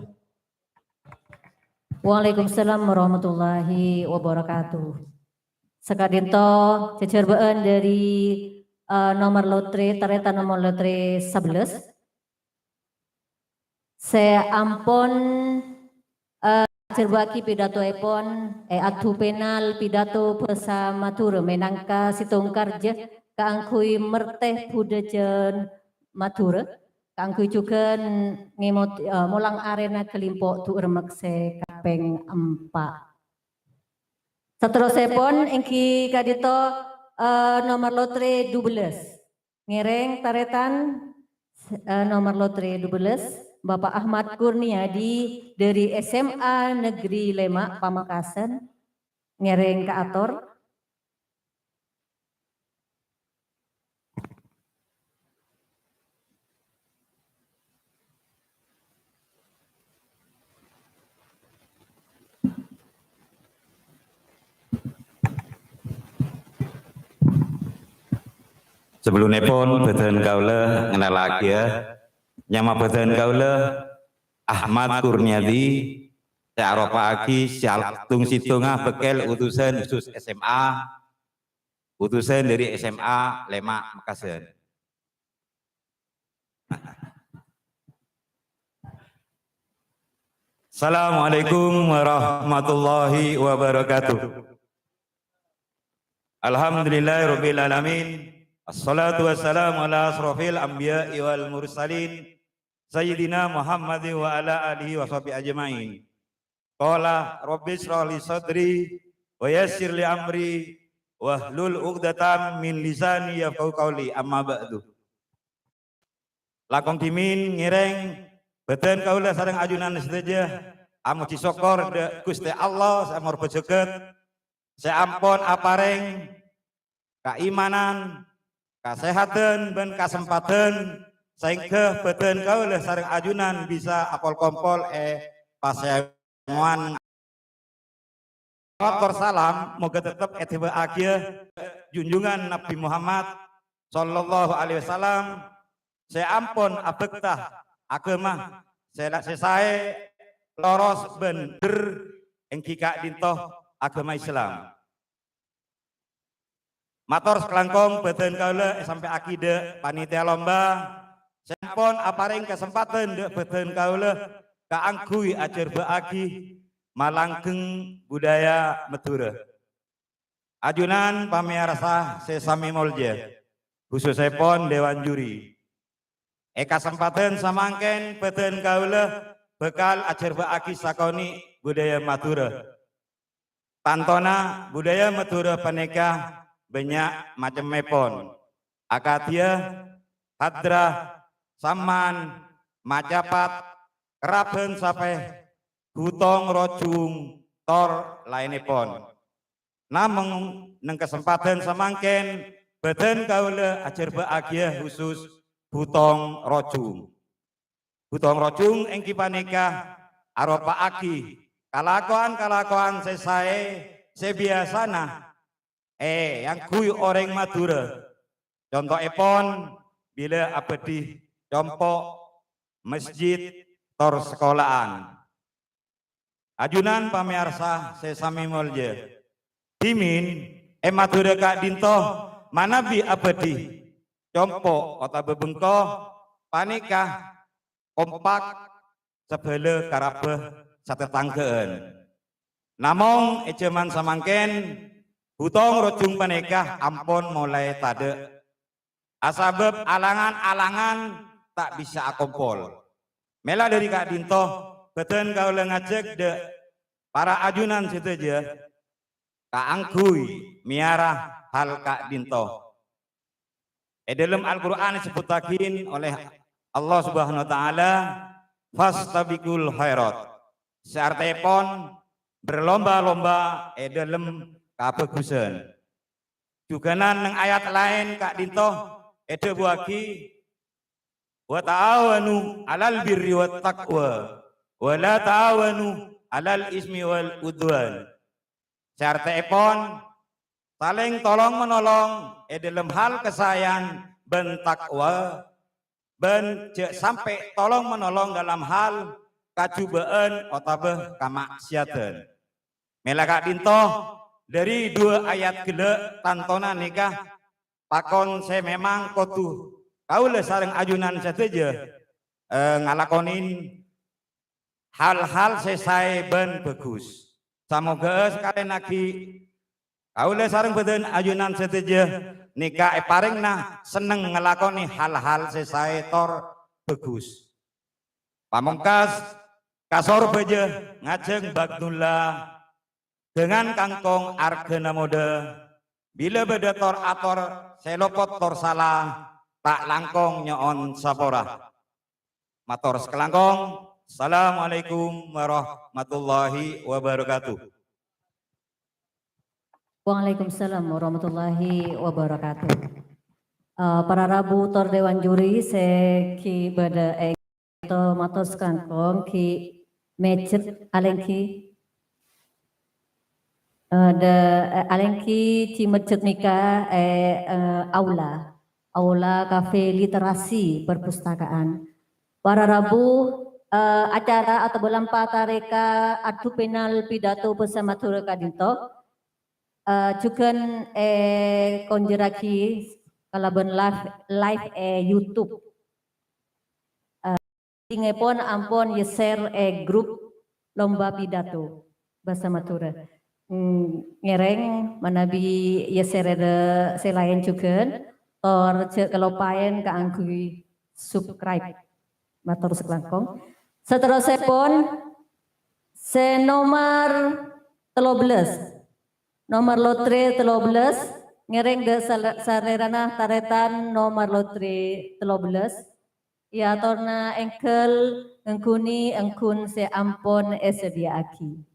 Waalaikumsalam warahmatullahi wabarakatuh. Saka'dhinto jhâjhârbâ'ân dâri, eh, nomor lotre, tarètan nomor lotre sabellâs. Sè ampon, eh, ajhârbâ'âghi pidatoèpon, eh, èaddhu pènal pidato bhâsa Madhurâ mènangka sèttong karjâ kaangghuy mertè budhâjâ Madhurâ, kaangghuy jhughân ngèmot-, eh, molang arèna Kalimpo' Du'remmek sè kapèng empa'. Saterrossèpon èngghi ka'dhinto, eh, nomor lotre dubellâs. Ngèrèng tarètan, eh, nomor lotre dubellâs, Bapak Ahmad Kurniadi dâri S M A Negeri Lèma' Pamekasan, ngèrèng kaator. Sabellunnèpon, bhâdhân kaulâ ngennalaghi, ya. Nyama bhâdhân kaulâ Ahmad Kurniadi, sè aropa'aghi sèttong-sèttongnga bâkkèl utusan khusus S M A, utusan dâri S M A Lèma' Mekasan. Assalamualaikum warahmatullahi wabarakatuh. Alhamdulillahirabbil alamin. Assalatu wassalamu ala asyrafil anbiya'i wal mursalin, Sayyidina Muhammadin wa ala alihi wa sahbihi ajma'in. Qala, "Rabbi shrah li sadri wa yassir li amri wahlul 'uqdatam min lisani yafqahu qawli." Amma ba'du. Langkong dhimèn ngèrèng bhâdhân kaulâ sareng ajunan sadhâjâ amojhi sokkor dâ' Ghustè Allah sè amorbâ jhâghât, sè ampon aparèng kaimanan, kasèhadhân bân kasempadhân saèngghâ bhâdhân kaulâ sareng ajunan bisa apol-kompol è pasèmowan Salawat tor salam moghâ tetep èdhâbuwâ'âghiyâ junjungan Nabbhi Muhammad sallallahu alaihi wasallam sè ampon abhâkta aghâma sè la-, sè saè, loros bân bhender, èngghi ka'dinto aghâma Islam. Mator sakalangkong bhâdhân kaulâ èsampè'aghi dâ' panitia lomba sè ampon aparèng kasempadhân dâ' bhâdhân kaulâ kaangghuy ajhârbâ'âghi malanggheng budaya Madhurâ. Ajunan pamèyarsa sè samè molja, khusussèpon dewan juri. È kasempadhân samangkèn bhâdhân kaulâ bhâkal ajhârbâ'âghi sakonè' budaya Madhurâ. Tantona budaya Madhurâ panèka bânnya' macemmèpon, akadhiyâ hadrah, samman, macapat, kerrabhân sapè, bhutong rojung, tor laènnèpon. Namong neng kasempadhân samangkèn, bhâdhân kaulâ ajhârbâ'âghiyâ khusus bhutong rojung. Bhutong rojung èngghi panèka aropa'aghi kalakowan-kalakowan sè saè sè biyasana èangghuy orèng Madhurâ. Contoèpon, bilâ abâdhi compo', masjid, tor sakola'an. Ajunan pamèyarsa sè samè molja, dhimèn è Madhurâ ka'dinto manabi abâdhi compo' otabâ bengko panèka kompak sabhâlâ karabhâ satatangghâ'ân. Namong è jhâman samangkèn, bhutong rojung panèka ampon molaè tadâ'. Asabâb alangan-alangan ta' bisa akompol. Mèla dhâri ka'dinto, bhâdhân kaulâ ngajhâk dâ' para ajunan sadhâjâ kaangghuy mèyara hal ka'dinto. È dhâlem Al-Qur'an èsebbhuttaghi olè Allah Subhanahu wa Ta'ala, "Fastabiqul khairat." Sè artèpon berlomba-lomba è dhâlem kabhâghusân. Jhughânan neng ayat laèn ka'dinto èdhâbuwâghi, "Wa ta'awanu 'alal birri wat taqwa, wa la ta'awanu 'alal ismi wal udwan." Sè artèèpon, salèng tolong-menolong è dhâlem hal kasaèyan bân takwa, bân jhâ' sampè' tolong-menolong dhâlem hal kajhubâ'ân otabâ kama'siyadhân. Mèla ka'dinto, dhâri dhuwâ' ayat ghellâ' tantona nèka pakon sè mèmang kodhu kaulâ sareng ajunan sadhâjâ, eh, ngalakonè hal-hal sè saè bân bhâghus. Samoghâ sakalèyan aghi kaulâ sareng bhâdhân ajunan sadhâjâ nèka èparèngana senneng ngalakonè hal-hal sè saè tor bhâghus. Pamongkas, kasorbhâjâ ngajhâng bâktolla, dhângan kangkong arghâna modâ, bilâ bâdâ tor-ator sè lopot tor sala, ta' langkong nyo'on sapora. Mator sakalangkong, Assalamualaikum warahmatullahi wabarakatuh. Waalaikumsalam warahmatullahi wabarakatuh. Eh, para rabu tor dewan juri sè ghi' bâdâ è to mator sakalangkong ghi' mèjhât alèngghi. Eh, dâ-, eh, alèngghi ghi' mèjhât nèka è, eh, aula. Aula Kafe Literasi Perpustakaan. Para rabu, eh, acara otabâ lampa tarèka adu panel pidato bhâsa Madhurâ ka'dinto, eh, jhughân èkonjhârraghi kalabân live, live è YouTube. Eh, Èngghinnèpon ampon èshare è grup lomba pidato bhâsa Madhurâ. Hmm, ngèrèng manabi èshare è sè laèn jhughân, tor jhâ' kalopaèn kaangghuy subscribe. Mator sakalangkong. Saterrossèpon, sè nomer tello bellâs. Nomer lotre tello bellâs, ngèrèng dâ' sal-, salèrana tarètan nomer lotre tello bellâs. Èyatorra èngghâl ngangghuy èngghun sè ampon èsadhiyâ'aghi.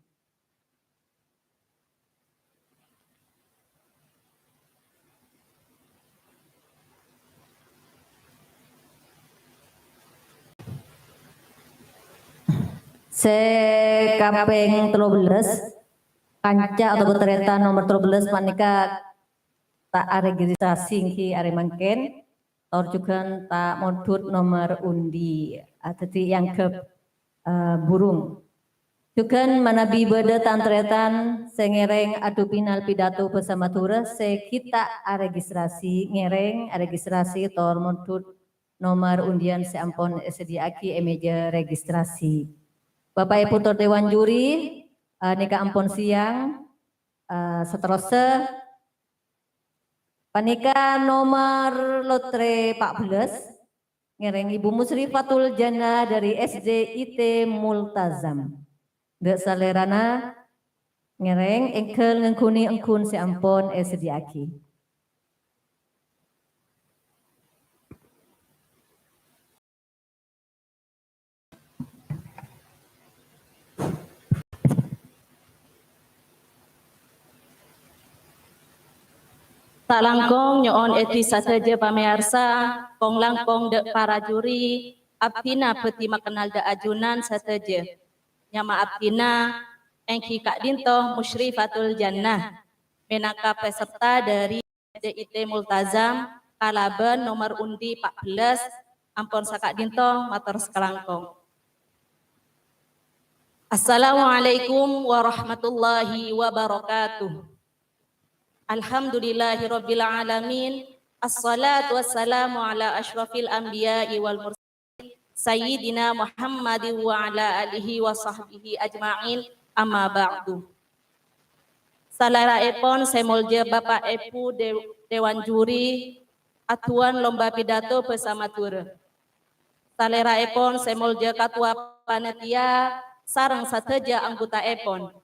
Sè kapèng tello bellâs, kanca otabâ tarètan nomer tello bellâs panèka ta' aregistrasi èngghi arè mangkèn, tor jhughân ta' mondhut nomer undi. Ah, dhâddhi èangghep, eh, burung. Jhughân manabi bâdâ tan-tarètan sè ngèrèng adu final pidato bhâsa Madhurâ sè ghi' ta' aregistrasi, ngèrèng aregistrasi tor mondhut nomer undian sè ampon èsadhiyâ'aghi è mèja registrasi. Bapa' Èbhu tor dewan juri, eh, nèka ampon sèyang, eh, saterrossa panèka nomer lotre pa' bellâs, ngèrèng Ibu Musrifatul Jannah dâri S D I T Multazam. Dâ' salèrana ngèrèng èngghâl ngangghuy èngghun sè ampon èsadhiyâ'aghi. Salangkong nyo'on èdhi sadhâjâ pamèyarsa, kong-langkong dâ' para juri, abdhina bhâdhi makennal dâ' ajunan sadhâjâ. Nyama abdhina èngghi ka'dinto Musyrifatul Jannah, mènangka peserta dâri D I T Multazam kalabân nomer undi pa' bellâs, ampon saka'dinto mator sakalangkong. Assalamualaikum warahmatullahi wabarakatuh. Alhamdulillahirabbil alamin. Assalatu wassalamu ala asyrafil anbiya'i wal mursalin, Sayyidina Muhammadin wa ala alihi wa sahbihi ajma'in, amma ba'du. Salèra'èpon sè molja Bapa' Èbhu de-, dewan juri, aduwân lomba pidato bhâsa Madhurâ. Salèra'èpon sè molja katowa panitia sareng sadhâjâ anggota'èpon.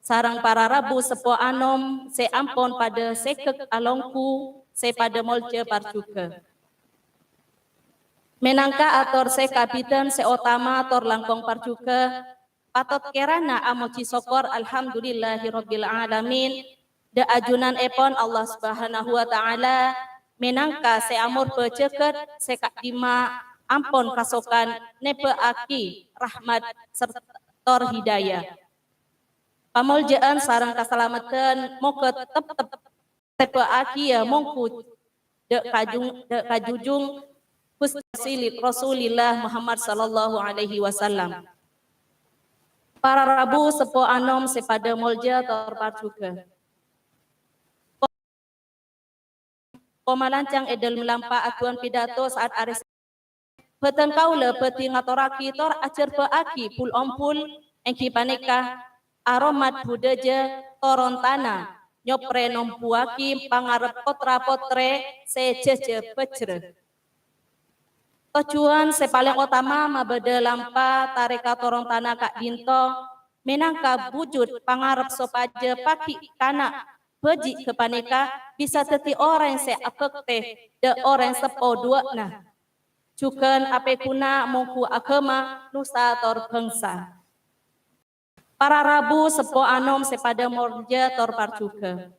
Sareng para rabu seppo anom sè ampon padâ sèghek alongghu sè padâ molja parjhughâ. Mènangka ator sè kabidhân sè otama tor langkong parjhughâ, patot kèrana amojhi sokkor, alhamdulillahirabbil alamin, dâ' ajunanèpon Allah Subhanahu wa Ta'ala, mènangka sè amorbâ jhâghât sè ka'dimma ampon kasokan nèbâ'aghi rahmat ser-, tor hidayah. Pamolja'an sareng kasalameddhân moghâ teptep tèbâ'aghiyâ mongghu dâ' kajung-, dâ' kajujung Ghustè Rasulillah Muhammad sallallahu alaihi wasallam. Para rabu seppo anom sè padâ molja tor parjhughâ. Komalancang è dhâlem lampa aduwân pidato sa'at arè Bhâdhân kaulâ bhâdhi ngatorraghi tor ajhârbâ'âghi bul-ombul, èngghi panèka aromat budhâjâ toron tana, nyoprè nombuwâghi pangarep pottra-pottrè sè jhâjhâ bhâjrâ. Tojjhuwân sè palèng otama mabâdâ lampa tarèka toron tana ka'dinto, mènangka bujut pangarep sopajâ paghi' kana' bhâji' ghâpanèka bisa dhâddhi orèng sè abhâktè dâ' orèng seppo duwâ'na. Jhughân apèghuna mongghu aghâma nusa tor bhângsa. Para rabu seppo anom sè padâ molja tor parjhughâ.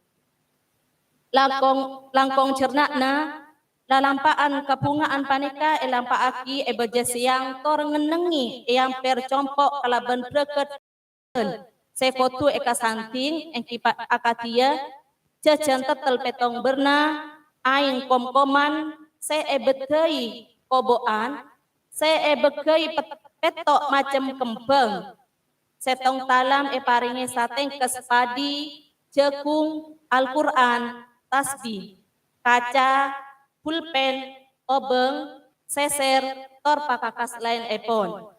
Langkong, langkong jhârna'na, lalampa'an kabhunga'an panèka èlampa'aghi è bâjâ sèyang tor ngennengngè è ampèr compo' kalabân braghât sè kodhu èkasandhing èngghi pa-, akadhiyâ, jhâjhân tèttèl pèttong bârna, aèng kom-koman, sè èbâddhâi kobo'an, sè èbâghâi pet-, pètto' macem kembhâng, sèttong talam èparèngè satèngkes padhi, jhâghung, Al-Qur'an, tasbih, kaca, pulpèn, obâng, sèsèr, tor pakakas laènèpon.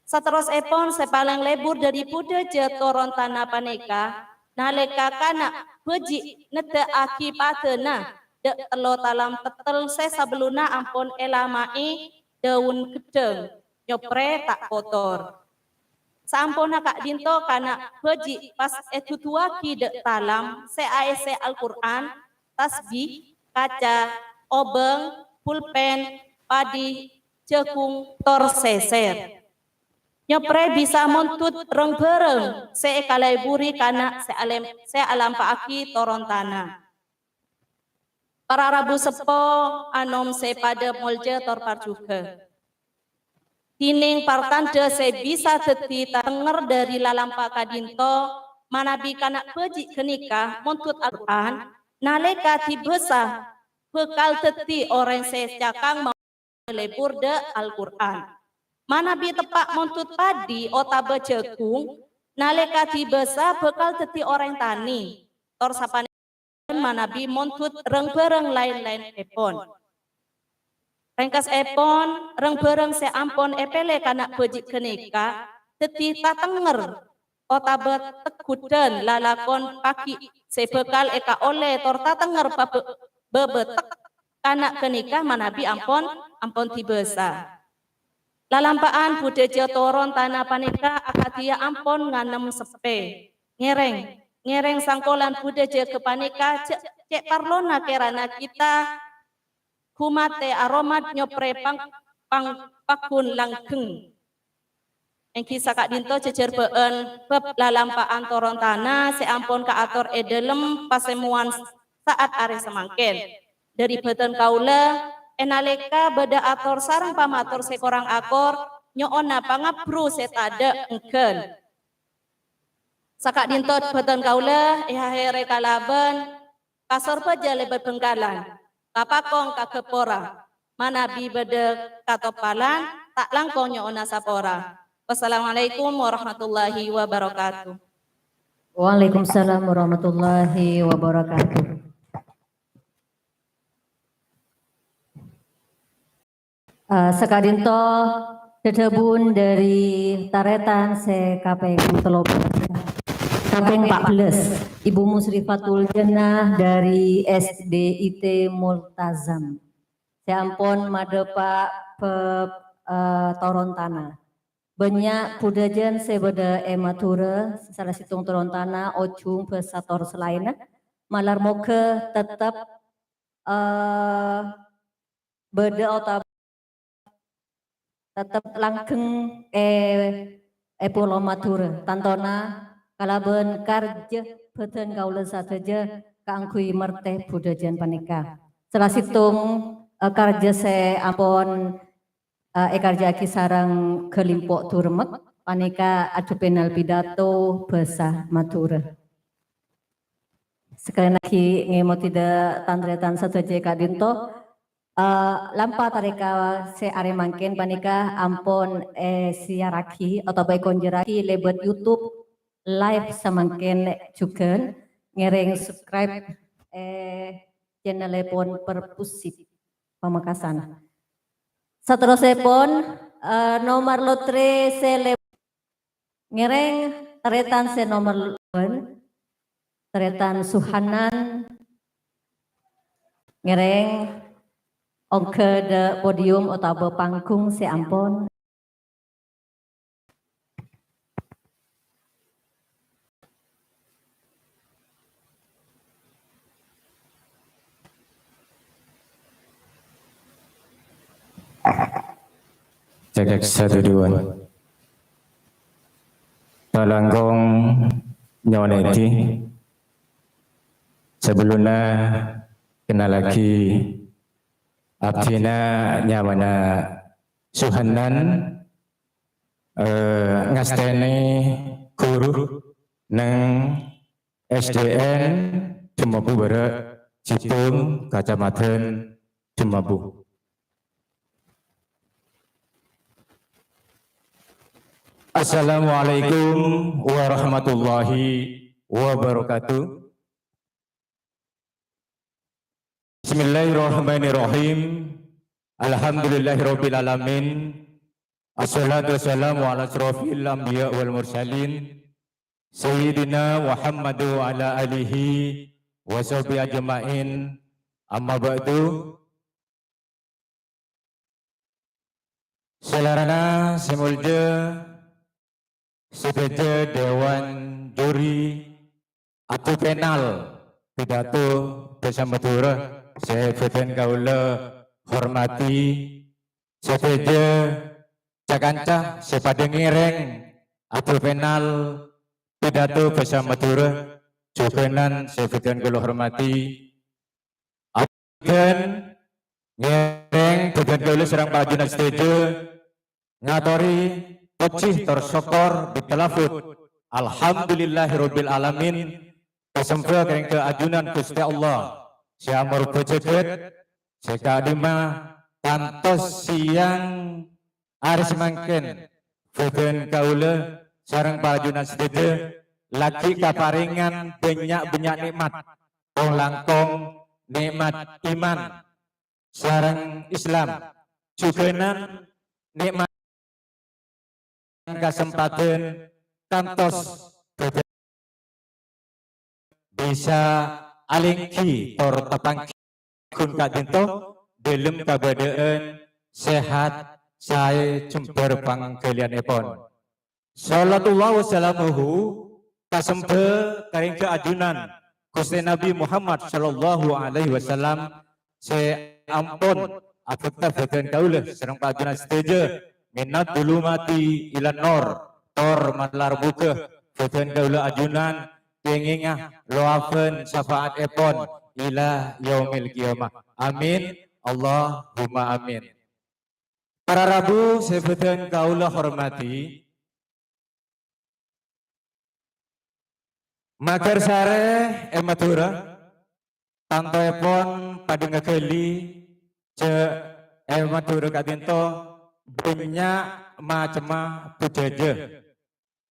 Saterrossèpon sè palèng lebur dhâri budhâjâ toron tana panèka, nalèka kana' bhâji' neddhâ'aghi padâna dâ' tello talam tèttèl sè sabellunna ampon èlama'è dâun ghedhâng, nyoprè ta' kotor. Saamponna ka'dinto kana' bhâji' pas èdhudhuwâghi dâ' talam sè aèssè Al-Qur'an, tasbih, kaca, obâng, pulpèn, padhi, jhâghung, tor sèsèr. Nyoprè bisa mondhut rèng-bhârâng sè èkaleburi kana' sè alem-, sè alampa'aghi toron tana. Para rabu seppo anom sè padâ molja tor parjhughâ. Dhinèng partandhâ sè bisa dhâddhi tatengnger dhâri lalampa ka'dinto, manabi kana' bhâji' ghânèka mondhut Al-Qur'an, nalèka dibâsa bhâkal dhâddhi orèng sè cakang ma-, lebur dhâ' Al-Qur'an. Manabi teppa' mondhut padi otabâ jhâghung, nalèka dibâsa bhâkal dhâddhi orèng tanè, tor sapanè- manabi mondhut rang-bhârâng laèn-laènèpon. Rèngkasèpon, rang-bhârâng sè ampon èpèlè kana' bhâji' ghânèka dhâddhi tatengnger otabâ tegghuddhân lalakon paghi' sè bhâkal èkaollè tor tatengnger pabâ-, bâbâtek kana' ghânèka manabi ampon, ampon dibâsa. Lalampa'an budhâjâ toron tana panèka akadhiyâ ampon nganem seppè. Ngèrèng, ngèrèng sangkolan budhâjâ ghâpanèka jhâ', cè' parlona kèrana kita ghumatè aromat nyoprè pang-, pang-, paggun langgeng. Èngghi saka'dinto jhâjhârbâ'ân bab lalampa'an toron tana sè ampon kaator è dhâlem pasemmowan sa'at arè samangkèn. Dhâri bhâdhân kaulâ, è nalèka bâdâ ator sareng pamator sè korang akor, nyo'ona pangabbru sè tadâ' èngghân. Saka'dinto bhâdhân kaulâ èhahèrè kalabân kasorbhâjâ lèbât Bhângkalan, kapakong ka Ghâpora. Manabi bâdâ katoppalan, ta' langkong nyo'ona sapora. Wassalamualaikum warahmatullahi wabarakatuh. Waalaikumsalam warahmatullahi wabarakatuh. Eh, saka'dinto dhâdhâbun dhâri tarètan sè kapèng tello bellâs, kapèng empat belas, Ibu Musrifatul Jannah dhâri S D I T Multazam. Sè ampon madhâpa' bab, eh, toron tana. Bânnya' budhâjân sè bâdâ è Madhurâ, sala sèttong toron tana, ojhung, bhâsa, tor salaènna. Malar moghâ tettep, eh, bâdâ otabâ tettep langgeng è, è Polo Madhurâ, tantona kalabân karjâ bhâdhân kaulâ sadhâjâ kaangghuy martè budhâjân panèka. Sala sèttong, eh, karjâ sè ampon, eh, èkarjâ'aghi sareng Ghâlimpo' Duremmek panèka adu panel pidato bhâsa Madhurâ. Sakalèyan aghi ngèmot dhâ' tan-tarètan sadhâjâ ka'dinto, eh, lampa tarèka sè arè mangkèn panèka ampon èsiyarraghi otabâ èkonjhârraghi lèbât YouTube live samangkèn jhughân. Ngèrèng subscribe, eh, channelèpon Perpusip Pamekasan. Saterrossèpon, eh, nomer lotre sè lè-, ngèrèng tarètan sè nomer lèbân, tarètan Suhanan, ngèrèng ongghâ dhâ' podium otabâ panggung sè ampon. Cek, cek, satu, dua. Palangkong nyo'on èdhi. Sabellunna kennallaghi, abdhina nyamana Suhanan, eh, ngastènè ghuru neng S D N Demmabu Bârâ', Jidung, Kacamadhân Demmabu. Assalamualaikum warahmatullahi wabarakatuh. Bismillahirrahmanirrahim. Alhamdulillahirabbil alamin. Assalatu wassalamu ala asyrafil anbiya wal mursalin, Sayyidina Muhammad wa ala alihi wa sahbihi ajma'in. Amma ba'du. Salarana sè molja, sadhâjâ dewan juri, adu panel pidato bhâsa Madhurâ sè bhâdhân kaulâ hormati, sadhâjâ ca-kanca sè padâ ngèrèng adu panel pidato bhâsa Madhurâ jhughânan sè bhâdhân kaulâ hormati. Abdhina ngèrèng bhâdhân kaulâ sareng pangajunan sadhâjâ ngatorè pojhi tor sokkor bit talafut. Alhamdulillahirabbil alamin. Kasemba karèng ka ajunan Ghustè Allah sè amorbâ jhâghât, sè ka'dimma kantos sèyang arè samangkèn, bhâdhân kaulâ sareng parajunan sadhâjâ laghi' kaparèngan bânnya'-bânnya' nè'mat, kong-langkong nè'mat iman sareng Islam, jhughânan nè'mat kasempadhân kantos bhâdhân bisa alèngghi tor tapangghi ghun ka'dinto dhâlem kabâdâ'ân sehat saè jembhâr pangghâliyânèpon. Shalawatullah wa salamuhu kasemba karèng ka ajunan Ghustè Nabbhi Muhammad sallallahu alaihi wasallam sè ampon abhâkta bhâdhân kaulâ sareng parajunan sadhâjâ minad dhulumati ilan nur, tor malar moghâ bhâdhân kaulâ ajunan kèngènga loaban syafa'atèpon ila yaumil qiyamah. Amin. Allahumma amin. Para rabu sè bhâdhân kaulâ hormadhi, maghâr sarè è Madhurâ, tantoèpon padâ ngaghâli jhâ' è Madhurâ ka'dinto bânnya' macemma budhâjâ.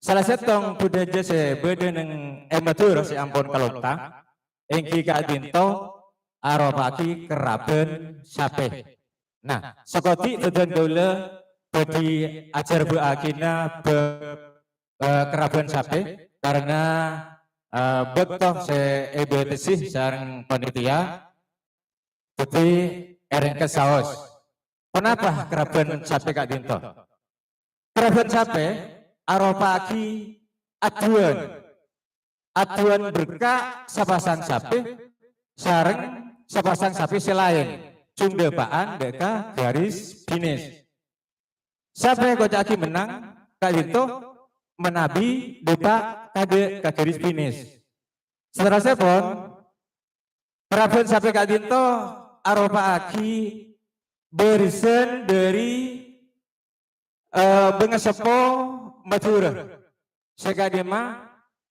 Sala sèttong budhâjâ sè bâdâ neng è Madhurâ sè ampon kalonta, èngghi ka'dinto aropa'aghi kerrabhân sapè. Nah, sakodi' bhâdhân kaulâ bhâdhi ajhârbâ'aghina bhâb, eh, kerrabhân sapè, karena, eh, bâkto sè èbâtesi sareng panitia, dhâddhi èrèngkes saos. Ponapa kerrabhân sapè ka'dinto? Kerrabhân sapè aropa'aghi adduwân. Adduwân berka' sapasang sapè sareng sapasang sapè sè laèn, jhung dâpa'an dâ' ka garis finish. Sapè èkoca'aghi mennang ka'dinto manabi dâpa' kadâ' ka garis finish. Saterrossèpon, kerrabhân sapè ka'dinto aropa'aghi barisan dhâri eh, bângaseppo Madhurâ. Sè ka'dimma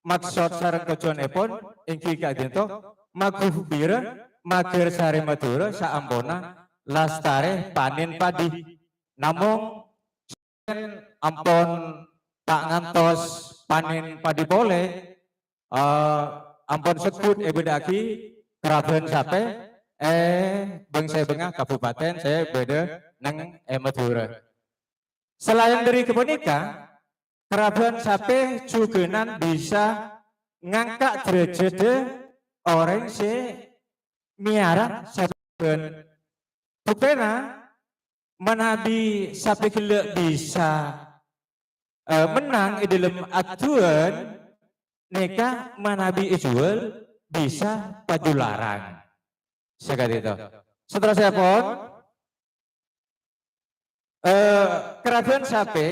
maksod sareng tojjhuwânnèpon èngghi ka'dinto maghufbira maghâr sarè Madhurâ saamponna lastarè panèn padi. Namong ampon ta' ngantos panèn padi polè, eh, ampon segghut èbâdâ'aghi kerrabhân sapè è bâng-sèbângnga kabupaten sè bâdâ neng è Madhurâ. Salaèn dhâri ghâpanèka, kerrabhân sapè jhughânan bisa ngangka' dârâjhâddhâ orèng sè mèyara sapè. Buktèna, manabi sapè ghellâ' bisa, eh, mennang è dhâlem adduwân, nèka manabi èjhuwâl bisa paju larang. Sakadinto. Saterrossèpon, eh, kerrabhân sapè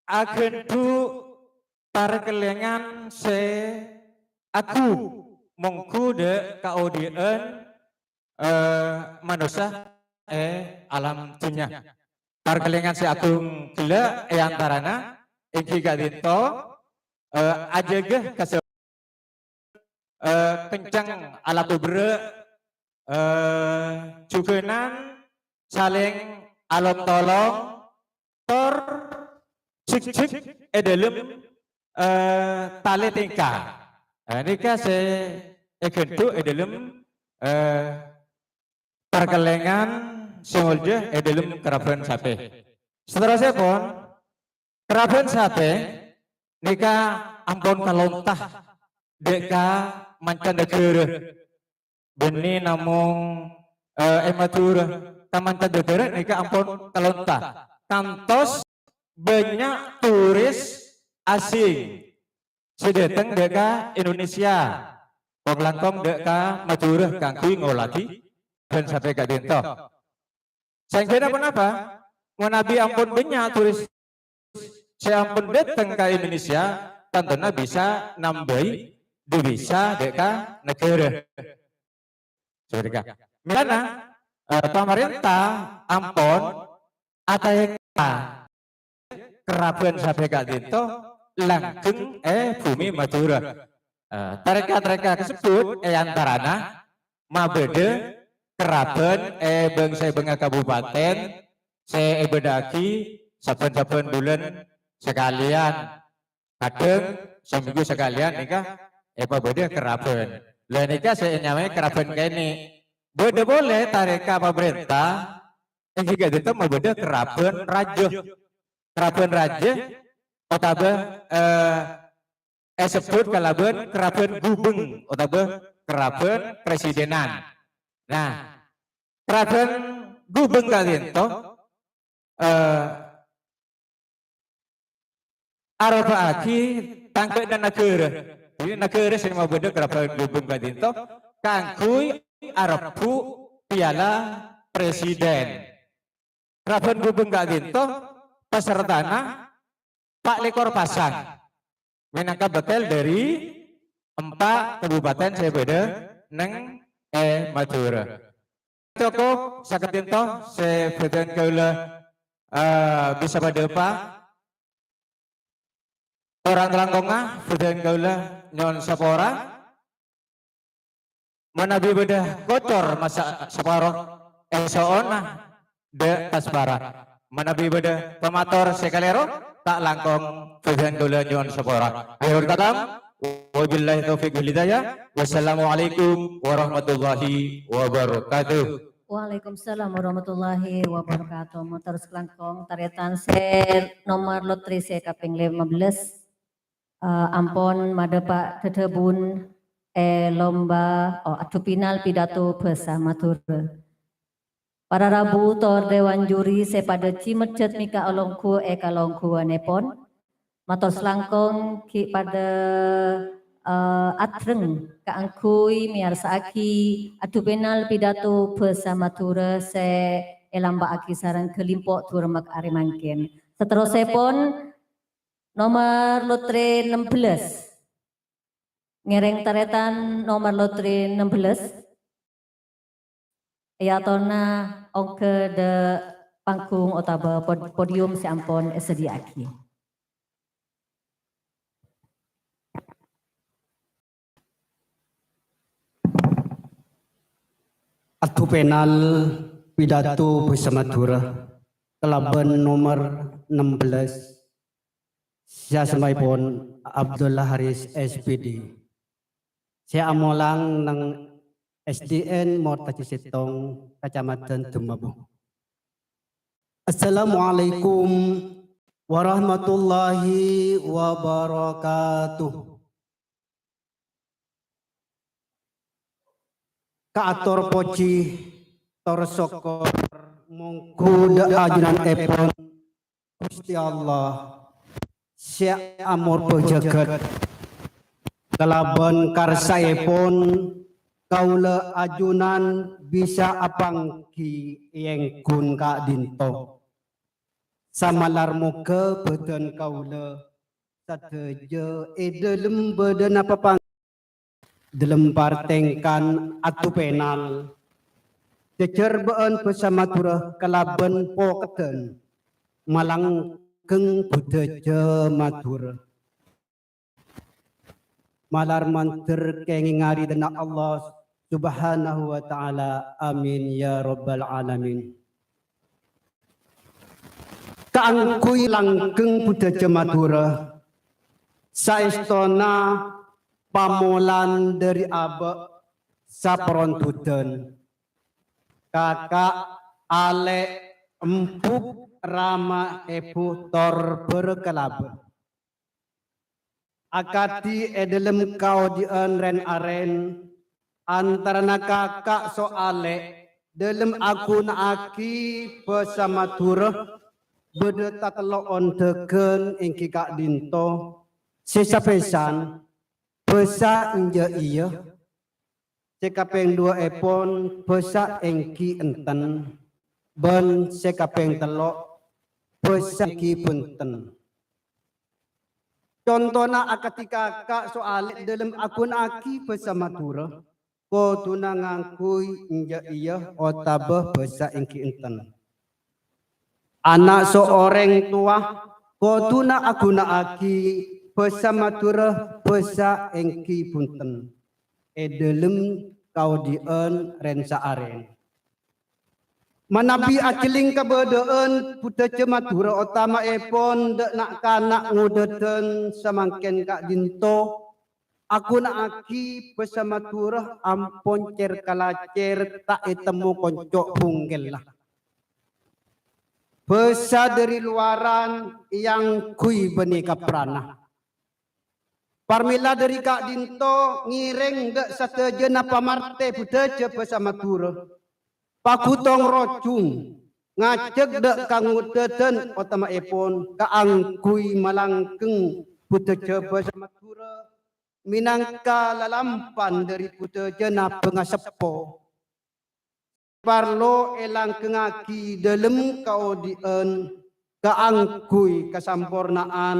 aghândhu' parkellèngan sè aghung, mongghu dâ' kaodi'ân, eh, manossa è alam dhunnya. Parkellèngan sè aghung ghellâ' è antarana èngghi ka'dinto, eh, ajâgâ kasè-, eh, kenceng alako berrâ', eh, jhughânan salèng along-tolong, tor jhekjhek è dhâlem, eh, talè tèngka. Eh, nèka sè èghândhu' è dhâlem, eh, parkellèngan sè molja è dhâlem kerrabhân sapè. Saterrossèpon, kerrabhân sapè nèka ampon kalonta dâ' ka mancanagara. Bânnè namong, eh, è Madhurâ, ka mancanagara nèka ampon kalonta. Kantos bânnya' turis asing sè dâteng dâ' ka Indonesia, kong-langkong dâ' ka Madhurâ kaangghuy ngoladi bân sapè ka'dinto. Saèngghâna ponapa? Manabi ampon bânnya' turis sè ampon dâteng ka Indonesia, tantona bisa nambâi devisa dâ' ka naghârâ. Saudara, mèlana, eh, pamarènta ampon ataèka kerabhân sampè' ka'dinto langgeng è bhumè Madhurâ. Eh, tarèka-tarèka kasebbhut è antarana mabâdâ kerabhân è bâng-sèbângnga kabupatèn sè èbâdâ'aghi sabbhân-sabbhân bulân sakalèyan. Kadhâng samènggu sakalèyan nèka èpabâdâ kerabhân. Lah nèka sè ènyamaè kerabhân kènè'. Bâdâ polè tarèka pamarènta, èngghi ka'dinto mabâdâ kerabhân rajâ. Kerabhân rajâ otabâ, eh, èsebbhut kalabân kerabhân ghubeng otabâ kerabhân presidenan. Nah, kerabhân ghubeng ka'dinto, eh, arobbhâ'aghi tangghâna naghârâ. Jadi naghârâ sè mabâdâ kerabhân ghubeng ka'dinto kaangghuy arebbhu' piala presiden. Kerabhân ghubeng ka'dinto pesertana pa' lèkor pasang. Mènangka bâkal dâri empa' kabupatèn sè bâdâ neng è Madhurâ. Cokop saka'dinto sè bhâdhân kaulâ, eh, bisa padâpa'. Korang langkongnga bhâdhân kaulâ nyo'on sapora. Manabi bâdâ kocor masa' saparo, èso'ona dâ' kaspara. Manabi bâdâ pamator sè kalèro, ta' langkong bhâdhân kaulâ nyo'on sapora. Akhirul kalam, wabillahi taufiq wal hidayah. Wassalamualaikum warahmatullahi wabarakatuh. Waalaikumsalam warahmatullahi wabarakatuh. Mator sakalangkong tarètan sè nomer lotri sè kapèng lèma bellâs. Eh, ampon madâpa' dhâdhâbun è lomba, oh, adu final pidato bhâsa Madhurâ. Para rabu tor dewan juri sè padâ cè' mèjjhât mèka alongghu è kalongghuwânèpon. Mator sakalangkong ghi' padâ, eh, adreng kaangghuy mèyarsa'aghi adu final pidato bhâsa Madhurâ sè èlampa'aghi sareng Ghâlimpo' Duremmek arè mangkèn. Saterrossèpon, nomer lotri ennem bellâs. Ngèrèng tarètan nomer lotri ennem bellâs. Èyatorna ongghâ dâ' panggung otabâ pod-, podium sè ampon èsadhiyâ'aghi. Adu penal pidato bhâsa Madhurâ kalabân nomer ennem bellâs, sè asmaèpon Abdullah Haris, S P D, sè amolang neng S D N Mortaji Settong, Kacamadhân Demmabo. Assalamualaikum warahmatullahi wabarakatuh. Kaator pojhi tor sokkor mongghu dâ' ajunanèpon Ghustè Allah sè amorbhâ jhâghât. Kalabân karsaèpon kaulâ ajunan bisa apangghi èngghuy ka'dinto. Samalar moghâ bhâdhân kaulâ sadhâjâ è dhâlem bâdâna papang-, dhâlem partèngkan adu penal. Jhâjhârbâ'ân bhâsa Madhurâ kalabân pokeddhân malanggeng budhâjâ Madhurâ. Malar mandhâr kèngèng aridhâna Allah Subhanahu wa Ta'ala. Amin ya rabbal alamin. Kaangghuy langgeng budhâjâ Madhurâ, saèstona pamolan dhâri abâ' saparondhudhân, kaka', alè', embu', rama, èbhu, tor bârâ kalabân. Akadhi è dhâlem kaodi'ân rèn-arèn, antarana kaka' so alè' dhâlem aghuna'aghi bhâsa Madhurâ, bâdâ tatello' ondhâghân èngghi ka'dinto, sè sapèsan, bhâsa enjâ' iyâ, sè kapèng duwâ'èpon bhâsa èngghi enten, bân sè kapèng tello' bhâsa èngghi bhunten. Contona akadhi kaka' so alè' dhâlem aghuna'aghi bhâsa Madhurâ, kodhuna ngangghuy enjâ' iyâ otabâ bhâsa èngghi enten. Ana' so orèng towa Koduna aghuna'aghi bhâsa Madhurâ bhâsa èngghi bhunten è dhâlem kaodi'ân rèn-saarèn. Manabi ajhelling kabâdâ'ân budhâjâ Madhurâ, otama'èpon dhâ' na'-kana' ngodâdân samangkèn ka'dinto, aghuna'aghi bhâsa Madhurâ ampon cèr-kalacèr ta' ètemmo konco' bhungkella. Bhâsa dhâri lowaran èangghuy bânnè kaprana. Parmèla dhâri ka'dinto ngèrèng dhâ' sadhâjâna pamartè budhâjâ bhâsa Madhurâ. Paghutong rojung, ngajhâk dhâ' ka ngodâdân otama'èpon kaangghuy malangkeng budhâjâ bhâsa Madhurâ mènangka lalampan dhâri budhâjâna bângaseppo. Parlo èlangkengngaghi dhâlem kaodi'ân kaangghuy kasamporna'an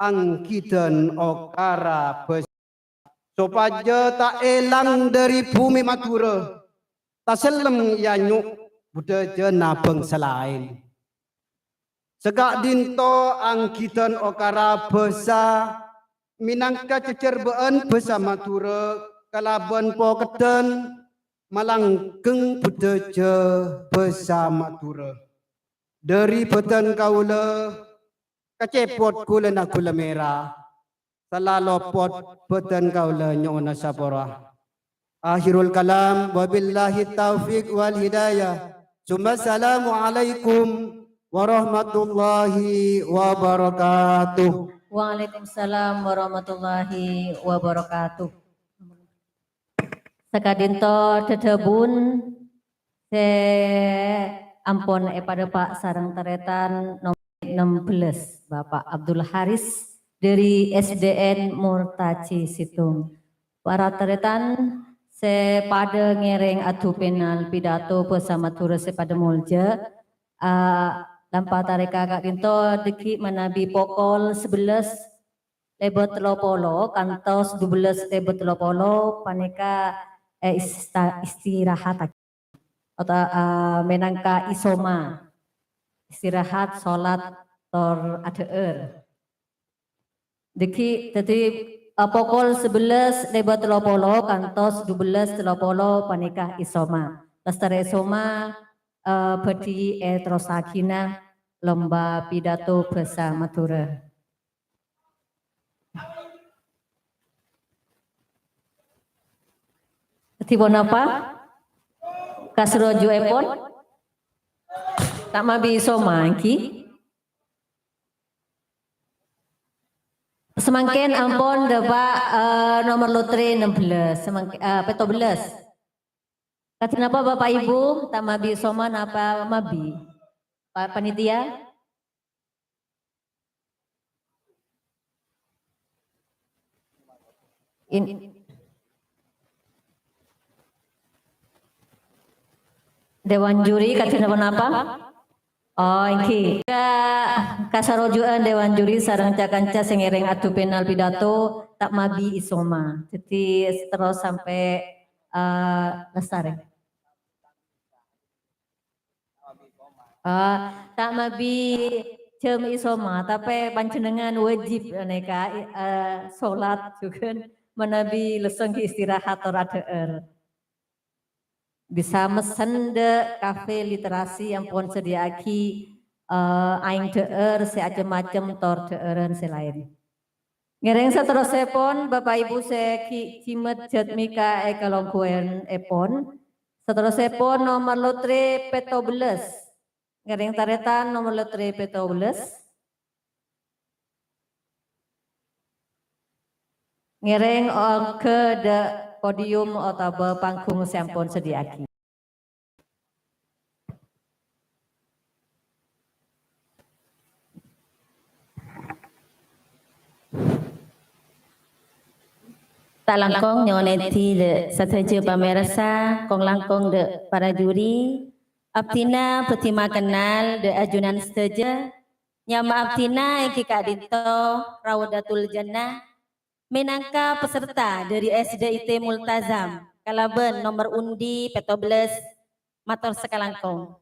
anggidân okara bhâsa, sopajâ ta' èlang dhâri bhumè Madhurâ, tasellem èanyo' budhâjâna bhângsa laèn. Saka'dinto anggidân okara bhâsa mènangka cacèrbâ'ân bhâsa Madhurâ kalabân pokeddhân malangkeng budhâjâ bhâsa Madhurâ. Dhâri bhâdhân kaulâ, kacèpot ghulâna ghulâ mèra. Sala lopot bhâdhân kaulâ nyo'ona sapora. Akhirul kalam, wabillahi taufiq wal hidayah. Summa assalamualaikum warahmatullahi wabarakatuh. Waalaikumsalam warahmatullahi wabarakatuh. Saka'dinto dhâdhâbun sè ampon èpadhâpa' sareng tarètan nomor ennem belas, Bapak Abdul Haris dhâri S D N Murtaji Situng. Para tarètan sè padhâ ngèrèng adu panel pidato bhâsa Madhurâ sè padhâ molja, a, lampa tarèka ka'dinto dhâggi' manabi pokol sabellâs lèbât tello polo kantos dubellâs lèbât tello polo panèka, eh, ista-, istirahat. Ota-, eh, mènangka isoma. Istirahat, solat, tor adhâ'âr. Dhâggi', dhâddhi, eh, pokol sabellâs lèbât tello polo kantos dubellâs tello polo panèka isoma. Lastarè isoma, eh, bhâdhi èterrossaghina lomba pidato bhâsa Madhurâ. Dhâddhi ponapa? Kasaroju'èpon? Ta' mabi soma, ènggi? Samangkèn ampon dhâpa', eh, nomor lotre ennem belas, samangkè-, eh, pètto belas. Kadhi napa Bapak Ibu, ta' mabi soma napa mabi? Pa-, panitia? In-, Dewan juri kadhi napa-napa? Oh, ènggi. Ka, kasaroju'an Dewan juri sareng ca-kanca sè ngèrèng adu panel pidato ta' mabi isoma. Dhâddhi terros sampè', eh, lastarè. Ah, ta' mabi jhâm isoma, tapè panjhennengngan wajib nèka, eh, solat jhughân manabi lessong ghi' istirahat tor adhâ'âr. Bisa messen dâ' kafe literasi ampon sadhiyâ'aghi, eh, aèng dhâ'âr sè cem-macem tor dhâ'ârân sè laèn. Ngèrèng saterrossèpon, Bapak Ibu sè ghi' jimet jhât mèka è kalongghuwânèpon. Saterrossèpon nomer lotre pètto belas. Ngèrèng tarètan nomer lotre pètto belas. Ngèrèng ongghâ dâ' podium otabâ panggung sè ampon sadhiyâ'aghi. Ta' langkong nyonèdhi dâ' sadhâjâ pamèrsa, kong-langkong dâ' para juri, abdhina bhâdhi makennal dâ' ajunan sadhâjâ, nyama abdhina ènggi ka'dinto Raudatul Jannah, mènangka peserta dâri S D I T Multazam kalabân nomer undi pètto belas, mator sakalangkong.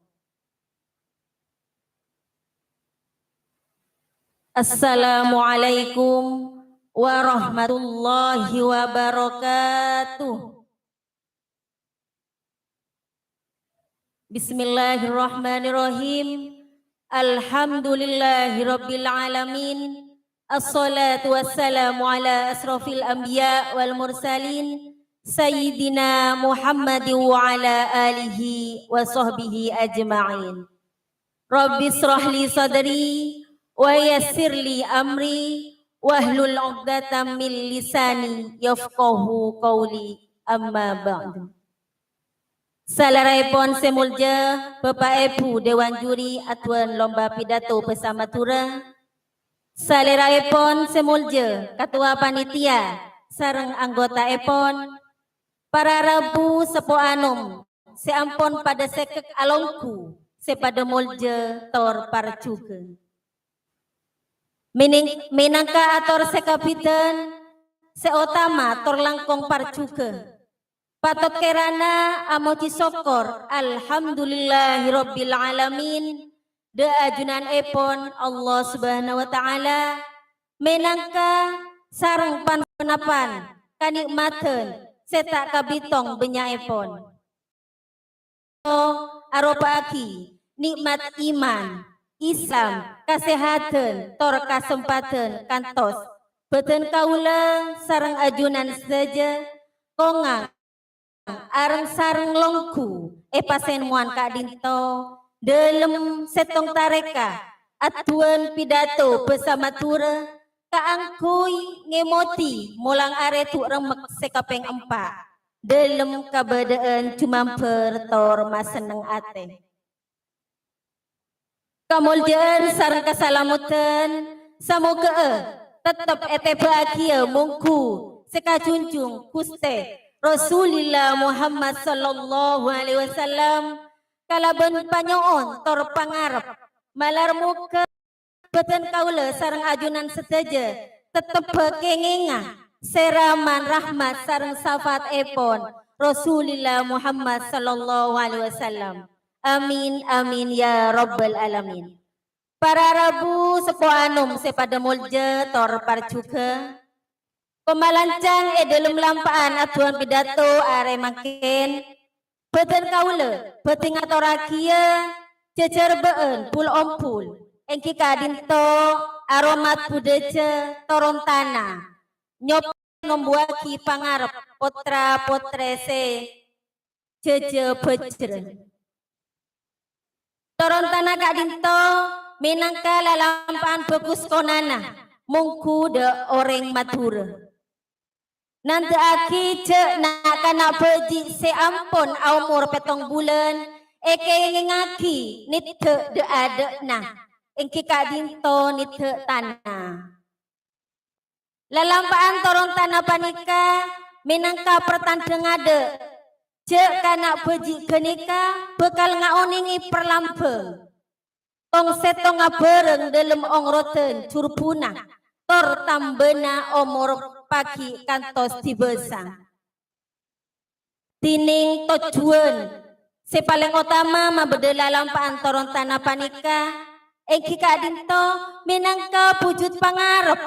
Assalamualaikum warahmatullahi wabarakatuh. Bismillahirrahmanirrahim. Alhamdulillahirabbil alamin. Assalatu wassalamu ala asrofil anbiya wal mursalin, Sayyidina Muhammadin wa ala alihi wa sahbihi ajma'in. Rabbi israh li sadri wa yassir li amri wahlul 'uqdatam min lisani yafqahu qauli, amma ba'du. Salèra'èpon sè molja, Bapa' Èbhu Dewan Juri Aduan Lomba Pidato Bhâsa Madhurâ. Salèra'èpon sè molja, Katowa Panitia sareng anggota'èpon, para rabu seppo anom sè ampon padâ sèkèk alongghu, sè padâ molja tor parjhughâ. Mènèng-, mènangka ator sè kabidhân, sè otama tor langkong parjhughâ. Patot kèrana amojhi sokkor, alhamdulillahirabbil alamin, dâ' ajunanèpon Allah Subhanahu wa Ta'ala, mènangka sareng pan-ponapan kanè'madhân sè ta' kabitong bânnya'èpon. Aropa'aghi nè'mat iman, Islam, kasèhadhân, tor kasempadhân kantos bhâdhân kaulâ sareng ajunan sadhâjâ kongang areng-sareng longghu è pasèmowan ka'dinto, dâlem sèttong tarèka aduan pidato bhâsa Madhurâ kaangghuy ngèmodhi molang arè du' remmek sè kapèng empa', dâlem kabâdâ'ân jumambhâr tor masenneng atè. Kamolja'an sareng kasalameddhân, samoghâ'â tettep ètèbâ'âghiyâ mongghu sè kajhunjhung Ghustè Rasulillah Muhammad sallallahu alaihi wasallam, kalabân panyo'on tor pangarep, malar moghâ bhâdhân kaulâ sareng ajunan sadhâjâ tettebbhâ kèngèngnga sèraman rahmat sareng safaatèpon Rasulillah Muhammad sallallahu alaihi wasallam. Amin, amin, ya rabbal alamin. Para rabu seppo anom sè padâ molja tor parjhughâ, komalancang è dâlem lampa'an aduan pidato arè mangkèn, bhâdhân kaulâ bhâdhi ngatorragiyâ jhâjhârbâ'ân bul-ombul, èngghi ka'dinto aromat budhâjâ toron tana, nyop-, nombuwâghi pangarep pottra-pottrè sè jhâjhâ bhâjhrâ. Toron tana ka'dinto mènangka lalampa'an bhâghus konana mongghu dâ' orèng Madhurâ. Nandhâ'âghi jhâ' na'-kana' bhâji' sè ampon aomor pèttong bulân èkèngèngngaghi neddhâ' dâ'-adâ'na, èngghi ka'dinto neddhâ' tana. Lalampa'an toron tana panèka mènangka partandhângnga dâ' jhâ' kana' bhâji' ghânèka bhâkal ngaonèngè parlambâng tong-sèttongnga bhârâng dâlem ongrodhân jhurbhuna tor tambâna omor paghi' kantos dibâsa. Dhinèng tojjhuwân sè palèng otama mabâdâ lalampa'an toron tana panèka, èngghi ka'dinto mènangka bujud pangarep,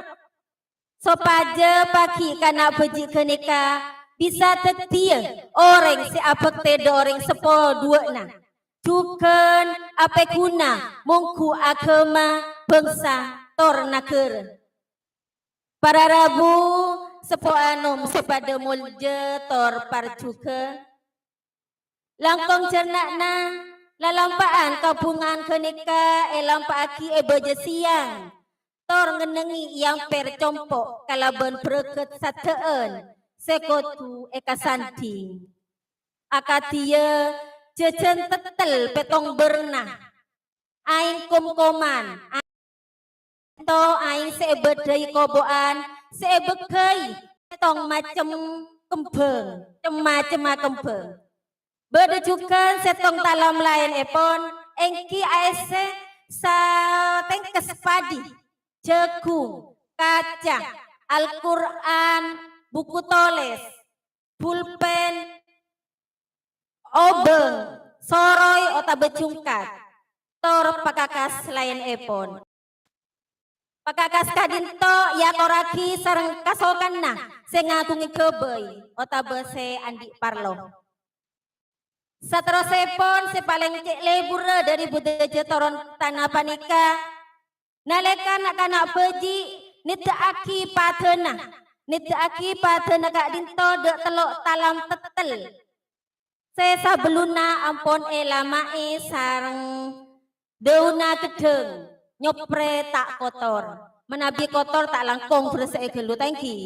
sopajâ paghi' kana' bhâji' ghânèka bisa dhâddhiyâ orèng sè abhâktè dâ' orèng seppo duwâ'na, jhughân apèghuna mongghu aghâma, bhângsa, tor naghârâ. Para rabu, seppo anom sè padâ molja tor parjhughâ. Langkong jhârna'na, lalampa'an kabhungaan ghânèka èlampa'aghi è bâjâ sèyang, tor ngennengngè è ampèr compo' kalabân bârâghât sadhâ'ân sè kodhu èkasandhing. Akadhiyâ jhâjhân tettel pèttong bârna, aèng komkoman, to aèng sè èbâddhâi kobo'an, sè èbâghâi sèttong macem kembhâng, cem-macemma kembhâng. Bâdâ jhughân sèttong talam laènèpon, èngghi aèssè satèngkes padhi, jhâghung, kaca, Al-Qur'an, buku tolès, pulpèn, obâng, soroy otabâ jhungkat, tor pakakas laènèpon. Pakakas ka'dhinto èatorraghi sareng kasokanna sè ngaghungè ghâbây otabâ sè andi' parlo. Saterrossèpon sè palèng cè' lebbhurrâ dhâri budhâjâ toron tana panèka, nalèka na'-kana' bhâji' nèddhâ'aghi padâna, nèddhâ'aghi padâna ka'dhinto dhâ' tello' talam tettel. Sè sabellunna ampon èlama'è sareng dâunna ghedhâng, nyoprè ta' kotor. Manabi kotor ta' langkong berressè'è ghâllu, ta' ènggi?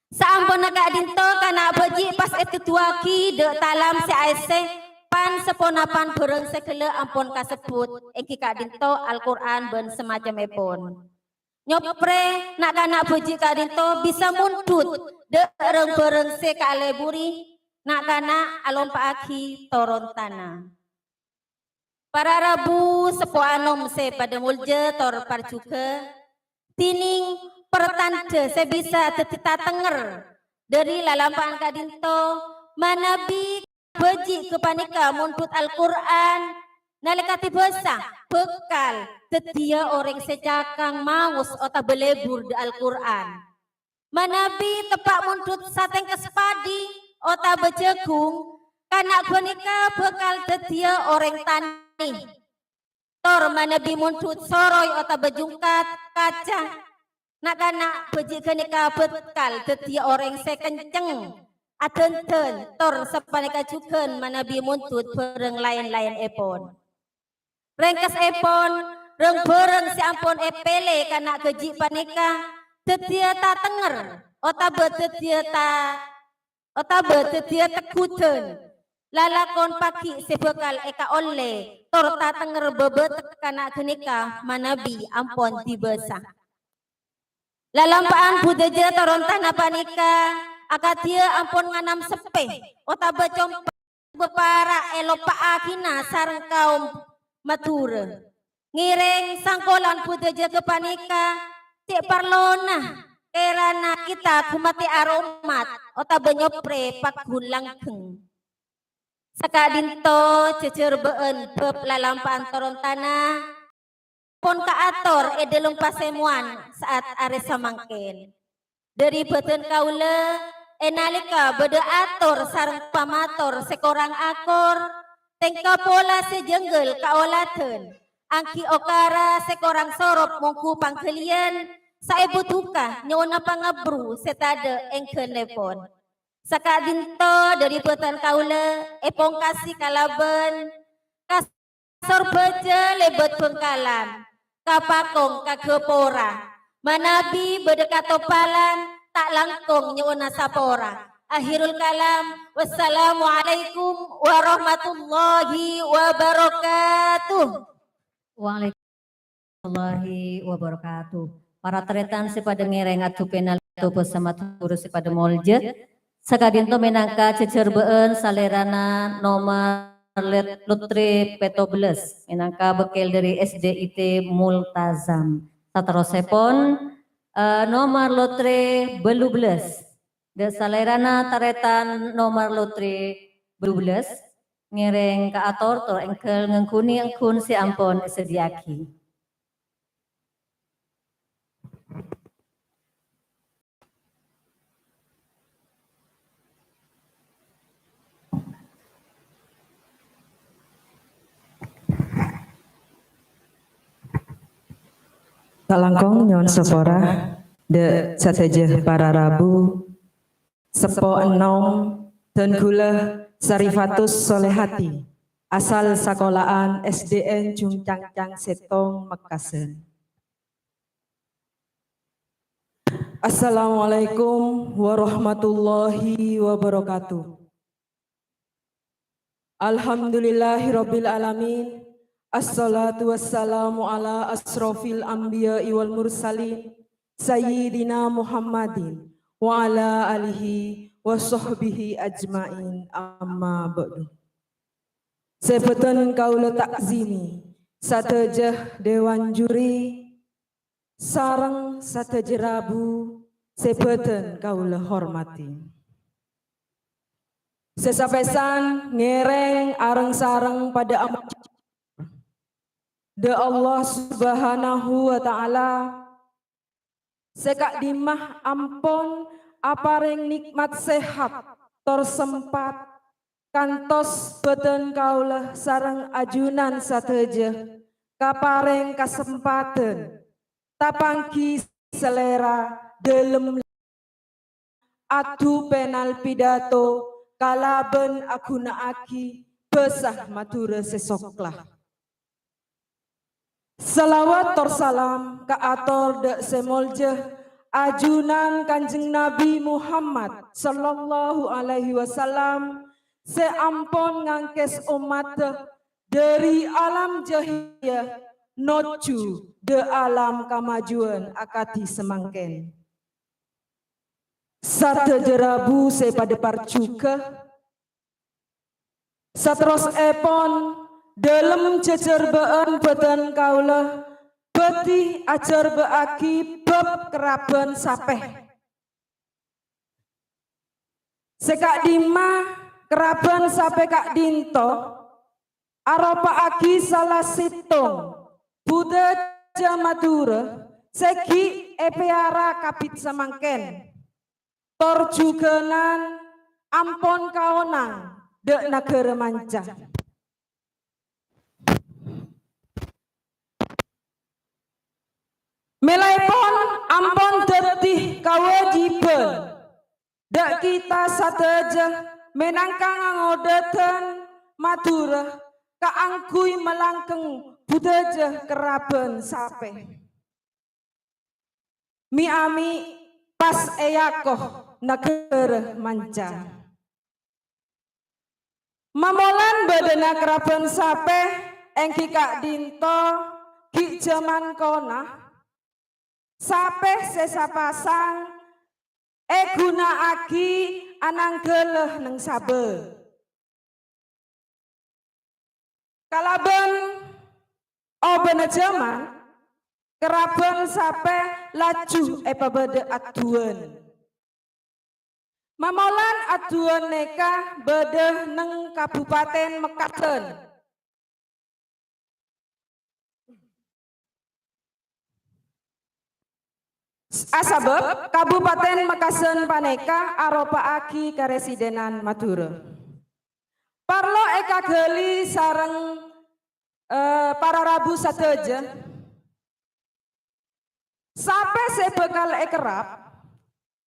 Saamponna ka'dhinto kana' bhâji' pas èteddhuwâghi dhâ' talam sè aèssè, pan-saponapan bhârâng sè ghellâ' ampon kasebbhut, ènggi ka'dhinto Al-Qur'an bân samacemmèpon. Nyoprè na'-kana' bhâji' ka'dhinto bisa mondhut dhâ' rang-bhârâng sè èkalebburè na'-kana' alompa'aghi toron tana. Para rabu seppo anom sè padâ molja tor parjhughâ, dhinèng partandhâ sè bisa dhâddhi tatenger dhâri lalampa'an ka'dhinto manabi bhâji' ghâpanèka mondhut Al-Qur'an, nalèka dibâsa bhâkal dhâddhiyâ orèng sè cakang maos otabâ lebbhur dhâ' Al-Qur'an. Manabi teppa' mondhut satèngkes paḍi otabâ jhâghung, kana' ghâpanèka bhâkal dhâddhiyâ orèng tanè. Tor manabi mondhut soroy otabâ jungkat kaca, na'-kana' bhâji' ghânèka bhâkal dhâddhiyâ orèng sè kenceng, adhândhân, tor sapanèka jhughân manabi mondhut bhârâng laèn-laènèpon. Rèngkessèpon, rang-bhârâng sè ampon èpèlè kana' ghâji' panèka dhâddhiyâ tatenger otabâ dhâddhiyâ ta-, otabâ dhâddhiyâ tegghudhân lalakon pagghi' sè bhâkal èkaollè tor tatenger bâbâtek kana' ghânèka manabi ampon dibâsa. Lalampa'an budhâjâ toron tana panèka akadhiyâ ampon nganom seppè otabâ compa' bâpara èloppa'aghina sareng kaom Madhurâ. Ngèrèng sangkolan budhâjâ ghâpanèka cè' parlona kèrana kita ghumatè aromat otabâ nyoprè pagghun langgheng. Saka'dhinto jhâjhârbâ'ân bab lalampa'an toron tana pon kaator è dhâlem pasemowan sa'at arè samangkèn. Dhâri bhâdhân kaulâ, è nalèka bâdâ ator sareng pamator sè korang akor, tèngka pola sè jhânggâl kaoladhân, angghi okara sè korang sorop mongghu pangghâliyân, saèbu duka nyo'ona pangabbru sè taḍâ' èngghânnèpon. Saka'dhinto dhâri bhâdhân kaulâ èpongkasè kalabân kas- Sorbhâjâ lèbât Bhângkalan, ka Pakong, ka Ghâpora. Manabi bâdâ katoppalan, ta' langkong nyo'ona sapora. Akhirul kalam, wassalamualaikum warahmatullahi wabarakatuh. Waalaikumsalam warahmatullahi wabarakatuh. Para tarètan sè paḍâ ngèrèng adhâbu pènal, bhâsa Madhurâ sè paḍâ molja. Saka'dhinto mènangka jhâjhârbâ'ân salèrana nomer let-, lotre pètto bellâs, mènangka bâkkèl dhâri S D I T Multazam. Saterrossèpon, eh, nomer lotre bâllu bellâs. Dhâ' salèrana tarètan nomer lotre bâllu bellâs, ngèrèng kaator tor èngghâl ngangghuy èngghun sè ampon èsadhiyâaghi. Salangkong nyo'on sapora, dhâ' sadhâjâ para rabu, seppo ennom, dân ghulâ Sarifatus Solehati, asal sakola'an S D N Jungcangcang Sèttong Mekkasân. Assalamualaikum warahmatullahi wabarakatuh. Alhamdulillahirabbil alamin. Assalatu wassalamu ala asrofil anbiya'i wal mursalin, Sayyidina Muhammadin wa ala alihi wa sahbihi ajma'in, amma ba'du. Sè bhâdhân kaulâ ta'zimi, sadhâjâ dewan juri, sareng sadhâjâ rabu sè bhâdhân kaulâ hormatè. Sè sapèsan ngèrèng areng-sareng paḍâ am-, Dâ' Allah Subhanahu wa Ta'ala, sè ka'dimma ampon aparèng nè'mat sehat tor sempat, kantos bâdân kaulâ sareng ajunan sadhâjâ kaparèng kasempadhân tapangghi salèra dâlem adu panel pidato kalabân aghuna'aghi bhâsa Madhurâ sè sokla. Shalawat tor salam kaator dâ' sè molja ajunan Kanjeng Nabi Muhammad sallallahu alaihi wasallam sè ampon ngangkès ommaddhâ dâri alam jahiliyah nojjhu dâ' alam kamajuwân akadhi samangkèn. Sadhâjâ rabu sè padâ parjhughâ, saterrossèpon, dâlem jhâjhârbâ'ân bâdân kaulâ bhâdhi ajhârbâ'aghi bab kerrabân sapè. Sè ka'dimma kerrabân sapè ka'dinto aropa'aghi sala sèttong budhâjâ Madhurâ sè ghi' èpèyara kabit samangkèn, tor jhughânan ampon kaonang dâ' naghârâ manca. Mèlaèpon ampon dhâddhi kawâjibhân dâ' kita sadhâjâ mènangka ngangodâdhân Madhurâ kaangghuy malangkeng budhâjâ kerrabân sapè. Mi'-ami' pas èako naghârâ manca. Mamolan bâdâna kerrabân sapè èngghi ka'dinto ghi' jhâman kona, sapè sè sapasang èghuna'aghi ananggâlâ neng sabâ. Kalabân obâna jhâman, kerrabân sapè laju èpabâdâ adduwân. Mamolan adduwân nèka bâdâ neng Kabupaten Mekkasân. Asabâb Kabupaten Mekkasân panèka aropa'aghi karesidenan Madhurâ. Parlo èkaghâli sareng, eh, para rabu sadhâjâ. Sapè sè bhâkal èkerrab,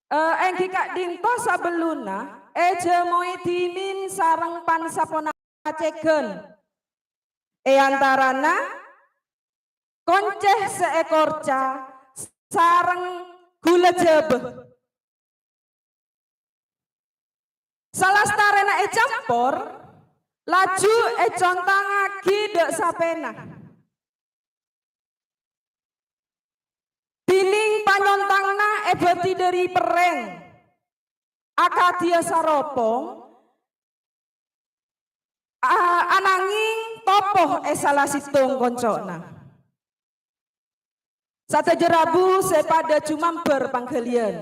eh, èngghi ka'dinto sabellunna èjâmowè dhimèn sareng pan-saponapan cèghân. È antarana koncè sè èkorca sareng ghulâ jhâbâ. Salastarèna ècampor, laju ècontangngaghi dâ' sapèna. Dhinèng panyontangna èbâdhi dâri perrèng, akadhiyâ saropong, a-, ananging topo è sala sèttong konco'na. Sadhâjâ rabu sè padâ jumambâr pangghâliyân.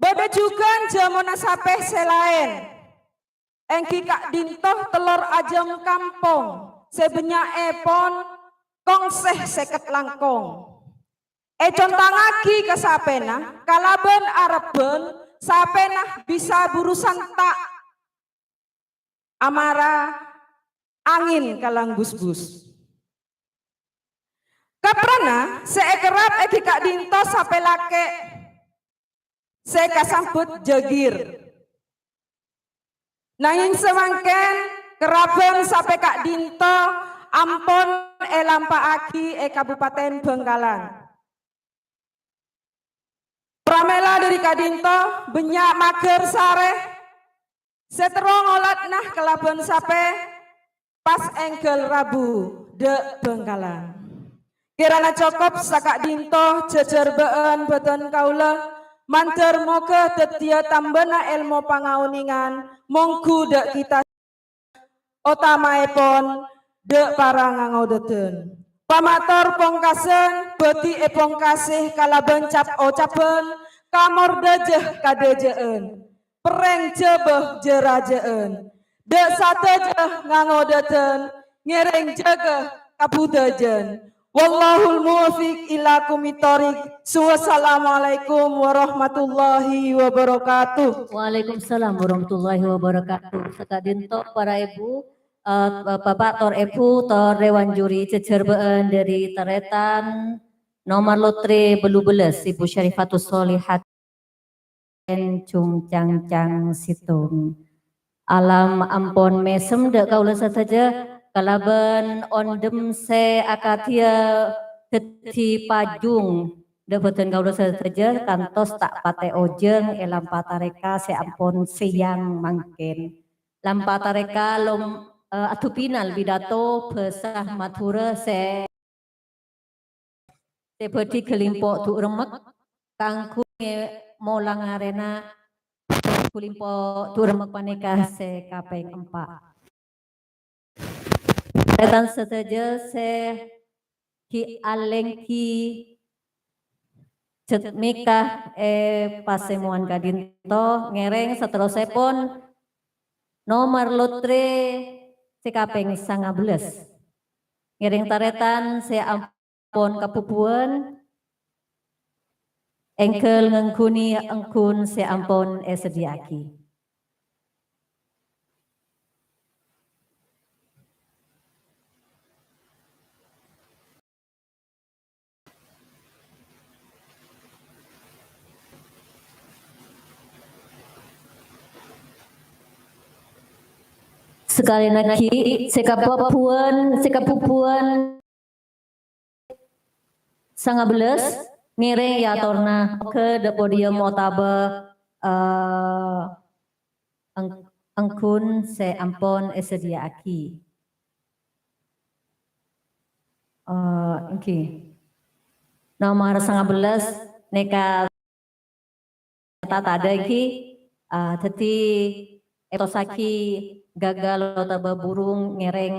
Bâdâ jhughân jâmona sapè sè laèn, èngghi ka'dinto tellor ajâm kampong sè bânnya'èpon kongsè sèket langkong. Ècontangngaghi ka sapèna kalabân arebbhân sapèna bisa buru santa'. Amara angèn kalang busbus. Kaprana sè èkerrab èngghi ka'dinto sapè lakè' sè kasambhut jagir. Nangèng samangkèn kerrabân sapè ka'dinto ampon èlampa'aghi è Kabupaten Bangkalan. Pramèla dâri ka'dinto bânnya' maghâr sarè sè terro ngolatna kalabân sapè pas èngghâl rabu dâ' Bangkalan. Kèrana cokop saka'dinto jhâjhârbâ'ân bâdân kaulâ, mandhâr moghâ dhâddhiyâ tambâna èlmo pangaonèngan mongghu dâ' kita. Otamaèpon dâ' para ngangodâdhân. Pamator pongkasan bhâdhi èpongkasè kalabân cap-ocabhân, kamordhâjâ kadhâjâ'ân, perrèng jhâbâ jârâjâ'ân. Dâ' sadhâjâ ngangodâdhân ngèrèng jâgâ kabudâjân. Wallahul muwaffiq ila aqwamit thoriq. Wassalamualaikum warahmatullahi wabarakatuh. Waalaikumsalam warahmatullahi wabarakatuh. Saka'dinto para èbhu, eh, bapa' tor èbhu, tor dewan juri jhâjhârbâ'ân dâri tarètan nomor lotre bâllu bellâs, Ibu Syarifatus Shalihat. Cungcangcang sèttong. Alam ampon mèsem dâ' kaulâ sadhâjâ kalabân ondhem sè akadhiyâ dhâddhi pajung dâ' bhâdhân kaulâ sadhâjâ kantos ta' patè ojhâng è lampa tarèka sè ampon sèyang mangkèn. Lampa tarèka lom-, eh, adhubinal pidato bhâsa Madhurâ sè sè bhâdhi ghâlimpo' du' remmek kaangghuy molang arèna ghâlimpo' du' remmek panèka sè kapèng empa'. Tarètan sadhâjâ sè ghi' alèngghi jhât mèka è pasemowan ka'dinto, ngèrèng saterrossèpon nomor lotre sè kapèng sanga bellâs. Ngèrèng tarètan sè am-, ampon kabubuwân, èngghâl ngangghuy èngghun sè ampon èsadhiyâ'aghi. Sakalè aghi', sè kabubuwân, sè kabubuwân sanga bellâs, ngèrèng èyatorra ka dâ' podium otabâ, eh, eng-, èngghun sè ampon èsadhiyâ'aghi. Eh, èngghi. Nomor sanga bellâs nèka ta-, tadâ' èngghi, ah, dhâddhi ètossaghi ghâghâl otabâ burung ngèrèng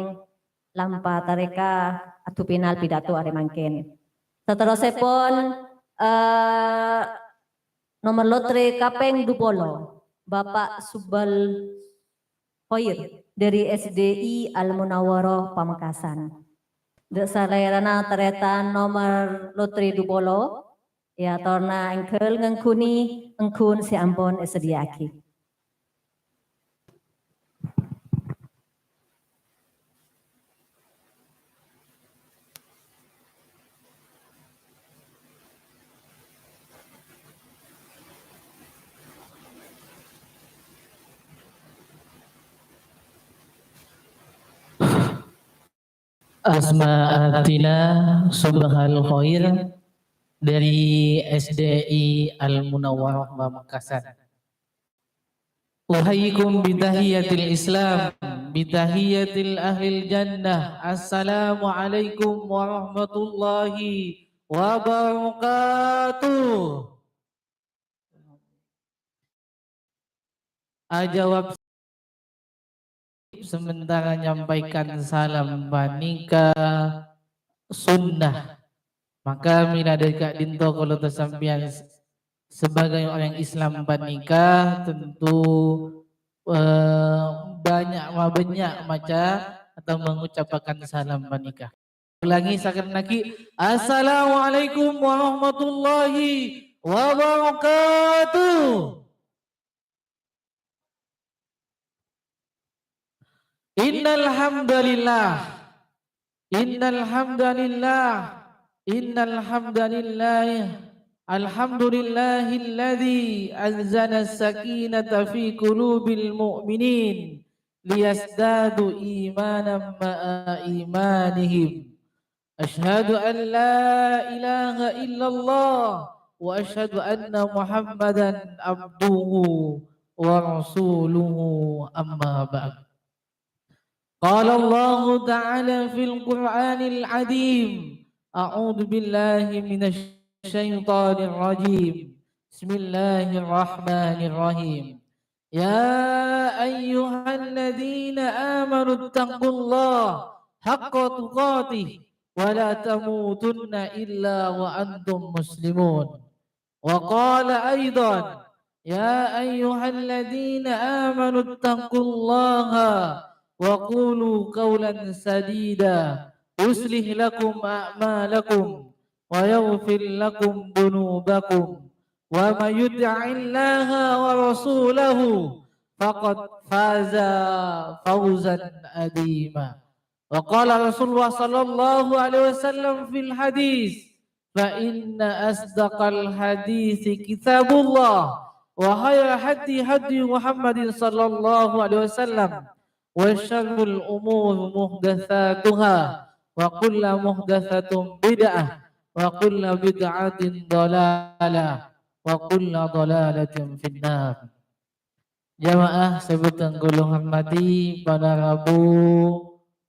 lampa tarèka adhubinal pidato arè mangkèn. Saterrossèpon, eh, nomor lotre kapèng du polo, Bapa' Subal Khair dâri S D I Al Munawwarah Pamekasan. Dâ' salèrana tarètan nomor lotre du polo, èyatorra èngghâl ngangghuy èngghun sè ampon èsadhiyâ'aghi. Asma Atina Subhal Khair dâri S D I Al Munawwarah Pamekasan. Uhayyikum bitahiyatil Islam, bitahiyatil ahlil jannah. Assalamualaikum warahmatullahi wabarakatuh. Ajâwâb sementara nyampaikan salam panèka sunnah. Maka mèla dâri ka'dinto kaulâ sampèyan s-, sebagai orang Islam panèka tentu, eh, bânnya', mabânnya' maca atau mengucapkan salam panèka. Ulangi sakalè aghi'. Assalamualaikum warahmatullahi wabarakatuh. Innal hamdalillah. Innal hamdalillah. Innal hamdalillah. Alhamdulillahilladzi anzala sakinata fi qulubil mu'minin liyazdadu imanan ma'a imanihim. Asyhadu an la ilaha illallah wa asyhadu anna Muhammadan abduhu wa rasuluhu, amma ba'd. Qala Allahu ta'ala fil Qur'anil azim. A'udzu billahi minasy syaithanir rajim. Bismillahirrahmanirrahim. Ya ayyuhalladzina amanu taqullaha haqqa tuqatih wa la tamutunna illa wa antum muslimun. Wa qala aidan, ya ayyuhalladzina amanu taqullaha وقولوا قولا سديدا يصلح لكم أعمالكم ويغفر لكم ذنوبكم ومن يطع الله ورسوله فقد فاز فوزا عظيما. وقال رسول الله صلى الله عليه وسلم في الحديث: فإن أصدق الحديث كتاب الله، وخير الهدي هدي محمد صلى الله عليه وسلم، وشر الأمور محدثاتها، وكل محدثة بدعة، وكل بدعة ضلالة، وكل ضلالة في النار. Jamaah sè bhâdhân kaulâ hormadhi, para rabu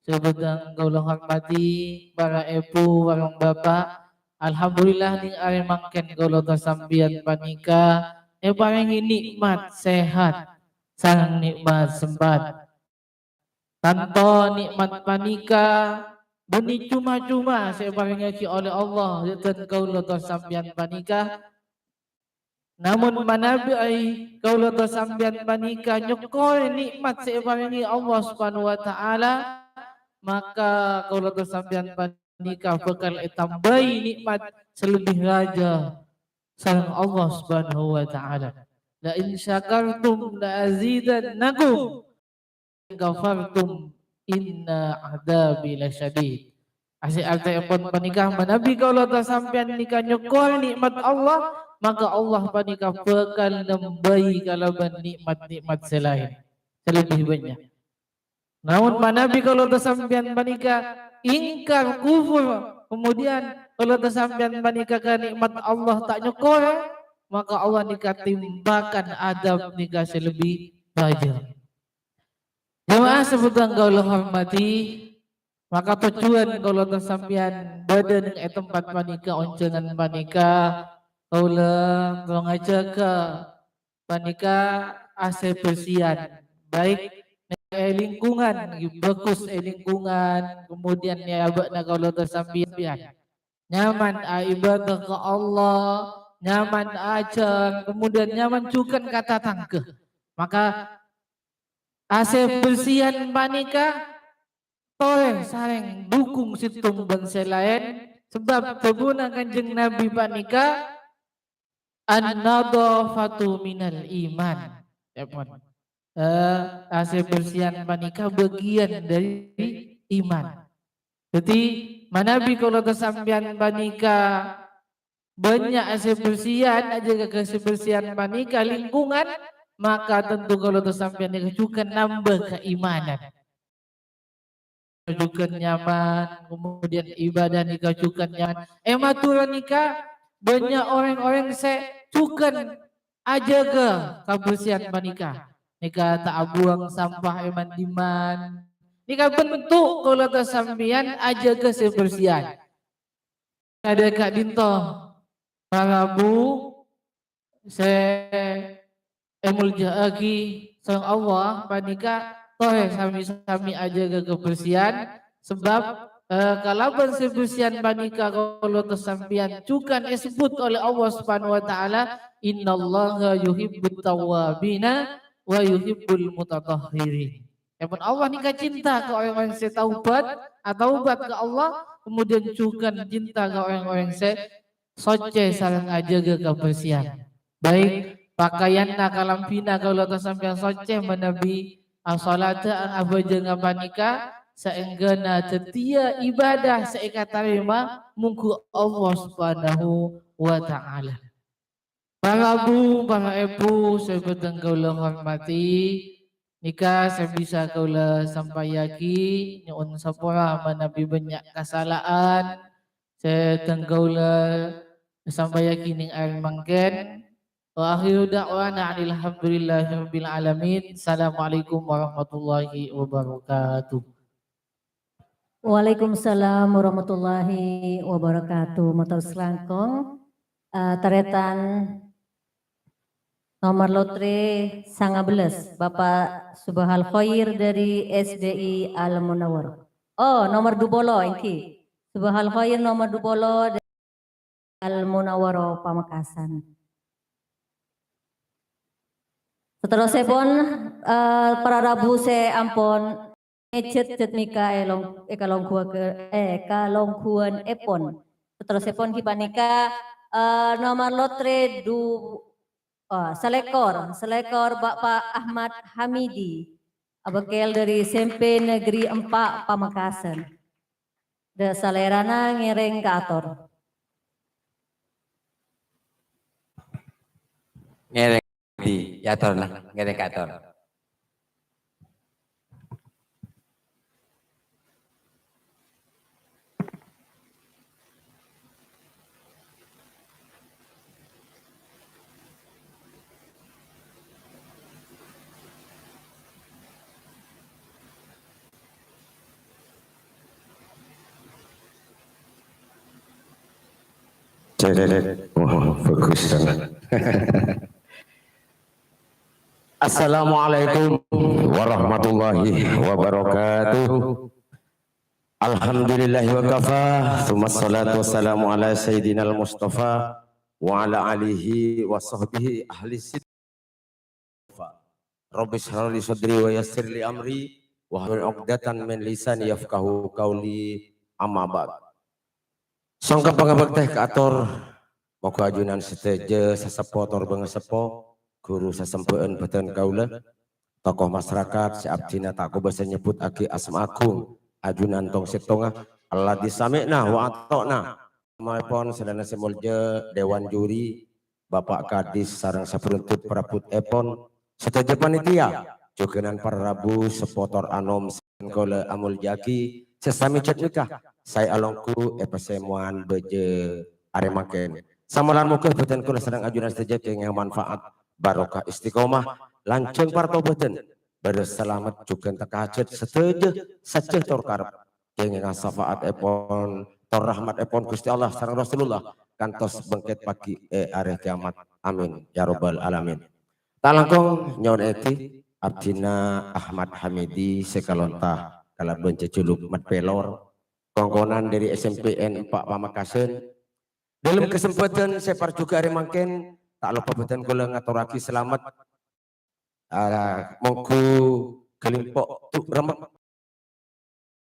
sè bhâdhân kaulâ hormadhi, para èbhu sareng bapa', alhamdulillah, neng arè mangkèn kaulâ sampèyan panèka èparèngè nè'mat sehat sareng nè'mat sempat. Tanto nè'mat panèka bânnè coma-coma sè èparèngaghi oleh Allah dâ' kaulâ sampèyan panèka. Namong manabi kaulâ sampèyan panèka nyokkorè nè'mat sè èparèngè Allah Subhanahu wa Ta'ala, maka kaulâ sampèyan panèka bhâkal ètambâi nè'mat sè lebbi rajâ sareng Allah Subhanahu wa Ta'ala. "La in syakartum la azidannakum, kafartum inna adzabi lasyadid." Sè artèèpon panèka, manabi kaulâ sampèyan nèka nyokkorè nè'mat Allah, maka Allah panèka bhâkal nambâi kalabân nè'mat-nè'mat sè laèn sè lebbi bânnya'. Namong manabi kaulâ sampèyan panèka ingkar, kufur, kemudian kaulâ sampèyan panèka ka nè'mat Allah ta' nyokkorè, maka Allah nèka timpakan adzab nèka sè lebbi rajâ. Jamaah sè bhâdhân kaulâ hormadhi, maka tojjhuwân kaulâ sampèyan bâdâ neng è tempat panèka, onjhângan panèka, kaulâ terro ngajhâgâ panèka asè bersèyan, baik è lingkungan, bhâghus è lingkungan, kemudian è abâ'na kaulâ sampèyan. Nyaman aibadah ka Allah, nyaman ajhâr, kemudian nyaman jhughân ka tatangghâ. Maka asè bersèyan panèka torè sareng dhukung sèttong bân sè laèn, sabâb dhâbuna Kanjeng Nabi panèka, "An-nadhafatu minal iman." Ya, pon. Eh, asè bersèyan panèka bâgiyân dâri iman. Dhâddhi, manabi kaulâ sampèyan panèka bânnya' asè bersèyan, ajâgâ ka asè bersèyan panèka lingkungan, maka tanto kaulâ sampèyan nèka jhughân nambâ kaimanan. Jhughân nyaman, kemudian ibadah nèka jhughân nyaman. È Madhurâ nèka bânnya' orèng-orèng sè jhughân ajâgâ kabersèyan panèka. Nèka ta' abuwâng sampah è man-dimman. Nèka bentuk kaulâ sampèyan ajâgâ sè bersèyan. Kadhi ka'dinto, para rabu sè èmoljâ'aghi sareng Allah panèka, torè sami-sami ajâgâ kabersèyan, sabâb, eh, kalabân sè bersèyan panèka kaulâ sampèyan jhughân èsebbhut oleh Allah Subhanahu wa Ta'ala, "Innallaha yuhibbut tawwabina wa yuhibbul mutatahhirin." Èpon Allah nèka cinta ka orèng-orèng sè taubat, ataubat ka Allah, kemudian jhughân cinta ka orèng-orèng sè soccè sareng ajâgâ kabersèyan. Baik pakaianna, kalambhina kaulâ sampèyan soccè manabi asolata, abhâjânga panèka saèngghâna dhâddhiyâ ibadah sè èkatarèma mongghu Allah Subhanahu wa Ta'ala. Para rabu, para èbhu sè bhâdhân kaulâ hormadhi, nèka sè bisa kaulâ sampayaghi, nyo'on sapora manabi bânnya' kasala'an sè dhâng kaulâ sampayaghi neng arè mangkèn. Wa akhiru da'wana anil hamdulillahi rabbil alamin. Assalamualaikum warahmatullahi wabarakatuh. Waalaikumsalam warahmatullahi wabarakatuh. Mator selangkong, eh, tarètan nomor lotre sanga belas, Bapak Subahal Khair dari S D I Al Munawar. Oh, nomor dua puluh, èngghi. Subahal Khair nomor dua puluh dari Al Munawar Pamekasan. Seterusèpon, eh, para rabu sè ampon Mèjhât jhât nèka è long-, è kalongghuwâ-, è kalongghuwânèpon. Saterrossèpon ghi panèka, eh, nomor lotre du-, eh, salèkor, salèkor Bapak Ahmad Hamidi, abâkkèl dâri S M P Negeri Empat Pamekasan. Dâ' salèrana ngèrèng kaator. Ngèrèng di, yâ, ator, nah, ngèrèng kaator. Cek. Oh, bagus banget. Assalamualaikum warahmatullahi wabarakatuh. Alhamdulillahi wa kafa, tsumma shalatu wassalamu ala sayyidinal mustafa wa ala alihi wa sahbihi ahli sidq. Rabbi shrah li sadri wa yassir li amri, wahlul 'uqdatan min lisani yafqahu qauli, amma ba'd. Songkem pangabâktè kaator, moghâ ajunan sadhâjâ saseppo tor bângaseppo, ghuru sasembhâ'ân bhâdhân kaulâ, tokoh masyarakat sè abdhina ta' kobâsa nyebbhuttaghi asma agung, ajunan tong-settonga, alladzi sami'na wa ata'na. Maèpon sadhâjâna sè molja, Dewan Juri, Bapak Kadis sareng saburuntut parabuttèpon, sadhâjâ panitia, jhughânan para rabu, seppo tor anom sè kaulâ amoljâ'aghi, sè samè jhât nèka saè alongghu è pasemowan bâjâ arè mangkèn. Samalar moghâ bhâdhân kaulâ sareng ajunan sadhâjâ kèngèng manfaat, barokah istiqomah, lanjhâng partobâdhân, bâdâ salamet jhughân tekka hajhât sadhâjâ sajjhâ tor karep. Kèngènga syafaatèpon, tor rahmatèpon Ghustè Allah sareng Rasulullah, kantos bângkèt paghi è arè kiamat. Amin, ya rabbal alamin. Ta' langkong nyo'on èdhi, abdhina Ahmad Hamidi sè kalonta kalabân jhâjhuluk Mat Pelor, kongkonan dâri S M P N Empat Pamekasan. Dâlem kasempadhân sè parjhughâ arè mangkèn, ta' loppa bhâdhân kaulâ ngatorraghi salamet. Ah, mongghu Ghâlimpo' Du' Remmek.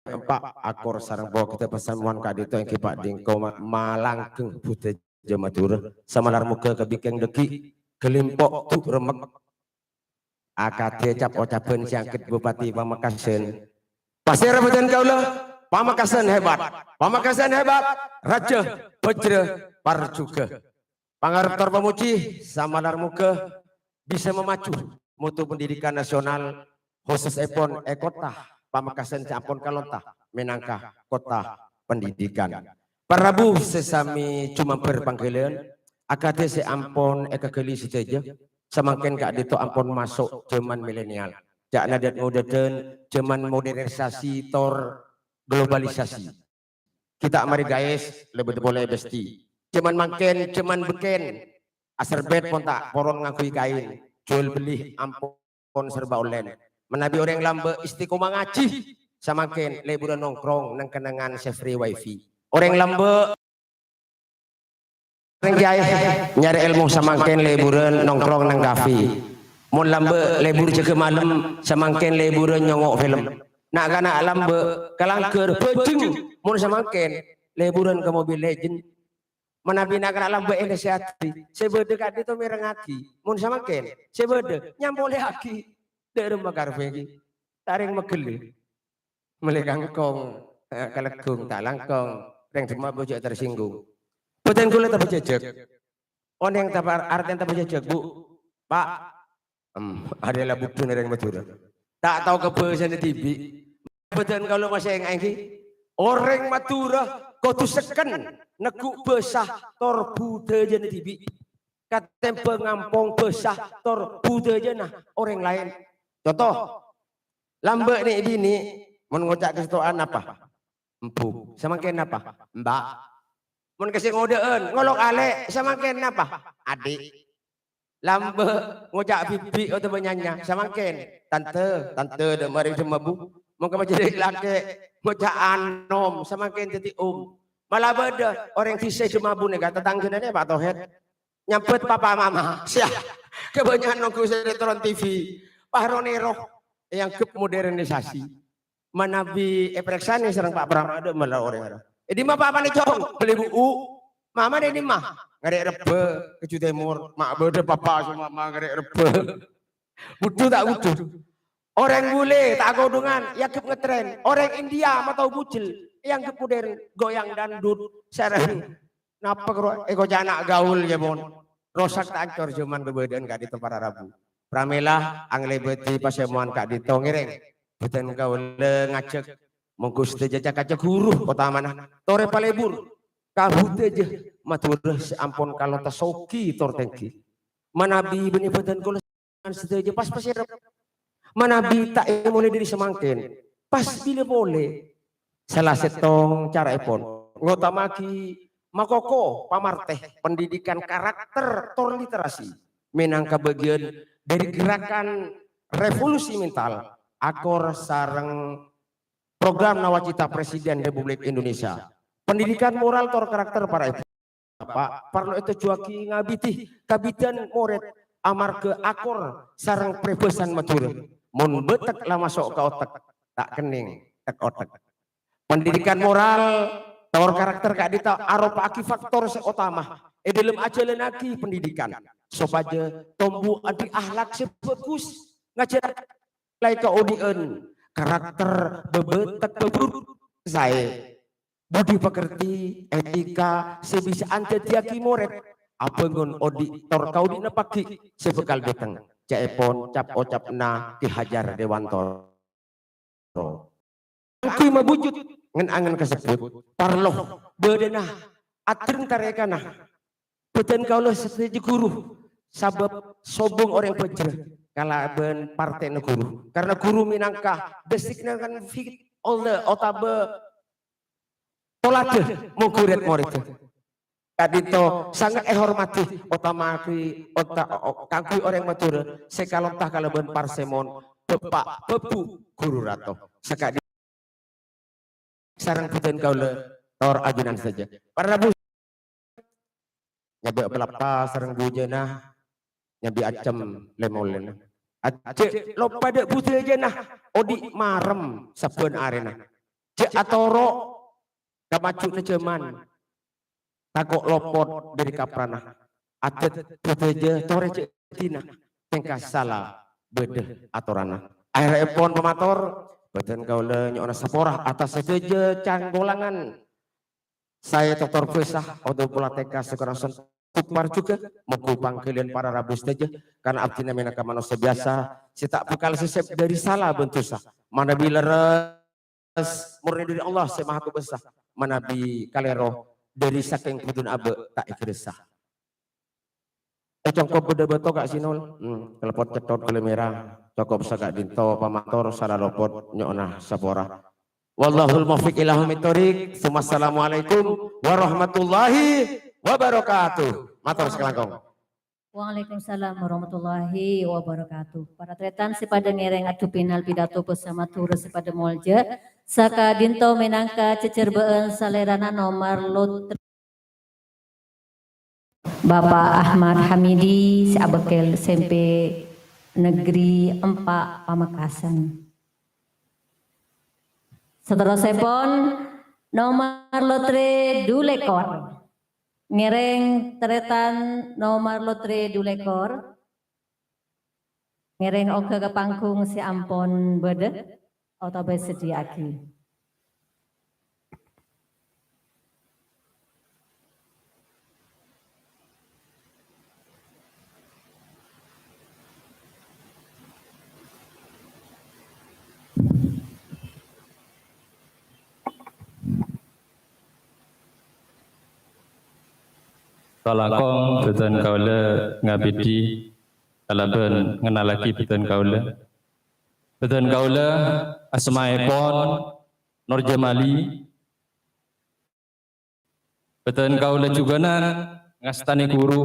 Empa' akor sareng bokèdhâ pasemowan ka'dinto èngghi Pa' Dingko ma-, malanggeng budhâjâ Madhurâ. Samalar moghâ kabingkèng dhâggi' Ghâlimpo' Du' Remmek. Akadhi cap-ocabhân sè angghep Bupati Pamekasan. Pasèra bhâdhân kaulâ? Pamekasan hebat. Pamekasan hebat. Rajâ bhâjrâ parjhughâ. Pangarep tor pamojhi, samalar moghâ bisa mamaju mutu pendidikan nasional, khususèpon è kottha Pamekasan sè ampon kalonta mènangka kottha pendidikan. Para rabu sè samè jumambar pangghâliyân, akadhi sè ampon èkaghâli sadhâjâ, samangkèn ka'dinto ampon maso' jhâman milenial. Ca'na dâd-ngodâdhân jhâman modernisasi tor globalisasi. Ghi' ta' marè, guys, la bâdâ polè besti. Jhâman mangkèn, jhâman bâkèn. Aserbèt pon ta' poron ngangghuy kaèn. Jual beli ampon serba online. Manabi orèng lambâ' istiqomah ngajhi, samangkèn lèburân nongkrong neng kennengngan sè free wifi. Orèng lambâ' Orèng kèyaè nyarè èlmo samangkèn lèburân nongkrong neng kafe. Mon lambâ' lèbur jâgâ malem, samangkèn lèburân nyongngo' film. Na'-kana' lambâ' ka langghâr bhâjheng, mon samangkèn lèburân ka Mobile Legend. Manabi na'-kana' lambâ' ènasèhati, sè bâdâ ka'dinto mèrengngaghi. Mon samangkèn, sè bâdâ nyampolèyaghi. Dâ' remma kareppa ghi? Ta' rèng maghellè. Mellè kangkong, eh, kalèggong, ta' langkong, rèng dhemma bâ jhâ' tersinggung. Bhâdhân kaulâ tapajhâjhâk. Onèng tapa-, artèna tapajhâjhâk, Bu? Pa'? Em, arèya la budhuna rèng Madhurâ. Ta' tao ka bhâsana dhibi'. Bhâdhân kaulâ masè ènga' èngghi. Orèng Madhurâ kodhu sekken neggu' bhâsa tor budhâjâna dhibi'. Katèmbhâng ngampong bhâsa tor budhâjâna orèng laèn. Conto, lambâ' nè'-binè' mon ngoca' ka sèttong napa? Embu. Samangkèn napa? Mbak. Mon ka sè ngodâ'ân, ngolok alè', samangkèn napa? Adik. Lambâ' ngoca' bibi' otabâ nyanya, samangkèn tante, tante dâ' marè dhemma, Bu. Mon ka pajhâdhi' lakè', ngoca' anom, samangkèn dhâddhi om. Mala bâdâ orèng dhisa è dhemma, Bu, nèka, tatangghâna nè, Pak Tohèd. Nyambhut papa mama. Sia. Kabânnya'an nongghu sinetron T V. Paharo nèro. Èangghep modernisasi. Manabi èparèksanè sareng Pa' Pramada mala orèng arè. "È dimma Pa' panècong?" "Mellè bu'u." "Mama è dimma?" "Ngarè' rebbhâ, kaju tèmor." "Ma' bâdâ papa sè mama ngarè' rebbhâ." Budhu ta' budhu? Orèng bulè ta' akodhungan, èangghep ngetrèn. Orèng India ma' tao bujel, èangghep modern, goyang dangdut, sareng napa karo èkoca' ana' gaul, yâ, pon. Rosak ta' ancor jhâman kabâdâ'ân ka'dinto para rabu. Pramèla anglèbâdhi pasemowan ka'dinto ngèrèng. Bhâdhân kaulâ ngajhâk, mongghu sadhâjâ ca-kaca ghuru otamana torè palebur ka budhâjâ Madhurâ sè ampon kalonta soghi tor tèngghi. Manabi bânnè bhâdhân kaulâ sadhâjâ pas pasèrep. Manabi ta' èmolaè dâri samangkèn, pas bilâ polè. Sala sèttong caraèpon, ngotama'aghi makoko pamartè pendidikan karakter tor literasi mènangka bâgiyân dâri gerakan revolusi mental, akor sareng program nawacita Presiden Republik Indonesia. Pendidikan moral tor karakter para ibu. Bapak, parlo ètojjhuwâghi ngabidhi kabidhân morèd amarghâ akor sareng paribhâsan Madhurâ. Mon bâtek la maso' ka otek, ta' kennèng tek-otek. Pendidikan moral tor karakter ka'dinto aropa'aghi faktor sè otama è dâlem ajhâlânnaghi pendidikan, sopajâ tombu andi' akhlak sè bhâghus, ngajhâr laè kaodi'ân, karakter bâbâtek bâbâruk saè, budi pekerti, etika sè bisa andhâddhiyâghi morèd abângon odi' tor kaodi'na paggi' sè bhâkal dâteng. Ca'èpon cap-ocapna Ki Hajar Dewantoro. Kaangghuy mabujud ngèn-angèn kasebbhut, parlo bâdâna adreng tarèkana bhâdhân kaulâ sadhâjâ ghuru, sabâb sobung orèng bhâjhrâ kalabân partèna ghuru. Karna ghuru mènangka the significant figure otabâ toladhâ mongghu rèd-morèddhâ. Ka'dinto sanget èhormadhi, otama ki-, ota-, o-, kaangghuy orèng Madhurâ sè kalonta kalabân parsemon, Bapa' Bâbu Ghuru Rato. Saka'dinto sareng bhâdhân kaulâ tor ajunan sadhâjâ. Para rabu, nyabâ' palappa sareng bujâna, nyabâ' accem lè-molèna. Ajjhâ' loppa dâ' budhâjâna, odi' marèm sabbhân arèna. Jhâ' atoro' ka maju'na jhâman, tako' lopot dâri kaprana. Adât budhâjâ torè jhâ' dina, tèngka sala bâdâ atoranna. Aherrèpon pamator, bhâdhân kaulâ nyo'ona sapora atas sadhâjâ cangkolangan. Saè toktor bhâsa, oto pola tèngka sakorang santupar jhughân, mongghu pangghâliyân para rabu sadhâjâ, karna abdhina mènangka manossa biyasa, sè ta' bhâkal sèsèp dâri sala bân dhusa. Manabi lerres, murni dâri Allah Sè Maha Kobâsa, manabi kalèro dâri sakèng budhuna abâ' ta' èghârâssa. È congkop bâdâ bâto, Ka' Sinol. Hmm, kalèpot cèthot kulâ mèra. Cokop saka'dinto pamator sala lopot nyo'ona sapora. Wallahul muwaffiq ila aqwamit thoriq. Tsummassalamualaikum warahmatullahi wabarakatuh. Mator sakalangkong. Waalaikumsalam warahmatullahi wabarakatuh. Para tarètan sè padâ ngèrèng adu pinal pidato bhâsa Madhurâ sè padâ molja, saka'dinto mènangka cècèrbâ'ân salèrana nomor lotre Bapak Ahmad Hamidi sè abâkkèl S M P Negeri Empat Pamekasan. Saterrossèpon, nomor lotre du lèkor. Ngèrèng tarètan nomor lotre du lèkor. Ngèrèng ongghâ ka panggung sè ampon bâdâ otabâ èsadhiyâ'aghi. Salangkong bhâdhân kaulâ ngabidhi kalabân ngennalaghi bhâdhân kaulâ. Bhâdhân kaulâ asmaèpon Nur Jamali. Bhâdhân kaulâ jhughân ngastanè ghuru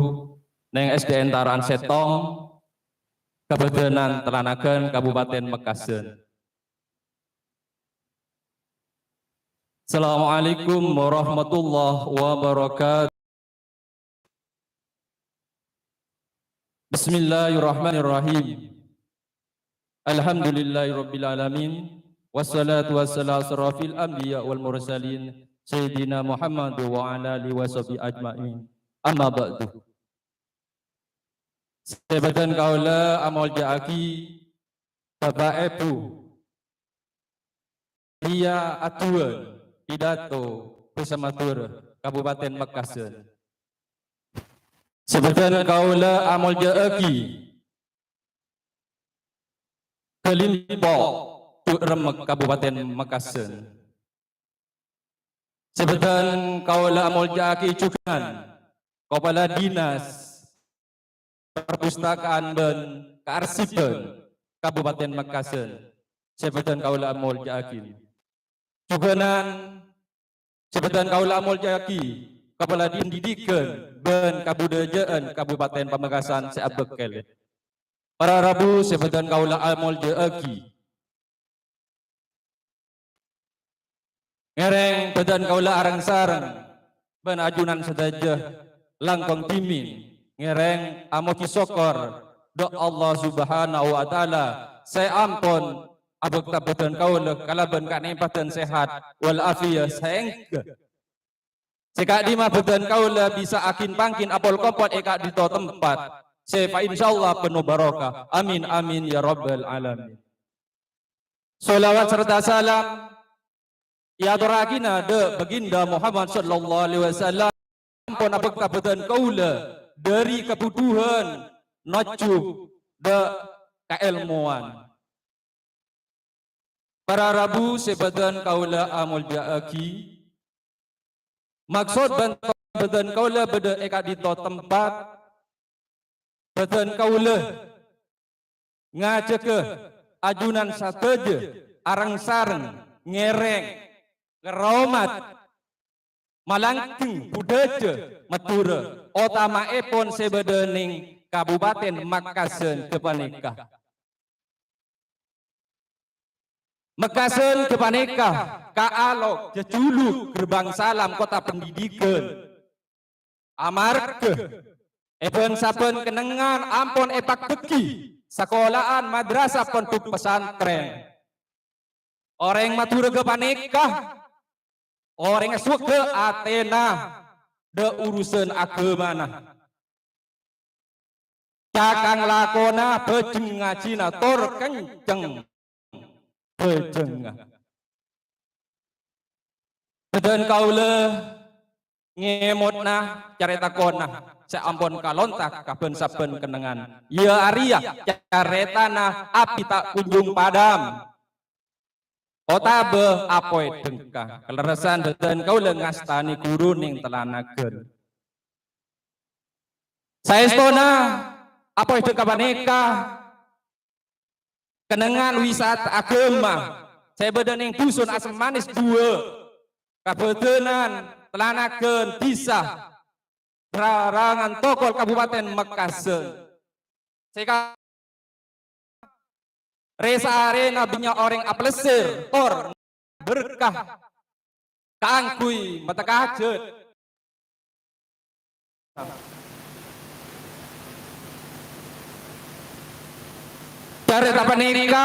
neng S D N Tara'an Sèttong, Kabhâdhânan Tellanagan, Kabupaten Mekasan. Assalamualaikum warahmatullahi wabarakatuh. Bismillahirrahmanirrahim. Alhamdulillahirabbil alamin. Wassalatu wassalamu asyrafil anbiya wal mursalin, Sayyidina Muhammad wa ala alihi wa sahbihi ajma'in. Amma ba'du. Sè bâdhân kaulâ amoljâ'aghi Bapa' Èbhu Ria Aduan, Pidato Bhâsa Madhurâ, Kabupaten Mekkasân. Sè bâdhân kaulâ amoljâ'aghi Ghâlimpo, Dhu' Remmek, Kabupaten Mekkasân. Sè bâdhân kaulâ amoljâ'aghi jhughân Kopala Dinas Perpustakaan bân Kearsipan Kabupaten Mekkasân. Sè bâdhân kaulâ amoljâ'aghi. Jhughânan sè bâdhân kaulâ amoljâ'aghi Kopala Dinas Pendidikan bân Kabudhâjâ'ân Kabupaten Pamekasan sè abâkkèl. Para rabu sè bâdhân kaulâ amoljâ'aghi. Ngèrèng bâdhân kaulâ areng-sareng bân ajunan sadhâjâ langkong dhimèn ngèrèng amojhi sokkor dâ' Allah Subhanahu wa Ta'ala sè ampon abhâkta bâdhân kaulâ kalabân kanèpadhân sehat wal afiyah saèngghâ sè ka'dimma bâdhân kaulâ bisa aghin-pangghin apol-kompol è ka'dinto tempat sè pa insyaallah penuh barokah. Amin, amin, ya rabbal alamin. Sholawat sarta salam èatorraghina dâ' Baginda Muhammad sallallahu alaihi wasallam, ampon abhâkta bâdhân kaulâ dhâri kabhudhuwân nojjhu dâ' kaèlmowan. Para rabu sè bâdhân kaulâ amoljâ'aghi, maksod bân bâdhân kaulâ bâdâ è ka'dinto tempat, bâdhân kaulâ ngajhâghâ ajunan sadhâjâ areng-sareng ngèrèng, ngèrhomat, malanggeng budhâjâ Madhurâ, otama'èpon sè bâdâ neng Kabupaten Mekkasân ghâpanèka. Mekkasân ghâpanèka kaalok jhâjhuluk gerbang salam kottha pendidikan. Amarghâ è bân-sabbhân kennengngan ampon èpakdheggi sakola'an madrasah pondhuk pesantren. Orèng Madhurâ ghâpanèka orèng sowarghâ atèna dâ' urusan aghâmana. Cakang lakona bhâjheng ngajhina tor kenceng bhâjhengnga. Bâdhân kaulâ ngèmotna carèta kona sè ampon kalonta ka bân-sabbhân kennengngan. Iyâ arèya carètana api ta' kunjung padam. Otabâ apoy dhengka. Kalerressan bâdhân kaulâ ngastanè ghuru neng Tellanagan. Saèstona apoy dhengka panèka kennengngan wisata aghâma sè bâdâ neng dhusun Asem Manis duwâ', kabâdânan Tellanagan, Dhisa Rarangan Tokol, Kabupaten Mekkasân. Sè ka-, rè-saarèna bânnya' orèng apalessèr tor berkah kaangghuy matakajhât. Carèta panèka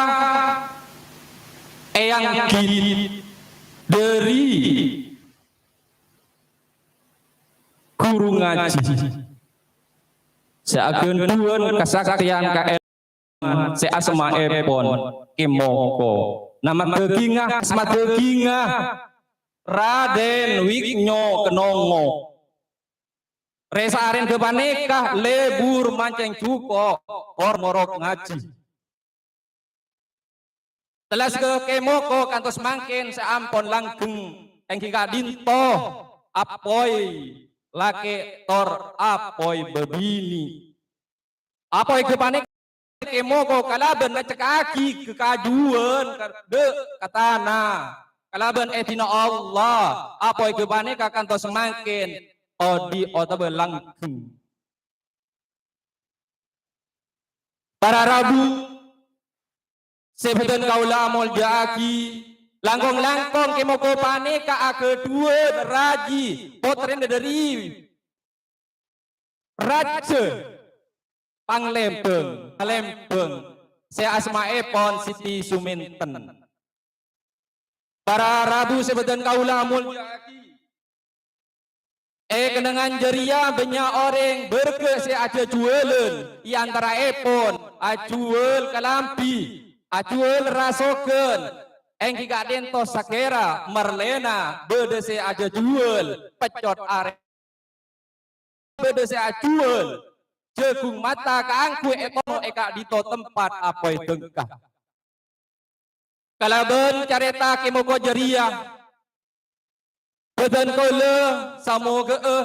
èanggit dhâri ghuru ngajhi sè aghândhuwân kasaktèyan kaèlmowan sè asmaèpon Kè Moko. Nama dhâghingnga, asma dhâghingnga Radèn Wignyo Kenongo. Rè-saarèna ghâpanèka lebur mancèng jhuko', tor morok ngajhi. Tellas ghâ Kè Moko kantos mangkèn sè ampon langgeng èngghi ka'dinto apoy lakè' tor apoy bâbinè. Apoy ghâpanèka Kè Moko kalabân nèccekkaghi kakajuwân ka-, dâ' ka tana kalabân èdina Allah. Apoy ghâpanèka kantos mangkèn odi' otabâ langgeng. Para rabu sè bhâdhân kaulâ amoljâ'aghi, langkong-langkong Kè Moko panèka aghâdhuwân rajhi pottrèna dhâri Rajâ Panglembang, Palembang, sè asmaèpon Siti Sumènten. Para rabu sè bâdhân kaulâ amolja'aghi. È kennengngan jârèya bânnya' orèng bârâgghâ' sè ajhâjhuwâlân, è antaraèpon ajhuwâl kalambhi, ajhuwâl rasoghân, èngghi ka'dinto sakèra marlèna bâdâ sè ajhâjhuwâl peccot arè. Bâdâ sè ajhuwâl jhâghung mata kaangghuy ètono è ka'dinto tempat apoy dângka. Kalabân carèta kèmoko jârèya, bâdhân kaulâ samogâ'â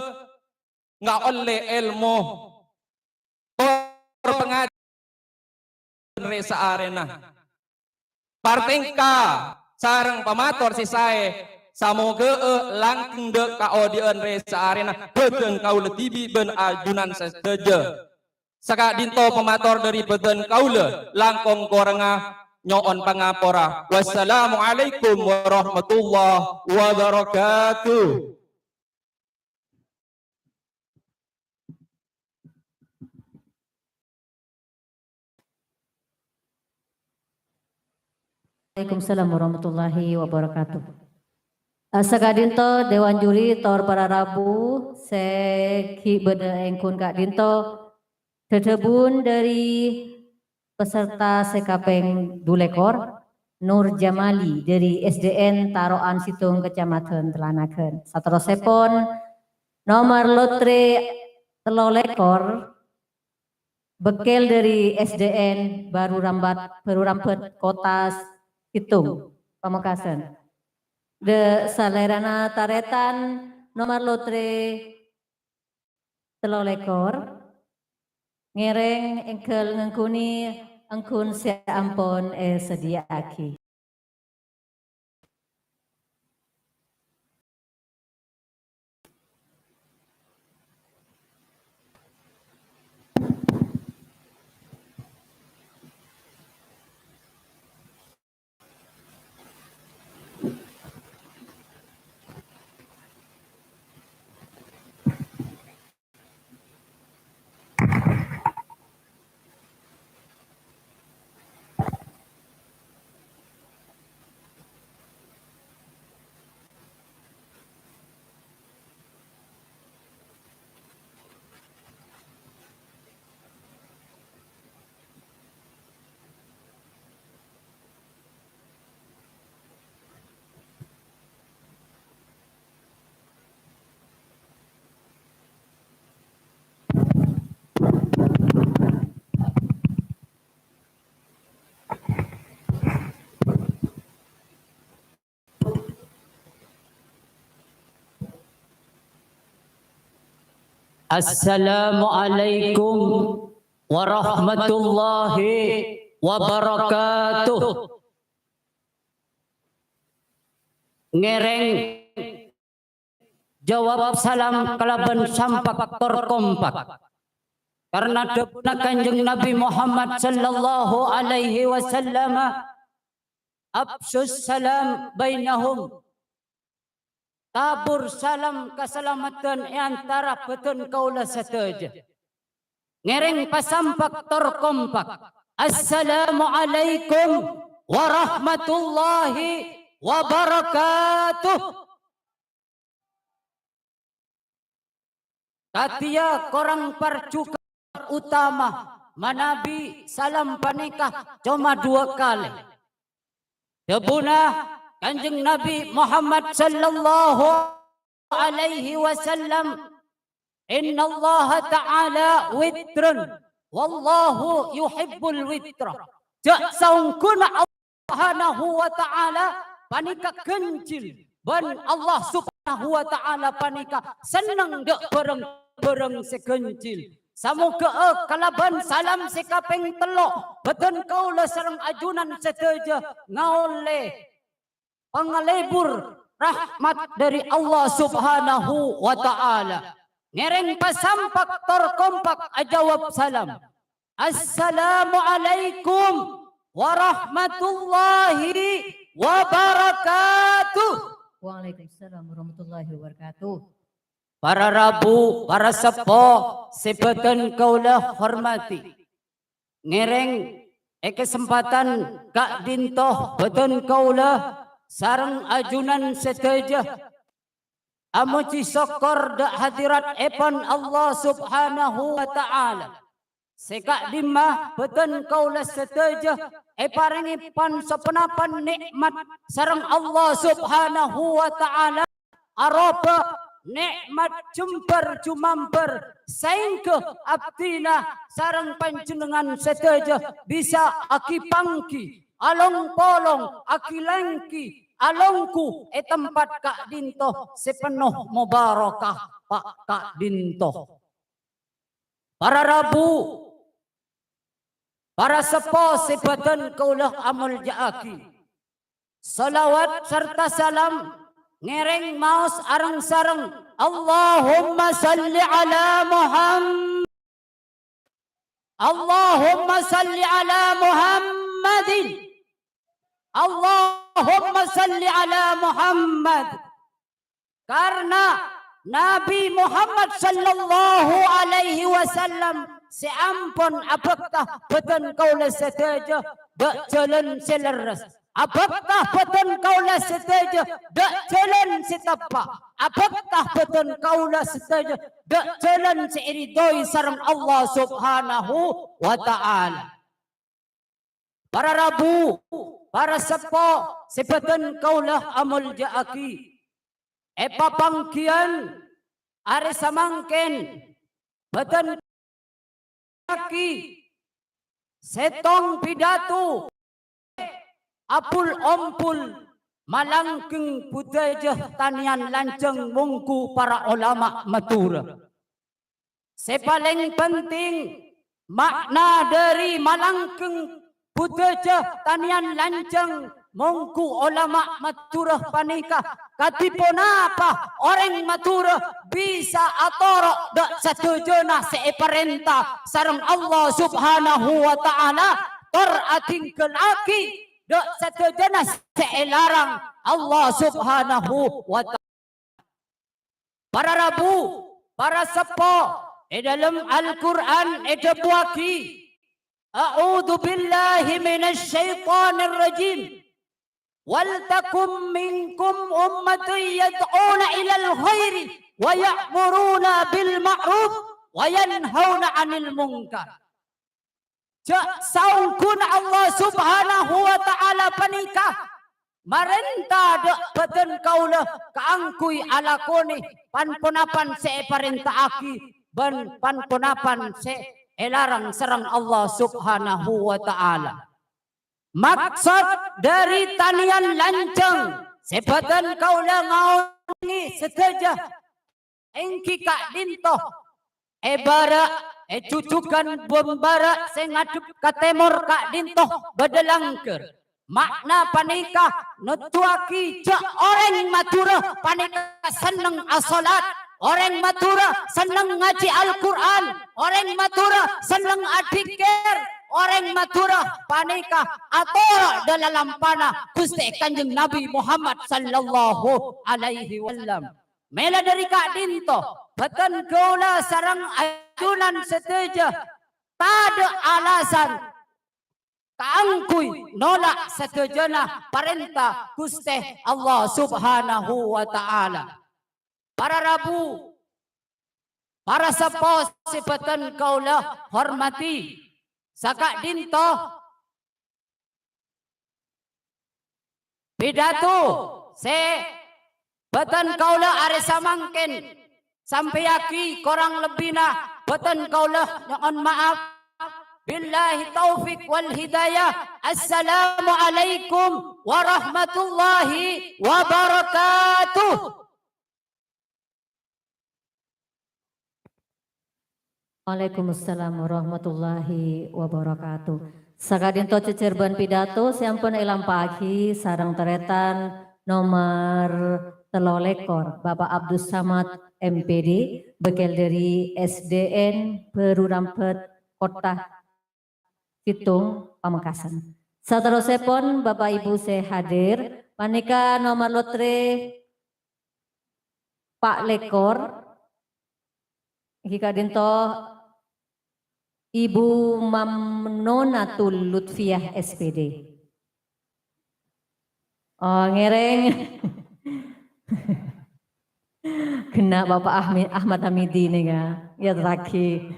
ngaollè èlmo, tor pangajhârân rè saarèna. Partèngka sareng pamator sè saè, samogâ'â langkong dâ' kaodi'ân rè saarèna bâdhân kaulâ dhibi' bân ajunan sadhâjâ. Saka'dinto pamator dâri bâdhân kaulâ langkong korangnga, nyo'on pangapora. Wassalamualaikum warahmatullahi wabarakatuh. Waalaikumsalam warahmatullahi wabarakatuh. Eh, saka'dinto Dewan Juri tor para rabu sè ghi' bâdâ èngghun ka'dinto, dhâdhâbun dâri peserta sè kapèng dulèkor, Nur Jamali dâri S D N Taro'an Sèttong, Kecamatan Tellanagan. Saterrossèpon, nomer lotre tello lèkor, Bekel dâri S D N Baru Rambat, Baru Rambat, Kota Sèttong, Pamekasan. Dâ' salèrana tarètan nomer lotre tello lèkor, ngèrèng èngghâl ngangghuni èngghun sè ampon èsadhiyâ'aghi. Assalamualaikum warahmatullahi wabarakatuh. Ngèrèng jawab salam kalabân sampak tor kompak. Karna dhâbuna Kanjeng Nabi Muhammad sallallahu alaihi wasallam, "Afsyus salam bainahum." Tabur salam kasalameddhân è antara bâdhân kaulâ sadhâjâ. Ngèrèng pasampak tor kompak. Assalamualaikum warahmatullahi wabarakatuh. Kadhiyâ korang parjughân utama manabi salam panèka coma duwâ' kalè. Dhâbuna Kanjeng Nabi Muhammad sallallahu alaihi wasallam, "Innallaha ta'ala witrun, wallahu yuhibbul witra." Jhâ' saongghuna Allah Subhanahu wa Ta'ala panèka ganjil, bân Allah Subhanahu wa Ta'ala panèka senneng dâ' bhârâng-bhârâng sè ganjil. Samoghâ'â kalabân salam sè kapèng tello', bâdhân kaulâ sareng ajunan sadhâjâ ngaollè pangalebur rahmat dâri Allah Subhanahu wa Ta'ala. Ngèrèng pasampak tor kompak ajâwâb salam. Assalamualaikum warahmatullahi wabarakatuh. Waalaikumsalam warahmatullahi wabarakatuh. Para rabu, para seppo sè bâdhân kaulâ hormadhi. Ngèrèng è kasempadhân ka'dinto bâdhân kaulâ sareng ajunan sadhâjâ amojhi sokkor dâ' hadirat èpon Allah Subhanahu wa Ta'ala. Sè ka'dimma bâdân kaulâ sadhâjâ èparèngè pan-saponapan nè'mat sareng Allah Subhanahu wa Ta'ala, aropa nè'mat jembhâr-jumambhâr, saèngghâ abdhina sareng panjhennengngan sadhâjâ bisa aghi-pangghi, along-polong, aghi-lèngghi, alongghu è tempat ka'dinto sè penno mobaroka pa-, ka'dinto. Para rabu, para seppo sè bâdân kaulâ amolja'aghi. Shalawat sarta salam ngèrèng maos areng-sareng, Allahumma shalli ala Muhammad. Allahumma shalli ala Muhammadin. Allahumma shalli ala Muhammad. Karna Nabi Muhammad sallallahu alaihi wasallam sè ampon abhâkta bâdân kaulâ sadhâjâ dâ' jhâlân sè lerres. Abhâkta bâdân kaulâ sadhâjâ dâ' jhâlân sè teppa'. Abhâkta bâdân kaulâ sadhâjâ dâ' jhâlân sè èridhoi sareng Allah Subhanahu wa Ta'ala. Para rabu, para seppo sè bâdân kaulâ amolja'aghi. È papangghiyân arè samangkèn bâdân aki sèttong pidato apul-ompol malanggheng budhâjâ tanèyan lanjhâng mongghu para olama Madhurâ. Sè palèng penting, ma'na dhâri malanggheng budhâjâ tanèyan lanjhâng mongghu olama Madhurâ panèka kadhi ponapa orèng Madhurâ bisa atoro' dâ' sadhâjâna sè èparènta sareng Allah Subhanahu wa Ta'ala, tor adhingghâllaghi dâ' sadhâjâna sè èlarang Allah Subhanahu wa Ta'ala. Para rabu, para seppo, è dhâlem Al-Qur'an èdhâbuwâghi, "A'udzu billahi minasy syaithanir rajim. Wal takum minkum ummatun yad'una ilal khairi wa ya'muruna bil ma'ruf wa yanhauna 'anil munkar." Ja' saongghuna Allah Subhanahu wa Ta'ala panèka marènta dâ' bâdân kaulâ kaangghuy alakonè pan-ponapan sè èparènta'aghi bân pan-ponapan sè èlarang sareng Allah Subhanahu wa Ta'ala. Maksod dhâri tanèyan lanjhâng sè bâdân kaulâ ngaonèngè sadhâjâ èngghi ka'dinto, è bârâ', è jhujhughân bâmbârâ' sè ngadhep ka tèmor ka'dinto bâdâ langghâr. Ma'na panèka noduwâghi ja' orèng Madhurâ panèka senneng asolat, orèng Madhurâ senneng ngajhi Al-Qur'an, orèng Madhurâ senneng adhikkèr, orèng Madhurâ panèka atoro' dâ' lalampana Ghustè Kanjeng Nabi Muhammad sallallahu alaihi wasallam. Mèla dhâri ka'dinto, bâdân kaulâ sareng ajunan sadhâjâ tadâ' alasan kaangghuy nolak sadhâjâna parènta Ghustè Allah Subhanahu wa Ta'ala. Para rabu, para seppo sè bâdân kaulâ hormadhi, saka'dinto pidato sè bâdân kaulâ arè samangkèn sampèyaghi, korang lebbina bâdân kaulâ nyo'on ma'af. Billahi taufik wal hidayah. Assalamualaikum warahmatullahi wabarakatuh. Waalaikumsalam warahmatullahi wabarakatuh. Saka'dinto jhâjhârbân pidato sè ampon èlampa'aghi sareng tarètan nomer tello lèkor, Bapak Abdus Samad, M P D, bâkèl dhâri S D N Bâru Rambet, Kottha Pitung Pamekasan. Saterrossèpon, Bapak Ibu sè hadir, panèka nomer lotre pa' lèkor, èngghi ka'dinto Ibu Mamnonatul Lutfiyah, S P D. Oh, ngèrèng. Ghenna' Bapak Ahmi-, Ahmad Hamidi nèka, ya, terakhir.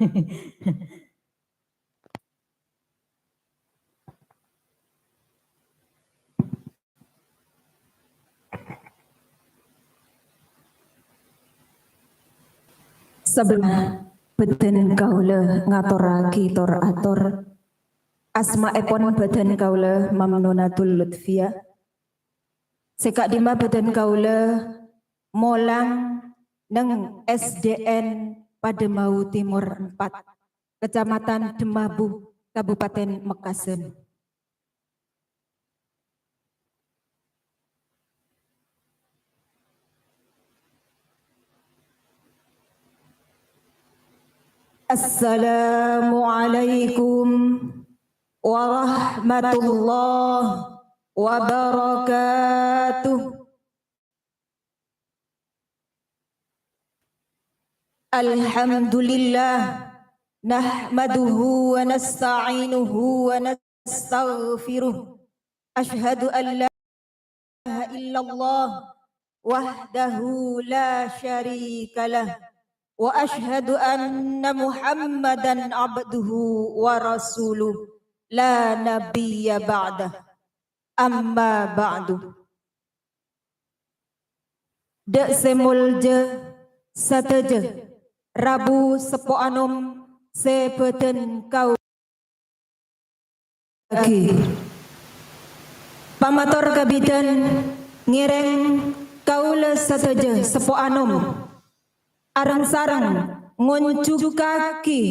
Sabellunna bâdhân kaulâ ngatorraghi tor-ator, asmaèpon bâdhân kaulâ Mamnunatul Lutfia. Sè ka'dimma bâdhân kaulâ molang neng S D N Pademau Timur empat, Kecamatan Demabu, Kabupaten Mekkasân. Assalamualaikum warahmatullahi wabarakatuh. Alhamdulillah, nahmaduhu wa nasta'inuhu wa nastaghfiruh. Asyhadu an la ilaha illallah wahdahu la syarikalah, wa asyhadu anna Muhammadan abduhu wa rasuluh, la nabiyya ba'dah. Amma ba'du. Dâ' sè molja sadhâjâ, rabu seppo anom sè bâdhân kaulâ agi. Pamator kabidhân ngèrèng kaulâ sadhâjâ seppo anom areng-sareng ngonjhugaghi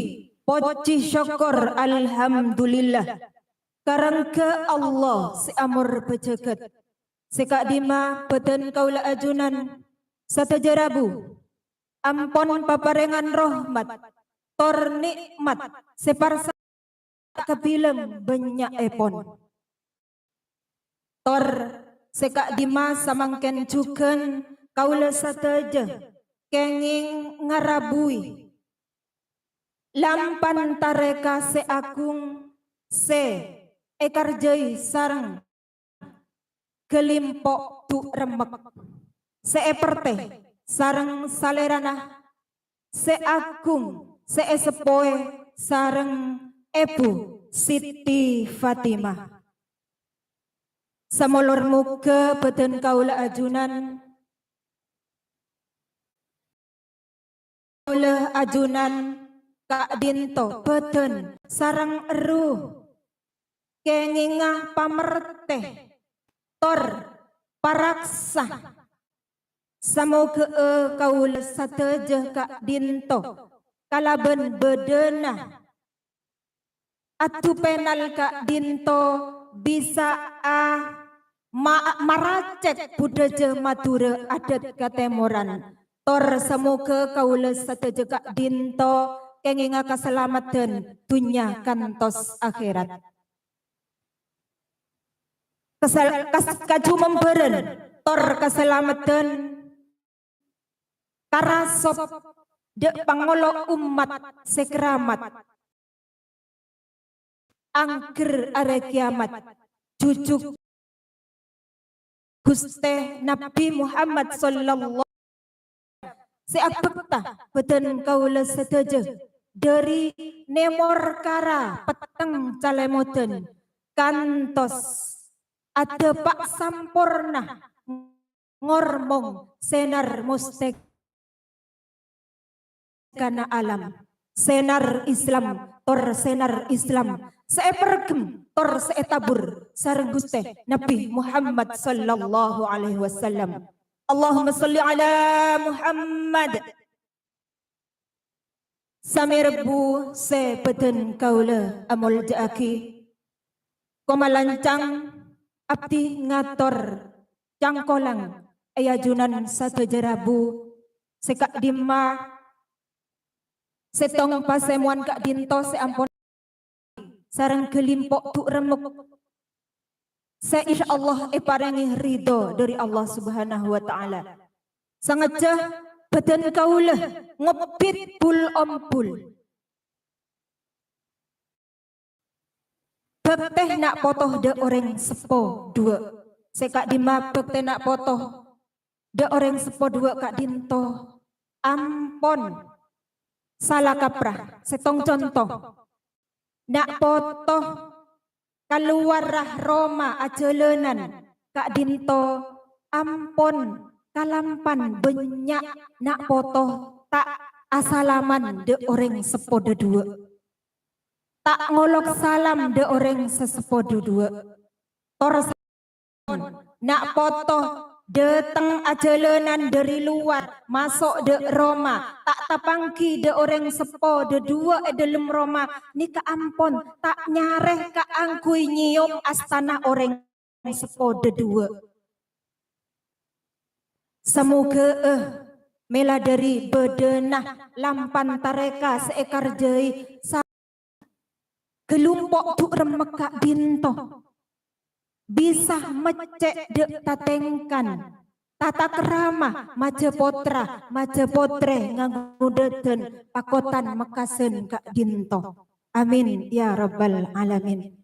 pojhi sokkor, alhamdulillah, karangga Allah sè amor bhâjâghât. Sè ka'dimma bâdhân kaulâ ajunan sadhâjâ rabu ampon paparèngan rahmat tor nè'mat sè parsa kabilang bânnya'èpon. Tor sè ka'dimma samangkèn jhughân kaulâ sadhâjâ kèngèng ngarabuwi lampan tarèka sè agung sè èkarjhâi sareng Ghâlimpo' Du' Remmek, sè èpertè sareng salèrana sè agung sè èseppowè sareng Èbhu Siti Fatimah. Samolor moghâ bâdhân kaulâ ajunan Kaulâ ajunan ka'dinto bâdhân sareng erruh, kèngènga pamertè tor paraksa. Samoghâ'â kaulâ sadhâjâ ka'dinto kalabân bâdâna Adu penal ka'dinto bisa'a ma-, maracèt budhâjâ Madhurâ adat katèmoran. Tor samoghâ kaulâ sadhâjâ ka'dinto kèngènga kasalameddhân dhunnya kantos akhèrat. Kasal-, kas-, kajumembhârân tor kasalameddhân karasop dâ' pangolo ommat sè keramat. Angghâr arè kiyamat, jhujhuk Ghustè Nabbhi Muhammad sallallahu sè abhâkta bâdhân kaulâ sadhâjâ, dhâri nèmor kara petteng calèmoddhân kantos adhâpa' samporna ngormong sènar mostekana alam, sènar Islam, tor sènar Islam sè èperghem tor sè ètabur sareng Ghustè Nabbhi Muhammad sallallahu alaihi wasallam. Allahumma shalli ala Muhammad. Samè rebbhu sè bâdhân kaulâ amolja'aghi, komalancang abdhi ngator cangkolang è ajunan sadhâjâ rabu sè ka'dimma sèttong pasemowan ka'dinto sè ampon sareng Ghâlimpo' Du' Remmek sè insyaallah èparèngè ridho dhâri Allah Subhanahu wa Ta'ala. Sangajjhâ bâdhân kaulâ ngobbit bul-ombul. Bhâktè na' poto dâ' orèng seppo duwâ'. sè ka'dimma bhâktèna poto dâ' orèng seppo duwâ' ka'dinto ampon sala kaprah. Sèttong conto. Na' poto kalowarra roma ajhâlânan ka'dinto ampon kalampan bânnya' na' poto ta' asalaman dâ' orèng seppo dâduwâ'. Ta' ngolok salam dâ' orèng sè seppo dâduwâ'. Tor Na' poto dâteng ajhâlânan dâri lowar, maso' dâ' roma, ta' tapangghi dâ' orèng seppo dâduwâ' è dâlem roma, nèka ampon ta' nyarè kaangghuy nyèyom astana orèng seppo dâduwâ'. Samoghâ'â mèla dâri bâdâna lampan tarèka sè èkarjhâi sa-, Ghâlumpo' dhu' remmek ka'dinto bisa meccè' dâ' tatèngkan, tata krama, majâ potra, majâ potrè nganggo dâdân pakotan mekkasan ka'dinto. Amin, ya rabbal alamin.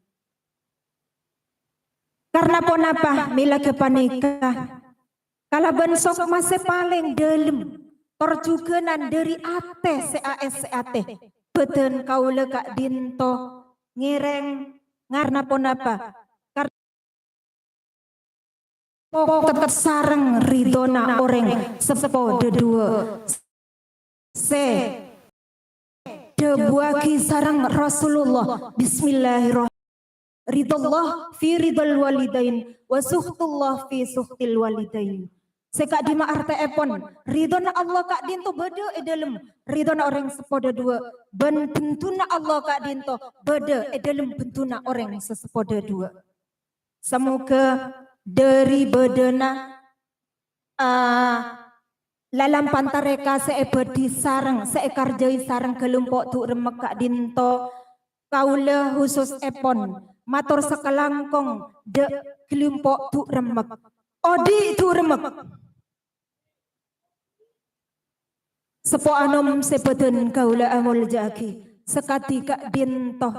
Karna ponapa mèla ghâpanèka? Kalabân sokma sè palèng dâlem, tor jhughânan dâri atè sè aèssè atè, bâdân kaulâ ka'dinto ngèrèng karna ponapa? Kar-, poket sareng ridhona orèng seppo dâduwâ' sè dhâbuwâghi sareng Rasulullah, "Bismillahirrahmanirrahim. Ridallah fi ridal walidain, wa sukhtullah fi sukhtil walidain." Sè ka'dimma artèèpon, ridhona Allah ka'dinto bâdâ è dâlem ridhona orèng seppo dâduwâ', bân bhenduna Allah ka'dinto bâdâ è dâlem bhenduna orèng sè seppo dâduwâ'. Samoghâ dâri bâdâna, ah, lalampan tarèka sè èbâdhi sareng, sè èkarjhâi sareng ghâlumpo' dhu' remmek ka'dinto, kaulâ hususèpon mator sakalangkong dâ' ghâlumpo' dhu' remmek. Odi' dhu' remmek. Seppo anom sè bâdân kaulâ amoljâ'aghi, sakadhi ka'dinto,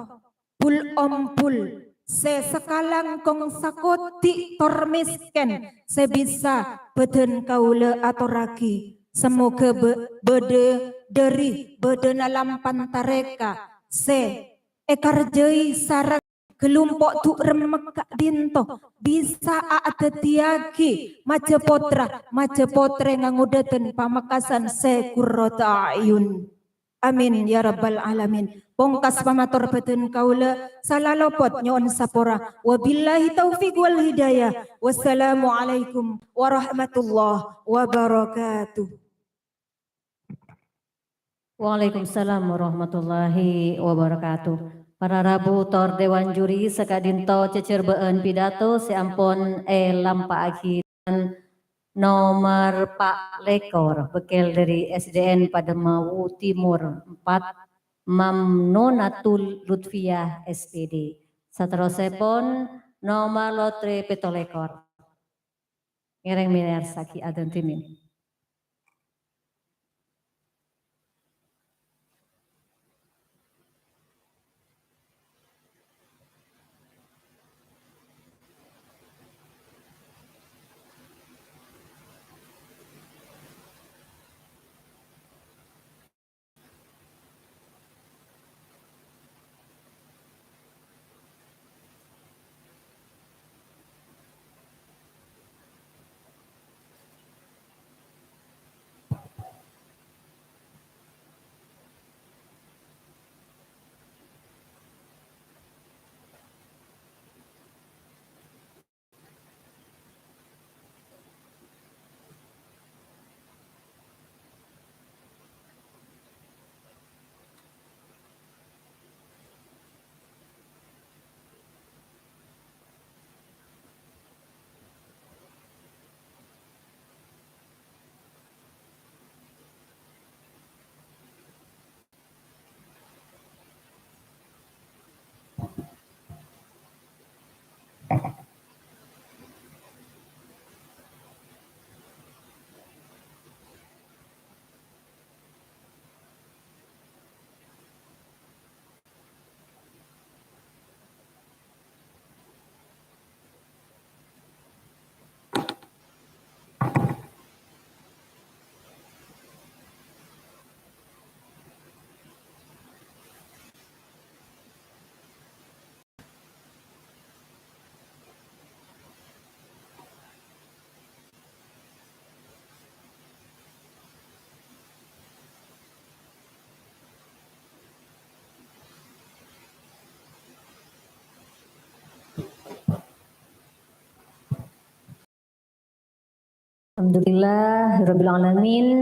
bul-ombul sè sakalangkong sakodi' tor mèskèn sè bisa bâdân kaulâ atorraghi. Samoghâ bâ-, bâdâ dâri bâdâna lampan tarèka sè èkarjhâi sareng ghâlumpo' dhu' remmek ka'dinto bisa aadhâddhiyâghi majâ potra, majâ potrè nganggo dâdân pamekkasan sè qurrata a'yun. Amin, ya rabbal alamin. Pongkas pamator bâdân kaulâ, sala lopot nyo'on sapora. Wabillahi taufiq wal hidayah. Wassalamualaikum warahmatullahi wabarakatuh. Waalaikumsalam warahmatullahi wabarakatuh. Para rabu tor dewan juri saka'dinto, cacèrbâ'ân pidato sè ampon èlampa'aghi. Nomer pa' lèkor, bâkkèl dâri S D N Pademma Wu Timur empat, Mamnunatul Lutfiyah, S P D. Saterrossèpon, nomer lotre pètto lèkor. Ngèrèng mèyarsa'aghi adhântèmèn. Alhamdulillah, Rabbil Alamin.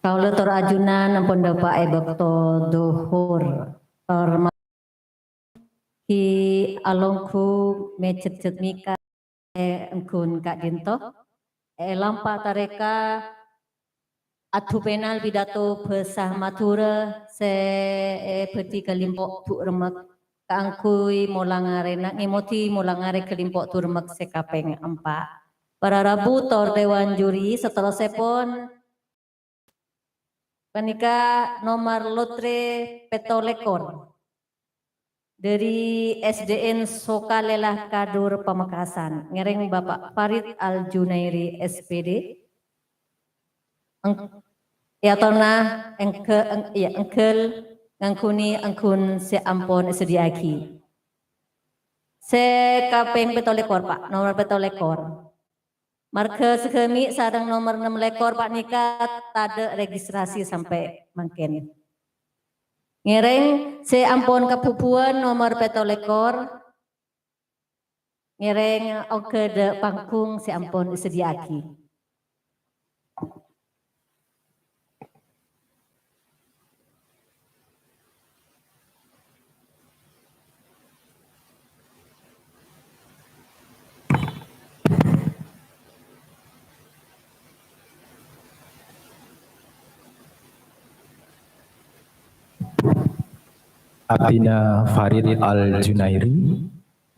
Kaulâ tor ajunan ampon dâpa' è bâkto dhuhur. Tor ma-, ghi' alongghu mèjhât-jhât mèka è èngghun ka'dinto. È lampa tarèka adhupèna pidato bhâsa Madhurâ sè èbâdhi kalimpo' Dhu' Remmek kaangghuy molang arèna, ngèmodhi molang arè kalimpo' Dhu' Remmek sè kapèng empa'. Para rabu tor dewan juri, saterrossèpon panèka nomer lotre pètto lèkor. Dâri S D N Sokalèla Kadur Pamekasan, ngèrèng Bapak Farid Al Junairi, S P D. Eng-, èyatorna èngghâ-, èng-, iyâ, èngghâl ngangghuy èngghun sè ampon èsadhiyâ'aghi. Sè kapèng pètto lèkor, Pak, nomer pètto lèkor. Marghâ saghâmi' sareng nomer ennem lèkor panèka tadâ' registrasi sampè' mangkèn. Ngèrèng sè ampon kabhubuwân nomer pètto lèkor, ngèrèng ongghâ dâ' panggung sè ampon èsadhiyâ'aghi. Abdhina Farid Al Junairi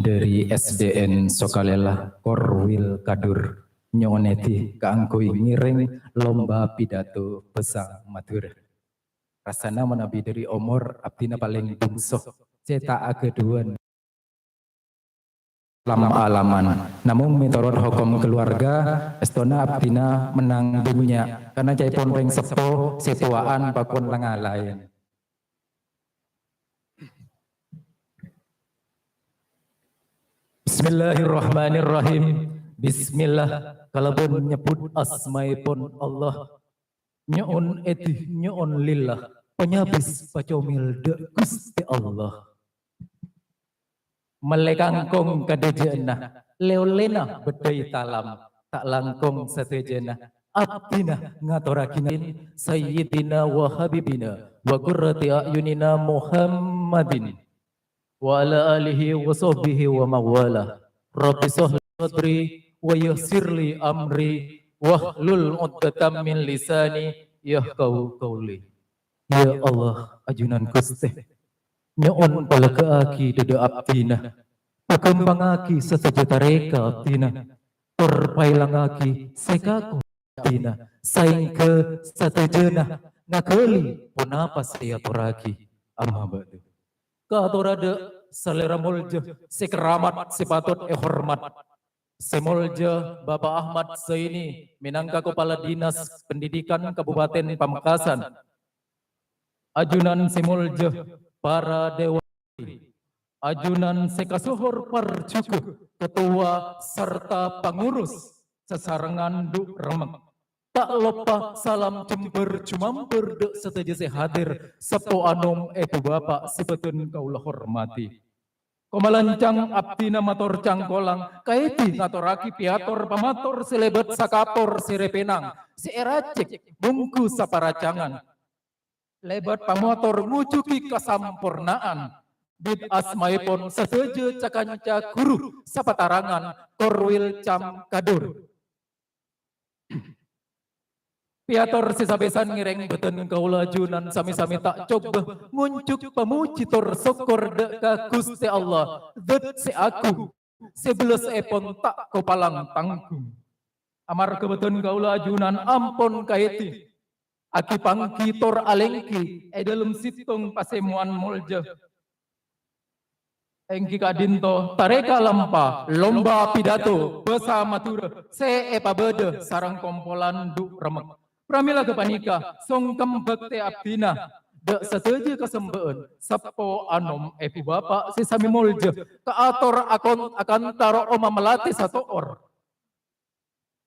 dâri S D N Sokalèla Korwil Kadur nyo'on èdhi kaangghuy ngèrèng lomba pidato bhâsa Madhurâ. Rassana manabi dâri omor abdhina palèng bungso, sè ta' aghâdhuwân lam-alaman. Namong mètorot hokom kaluwarga, èstona abdhina mennang dhunnya, karna ca'èpon rèng seppo sè towa'an pakon la-ngalaèn. Bismillahirrahmanirrahim. Bismillah, kalabân nyebbhut asmaèpon Allah. Nyo'on èdhi, nyo'on lillah, panyabis pacomèl dâ' Ghustè Allah. Mellè kangkong kadhâjâ'ânna, lè-ollèna bâddhâi talam, ta' langkong sadhâjâna, abdhina ngatorraghi Sayyidina wa Habibina wa Qurrati A'yunina Muhammadin. Wa ala alihi wa sahbihi wa mawala. Rabbi shrah li sadri wa yassir li amri wahlul 'uqdatam min lisani yafqahu qauli. Ya Allah, ajunan Ghustè, nyo'on palèghâ'aghi dâdâ abdhina, paghâmpangaghi sadhâjâ tarèka abdhina, tor paèlangaghi sè kaku abdhina, saèngghâ sadhâjâna ngaghâli ponapa sè èatorraghi. Amma ba'du. Kator dâ' salèra molja sè keramat sè patot èhormat. Sè molja Bapak Ahmad Zaini mènangka Kopala Dinas Pendidikan Kabupaten Pamekasan. Ajunan sè molja para dewan, ajunan sè kasohor parjhughâ, ketua sarta pangurus sasarengan Dhu' Remmek. Ta' loppa salam jembhâr jumambhâr dâ' sadhâjâ sè hadir, seppo anom, èbhu bapa' sè bhâdhân kaulâ hormadhi. Komalancang abdhina mator cangkolang, kaèdhi ngatorraghi piyator pamator sè lèbât sakapor sèrè pènang, sè èracèk mongghu saparacangan. Lèbât pamator ngojhughâghi kasamporna'an, bit asmaèpon sadhâjâ ca-kanca ghuru sapatarangan Korwil Cam Kadur. Piyator sè sapèsan ngèrèng bhâdhân kaulâ ajunan sami-sami ta' cobâ ngonjhuk pamojhi tor sokkor dâ' ka Ghustè Allah, Dzat sè agung, sè bellâsèpon ta' kopalang tanggung. Amarghâ bhâdhân kaulâ ajunan ampon kaèdhi, aghi-pangghi tor alèngghi è dhâlem sèttong pasèmowan molja. Èngghi ka'dinto tarèka lampa lomba pidato bhâsa Madhurâ sè èpabâdâ sareng kompolan Dhu' Remmek. Pramèla ghâpanèka songkem bhâktè abdhina dâ' sadhâjâ kasembhâ'ân, seppo anom èbhu bapa' sè samè molja, kaator akon-, akantara omah malati sato'or.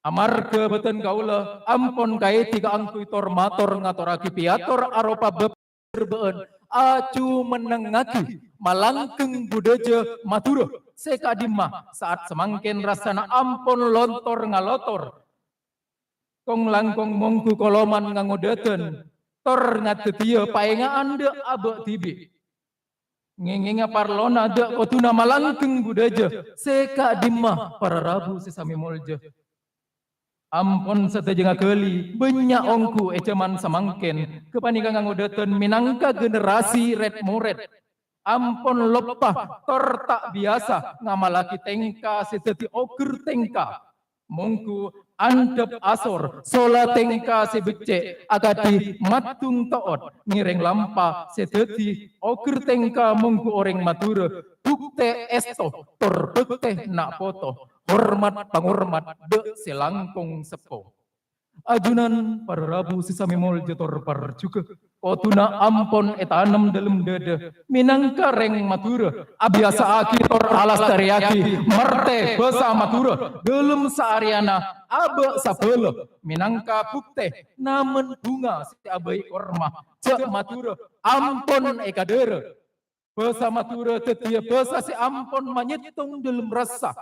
Amarghâ bhâdhân kaulâ ampon kaèdhi kaangghuy tor-mator ngatorraghi piyator aropa bâb-, bâ'ân ajumennengngaghi malanggheng budhâjâ Madhurâ sè ka'dimma sa'at samangkèn rassana ampon lontor-ngalotor Kong-langkong mongghu koloman ngangodhâdhân, tor ngadhâddhiyâ paènga'an dâ' abâ' dhibi'. Ngèngènga parlona dâ' kodhuna malanggeng budhâjâ sè ka'dimma para rabu sè samè molja. Ampon sadhâjâ ngaghâli, bânnya' ongghu è jhâman samangkèn ghâpanèka ngangodhâdhân mènangka generasi rèd-morèd. Ampon loppa tor ta' biyasa ngamallaghi tèngka sè dhâddhi oghâr tèngka. Mongghu andhâp asor, sola tèngka sè beccè' akadhi maddhung to'ot, ngèrèng lampa sè dhâddhi oghâr tèngka mongghu orèng Madhurâ, buktè èsto tor bhâktè na' poto, hormat pangormat dâ' sè langkong seppo. Ajunan para rabu sè samè molja tor parjhughâ, kodhuna ampon ètanem dâlem dhâdhâ. Mènangka rèng Madhurâ, abiyasa'aghi tor alastarèyaghi martè bhâsa Madhurâ dâlem saarèyanna abâ' sabâlâ. Mènangka buktè namen bhunga sè abâi korma, jhâ' Madhurâ ampon èkadhârâ. Bhâsa Madhurâ dhâddhiyâ bhâsa sè ampon manyèttong dâlem rassa,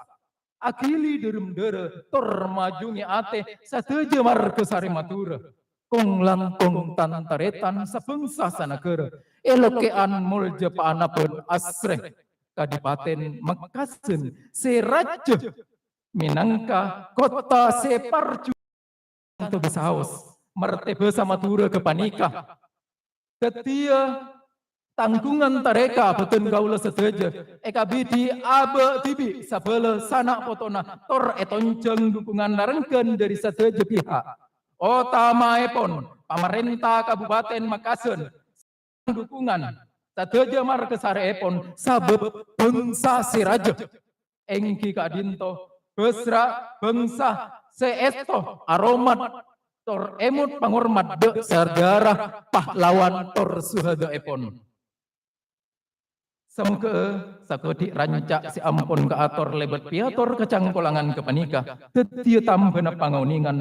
aghili dârem-dârâ, tor majungè atè sadhâjâ marghâ sarè Madhurâ. Kong-langkong tan-tarètan sabângsa sanaghârâ, èlokè'an molja paanabân asrè Kadhipatèn Mekkasân sè rajâ mènangka kottha sè parjhu- Tanto bisaos, martè bhâsa Madhurâ ghâpanèka. Dhâddhiyâ, tangghungan tarèka bhâdhân kaulâ sadhâjâ èkabidhi abâ' dhibi' sabâlâ sana' potona tor ètonjhâng dhukungan narengghân dhâri sadhâjâ pihak. Otamaèpon, pamarènta Kabupaten Mekkasân, dhukungan sadhâjâ marghâ sarèèpon sabâb bhângsa sè rajâ. Èngghi ka'dinto, bhâsra bhângsa sè èsto aromat tor èmot pangormat dâ' sadhâjâ pahlawan tor suhadâèpon. Samoghâ sakadhi' ranca' sè ampon kaator lèbât pèyator kacangkolangan ghâpanèka dhâddhiyâ tambhâna pangonèngan.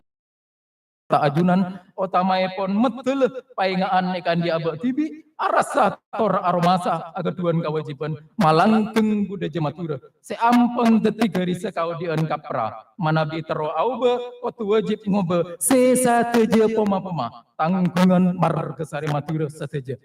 Ta' ajunan, otamaèpon meddhâlâ paènga'an èkaandi' abâ' dhibi', arassa tor aromasa aghâdhuwân kawâjibhân malanggeng budhâjâ Madhurâ sè ampon dhâddhi ghârissa kaodi'ân kapra. Manabi terro aobâ, kodhu wâjib ngobâ sè sadhâjâ poma-poma tangghungan marghâ sarè Madhurâ sadhâjâ.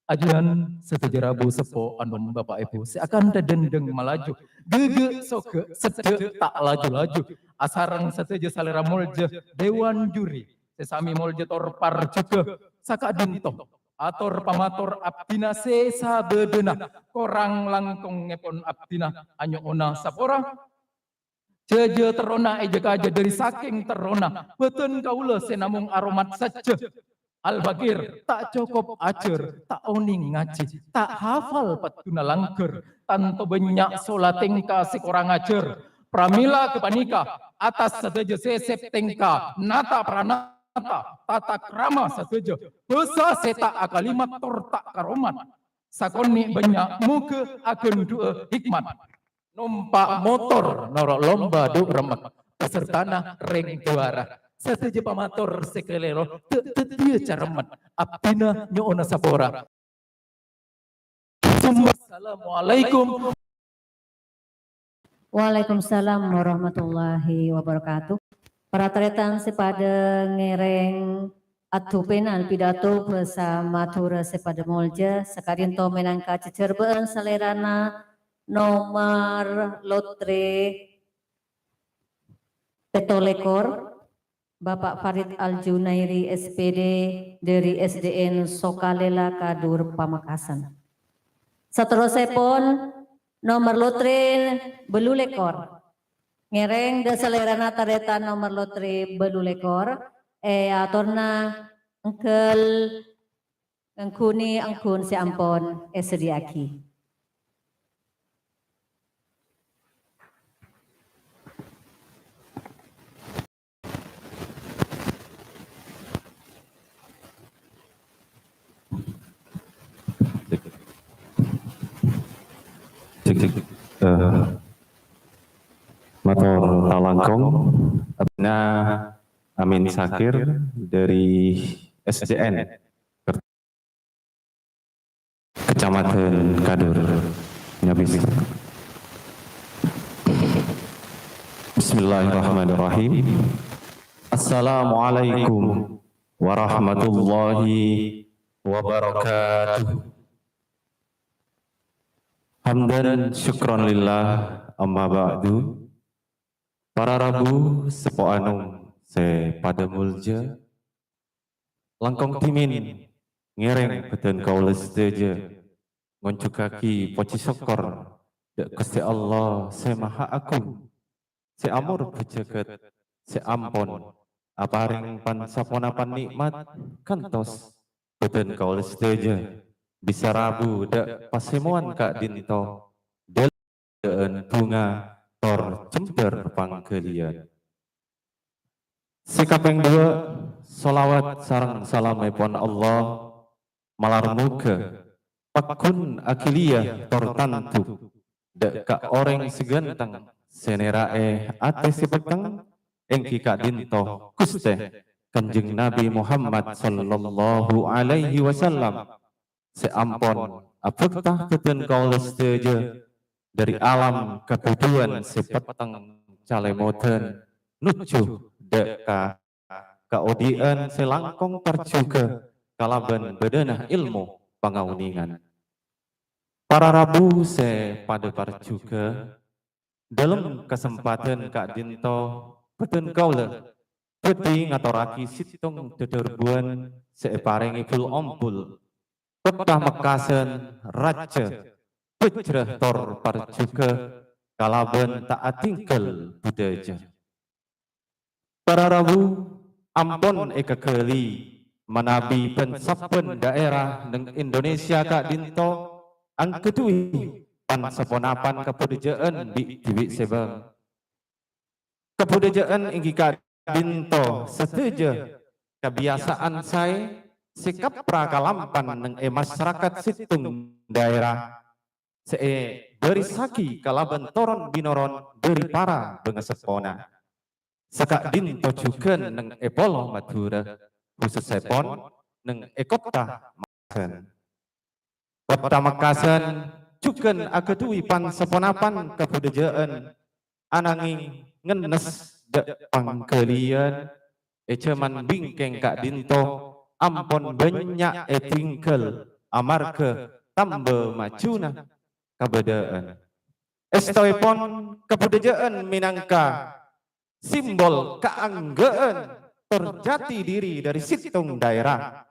Ajunan sadhâjâ rabu seppo anom bapa' èbhu sè akantha dhendheng malaju, ghâghâ' soghâ' seddhâ' ta' laju-laju, asareng sadhâjâ salèra molja dewan juri sè samè molja tor parjhughâ saka'dinto. Ator pamator abdhina sè sabâdâna, korang langkongngèpon abdhina anyo'ona sapora. Jhâjâ terrona èjâ-kajâ dhâri sakèng terrona, bhâdhân kaulâ sè namong aromat sajjhâ. Al-Fakir, ta' cokop ajhâr, ta' onèng ngajhi, ta' hafal padduna langghâr, tanto bânnya' sola tèngka sè korang ajhâr. Pramila ghâpanèka, attas sadhâjâ sèsèp tèngka, nata pranata, tata krama sadhâjâ, bhâsa sè ta' akalimat tor ta' karomat. Sakonè' bânnya' moghâ aghândhu'â hikmat. Nompa' motor noro' lomba dhu' remmek, pesertana rèng juwara. Sadhâjâ pamator sè kalèro, dâ', dhâddhiyâ caremmet. Abdhina nyo'ona sapora. Summa assalamualaikum. Waalaikumsalam warahmatullahi wabarakatuh. Para tarètan sè padâ ngèrèng, adhupènan pidato bhâsa Madhurâ sè padâ molja, saka'dinto mènangka cècèrbâ'ân salèrana nomer lotre pètto lèkor, Bapak Farid Al-Junairi, S P D, dhâri S D N Sokalèla Kadur Pamekasan. Saterrossèpon, nomer lotre bâllu lèkor. Ngèrèng dâ' salèrana tarètan nomer lotre bâllu lèkor, èatorra èngghâl ngangghuy angghun sè ampon èsadhiyâ'aghi. Cek, cek. Eh, mator talangkong, abdhina Amin Sakir dhâri S D N. Kecamatan Kadur. Nyabis. Bismillahirrahmanirrahim. Assalamualaikum warahmatullahi wabarakatuh. Hamdan syukran lillah, amma ba'du. Para rabu seppo anom sè padâ molja, langkong dhimèn ngèrèng bhâdhân kaulâ sadhâjâ ngonjhughâghi pojhi sokkor dâ' Ghustè Allah Sè Maha Agung, sè amor bhâjâghât, sè ampon aparèng pan-saponapan nè'mat kantos bhâdhân kaulâ sadhâjâ bisa rabu dâ' pasemowan ka'dinto dâ' bhunga tor jembhâr pangghâliyân. Sè kapèng duwâ', sholawat sareng salamèpon Allah malar moghâ paggun aghiliyâ tor tandu dâ' ka orèng sè ghânteng, sè nèra'è atè sè petteng, èngghi ka'dinto Ghustè Kanjeng Nabi Muhammad sallallahu alaihi wasallam, sè ampon abhâkta bhâdhân kaulâ sadhâjâ dâri alam kabhudhuwân sè petteng calèmodhân nojjhu dâ' ka kaodi'ân sè langkong parjhughâ kalabân bâdâna èlmo pangaonèngan. Para rabu sè padâ parjhughâ, dâlem kasempadhân ka'dinto bhâdhân kaulâ bhâdhi ngatorraghi sèttong dhâdhârbhuwân sè èparèngè bul-ombul. Kottha Mekkasân rajâ bhâjrâ tor parjhughâ kalabân ta' atinggal budhâjâ. Para rabu ampon èkaghâli manabi bân sabbhân dhaèra neng Indonesia ka'dinto angghâdhuwi pan-saponapan kabudhâjâ'ân bi'-dhibi' sè bâng. Kabudhâjâ'ân èngghi ka'dinto sadhâjâ kabiyasa'an saè sè kapra kalampan neng è masarakat sèttong dhaèra sè èbârissaghi kalabân toron-binoron dâri para bângaseppona. Saka'dinto jhughân neng è Polo Madhurâ, khusussèpon neng è kottha Mekkasân. Kottha Mekkasân jhughân aghâdhuwi pan-saponapan kabudhâjâ'ân, ananging ngennes dâ' pangghâliyân è jhâman bingkèng ka'dinto ampon bânnya' ètinggal amarghâ tamba majuna kabâdâ'ân. Èstoèpon kabudhâjâ'ân mènangka simbol kaangghâ'ân tor jati dhiri dâri sèttong dhaèra.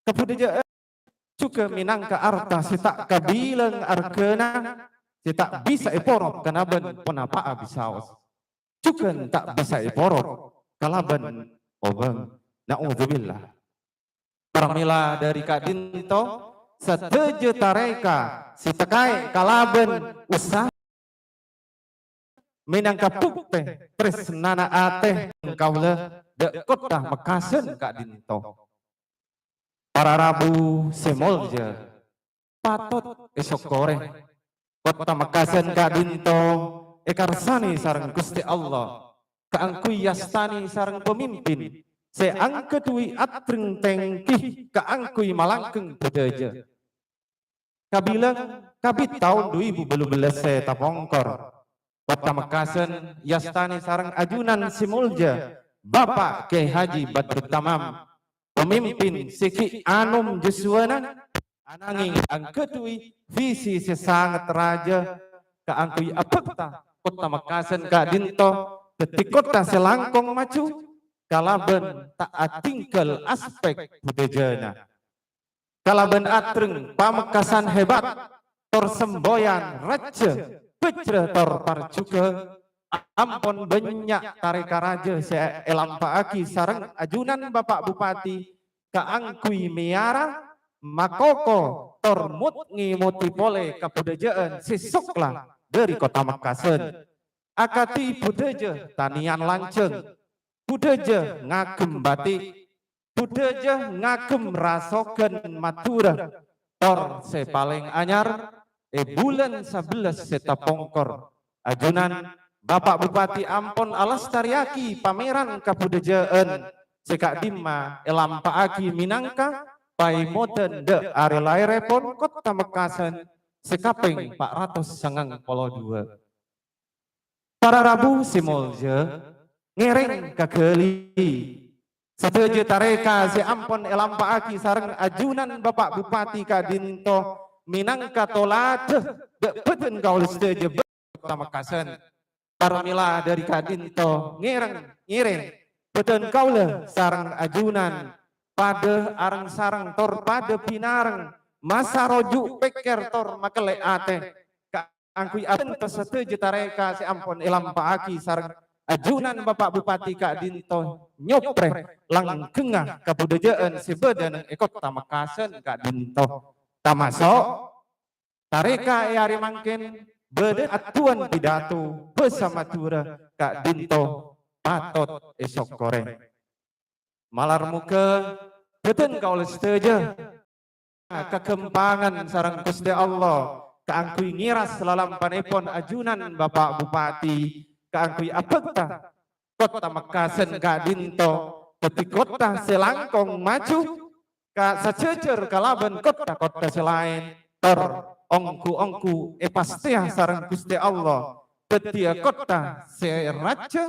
Kabudhâjâ'ân jhughân mènangka arta sè ta' kabilang arghâna, sè ta' bisa èporop kalabân ponapa'a bisaos. Jhughân ta' bisa èporop kalabân obâng. Na'udzubillah. Pramèla dâri ka'dinto, sadhâjâ tarèka sè takaè kalabân usaha mènangka buktè trèsnana atè kaulâ dâ' kottha Mekkasân ka'dinto. Para rabu sè molja, patot èsokkorè. Kottha Mekkasân ka'dinto èkarsanè sareng Ghustè Allah kaangghuy yastanè sareng pamimpin sè angghâdhuwi addreng tèngghi kaangghuy malangkeng budhâjâ. Kabilang kabit taon du èbu bâllu bellâs sè tapongkor, Kottha Mekkasân yastanè sareng ajunan sè molja, Bapa' Kyai Haji Badrut Tamam, pamimpin sè ghi' anom jhâsuwana, ananging angghâdhuwi visi sè sanget rajâ kaangghuy abhâkta Kottha Mekkasân ka'dinto dhâddhi kottha sè langkong maju kalabân ta' atinggal aspek budhâjâna. Kalabân addreng pamekkasan hebat, tor semboyan rajâ bhâjrâ tor parjhughâ, ampon bânnya' tarèka rajâ sè èlampa'aghi sareng ajunan Bapa' Bupati kaangghuy mèyara, makoko, tor mot-ngèmodhi polè kabudhâjâ'ân sè sokla dhâri Kottha Mekkasân. Akadhi budhâjâ tanèyan lanjhâng, budhâjâ ngaghem batik, budhâjâ ngaghem rasoghân Madhurâ, tor sè palèng anyar, è bulân sabellâs sè tapongkor, ajunan Bapa' Bupati ampon alastarèyaghi pamèran kabudhâjâ'ân sè ka'dimma èlampa'aghi mènangka paèmodhân dâ' arè laèrèpon Kottha Mekkasân sè kapèng pa' ratos sangang polo duwâ'. Para rabu sè molja, ngèrèng ka ghâli. Sadhâjâ tarèka sè ampon èlampa'aghi sareng ajunan Bapa' Bupati ka'dinto mènangka toladhâ dâ' bhâdhân kaulâ sadhâjâ Kotta Mekkasân. Parmèla dhâri ka'dinto ngèrèng, ngèrèng bhâdhân kaulâ sareng ajunan padâ areng-sareng tor padâ bhinareng, masaroju' pèkkèr tor makellè' atè kaangghuy abhânto sadhâjâ tarèka sè ampon èlampa'aghi sareng ajunan Bapa' Bupati ka'dinto nyoprè langghângnga kabudhâjâ'ân sè bâdâ neng è Kotta Mekkasân ka'dinto. Tamaso' tarèka è arè mangkèn bâdâ adduwân pidato bhâsa Madhurâ ka'dinto patot èsokkorè. Malar moghâ bhâdhân kaulâ sadhâjâ kaghâmpangan sareng Ghustè Allah kaangghuy ngèras lalampanèpon ajunan Bapa' Bupati kaangghuy abhâkta Kotta Mekkasân ka'dinto dhâddhi kotta sè langkong maju ka sajhâjhâr kalabân kotta-kotta sè laèn, tor ongghu-ongghu èpastèya sareng Ghustè Allah dhâddhiyâ kotta sè rajâ,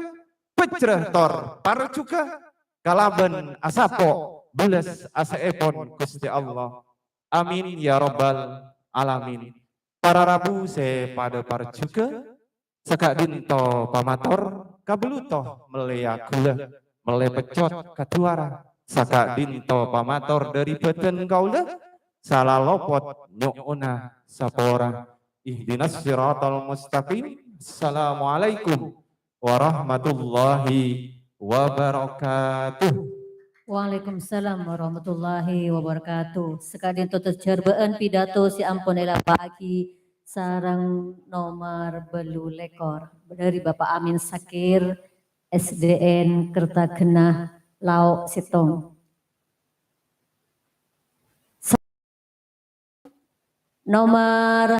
pèjra, tor parjhughâ kalabân asapo' bellâs asèèpon Ghustè Allah. Amin ya rabbal alamin. Para rabu sè padâ parjhughâ, saka'dinto pamator, kabelluto mellèya ghulâ, mellè peccot ka duwârâ. Saka'dinto pamator dhâri bhâdhân kaulâ, sala lopot nyo'ona sapora. Ihdinas siratal mustaqim. Assalamualaikum warahmatullahi wabarakatuh. Waalaikumsalam warahmatullahi wabarakatuh. Saka'dinto tojjhârbâ'ân pidato sè ampon èlampa'aghi sareng nomer bâllu lèkor dhâri Bapa' Amin Sakir, S D N Kertagena, Lao' Sèttong. Sa-, nomer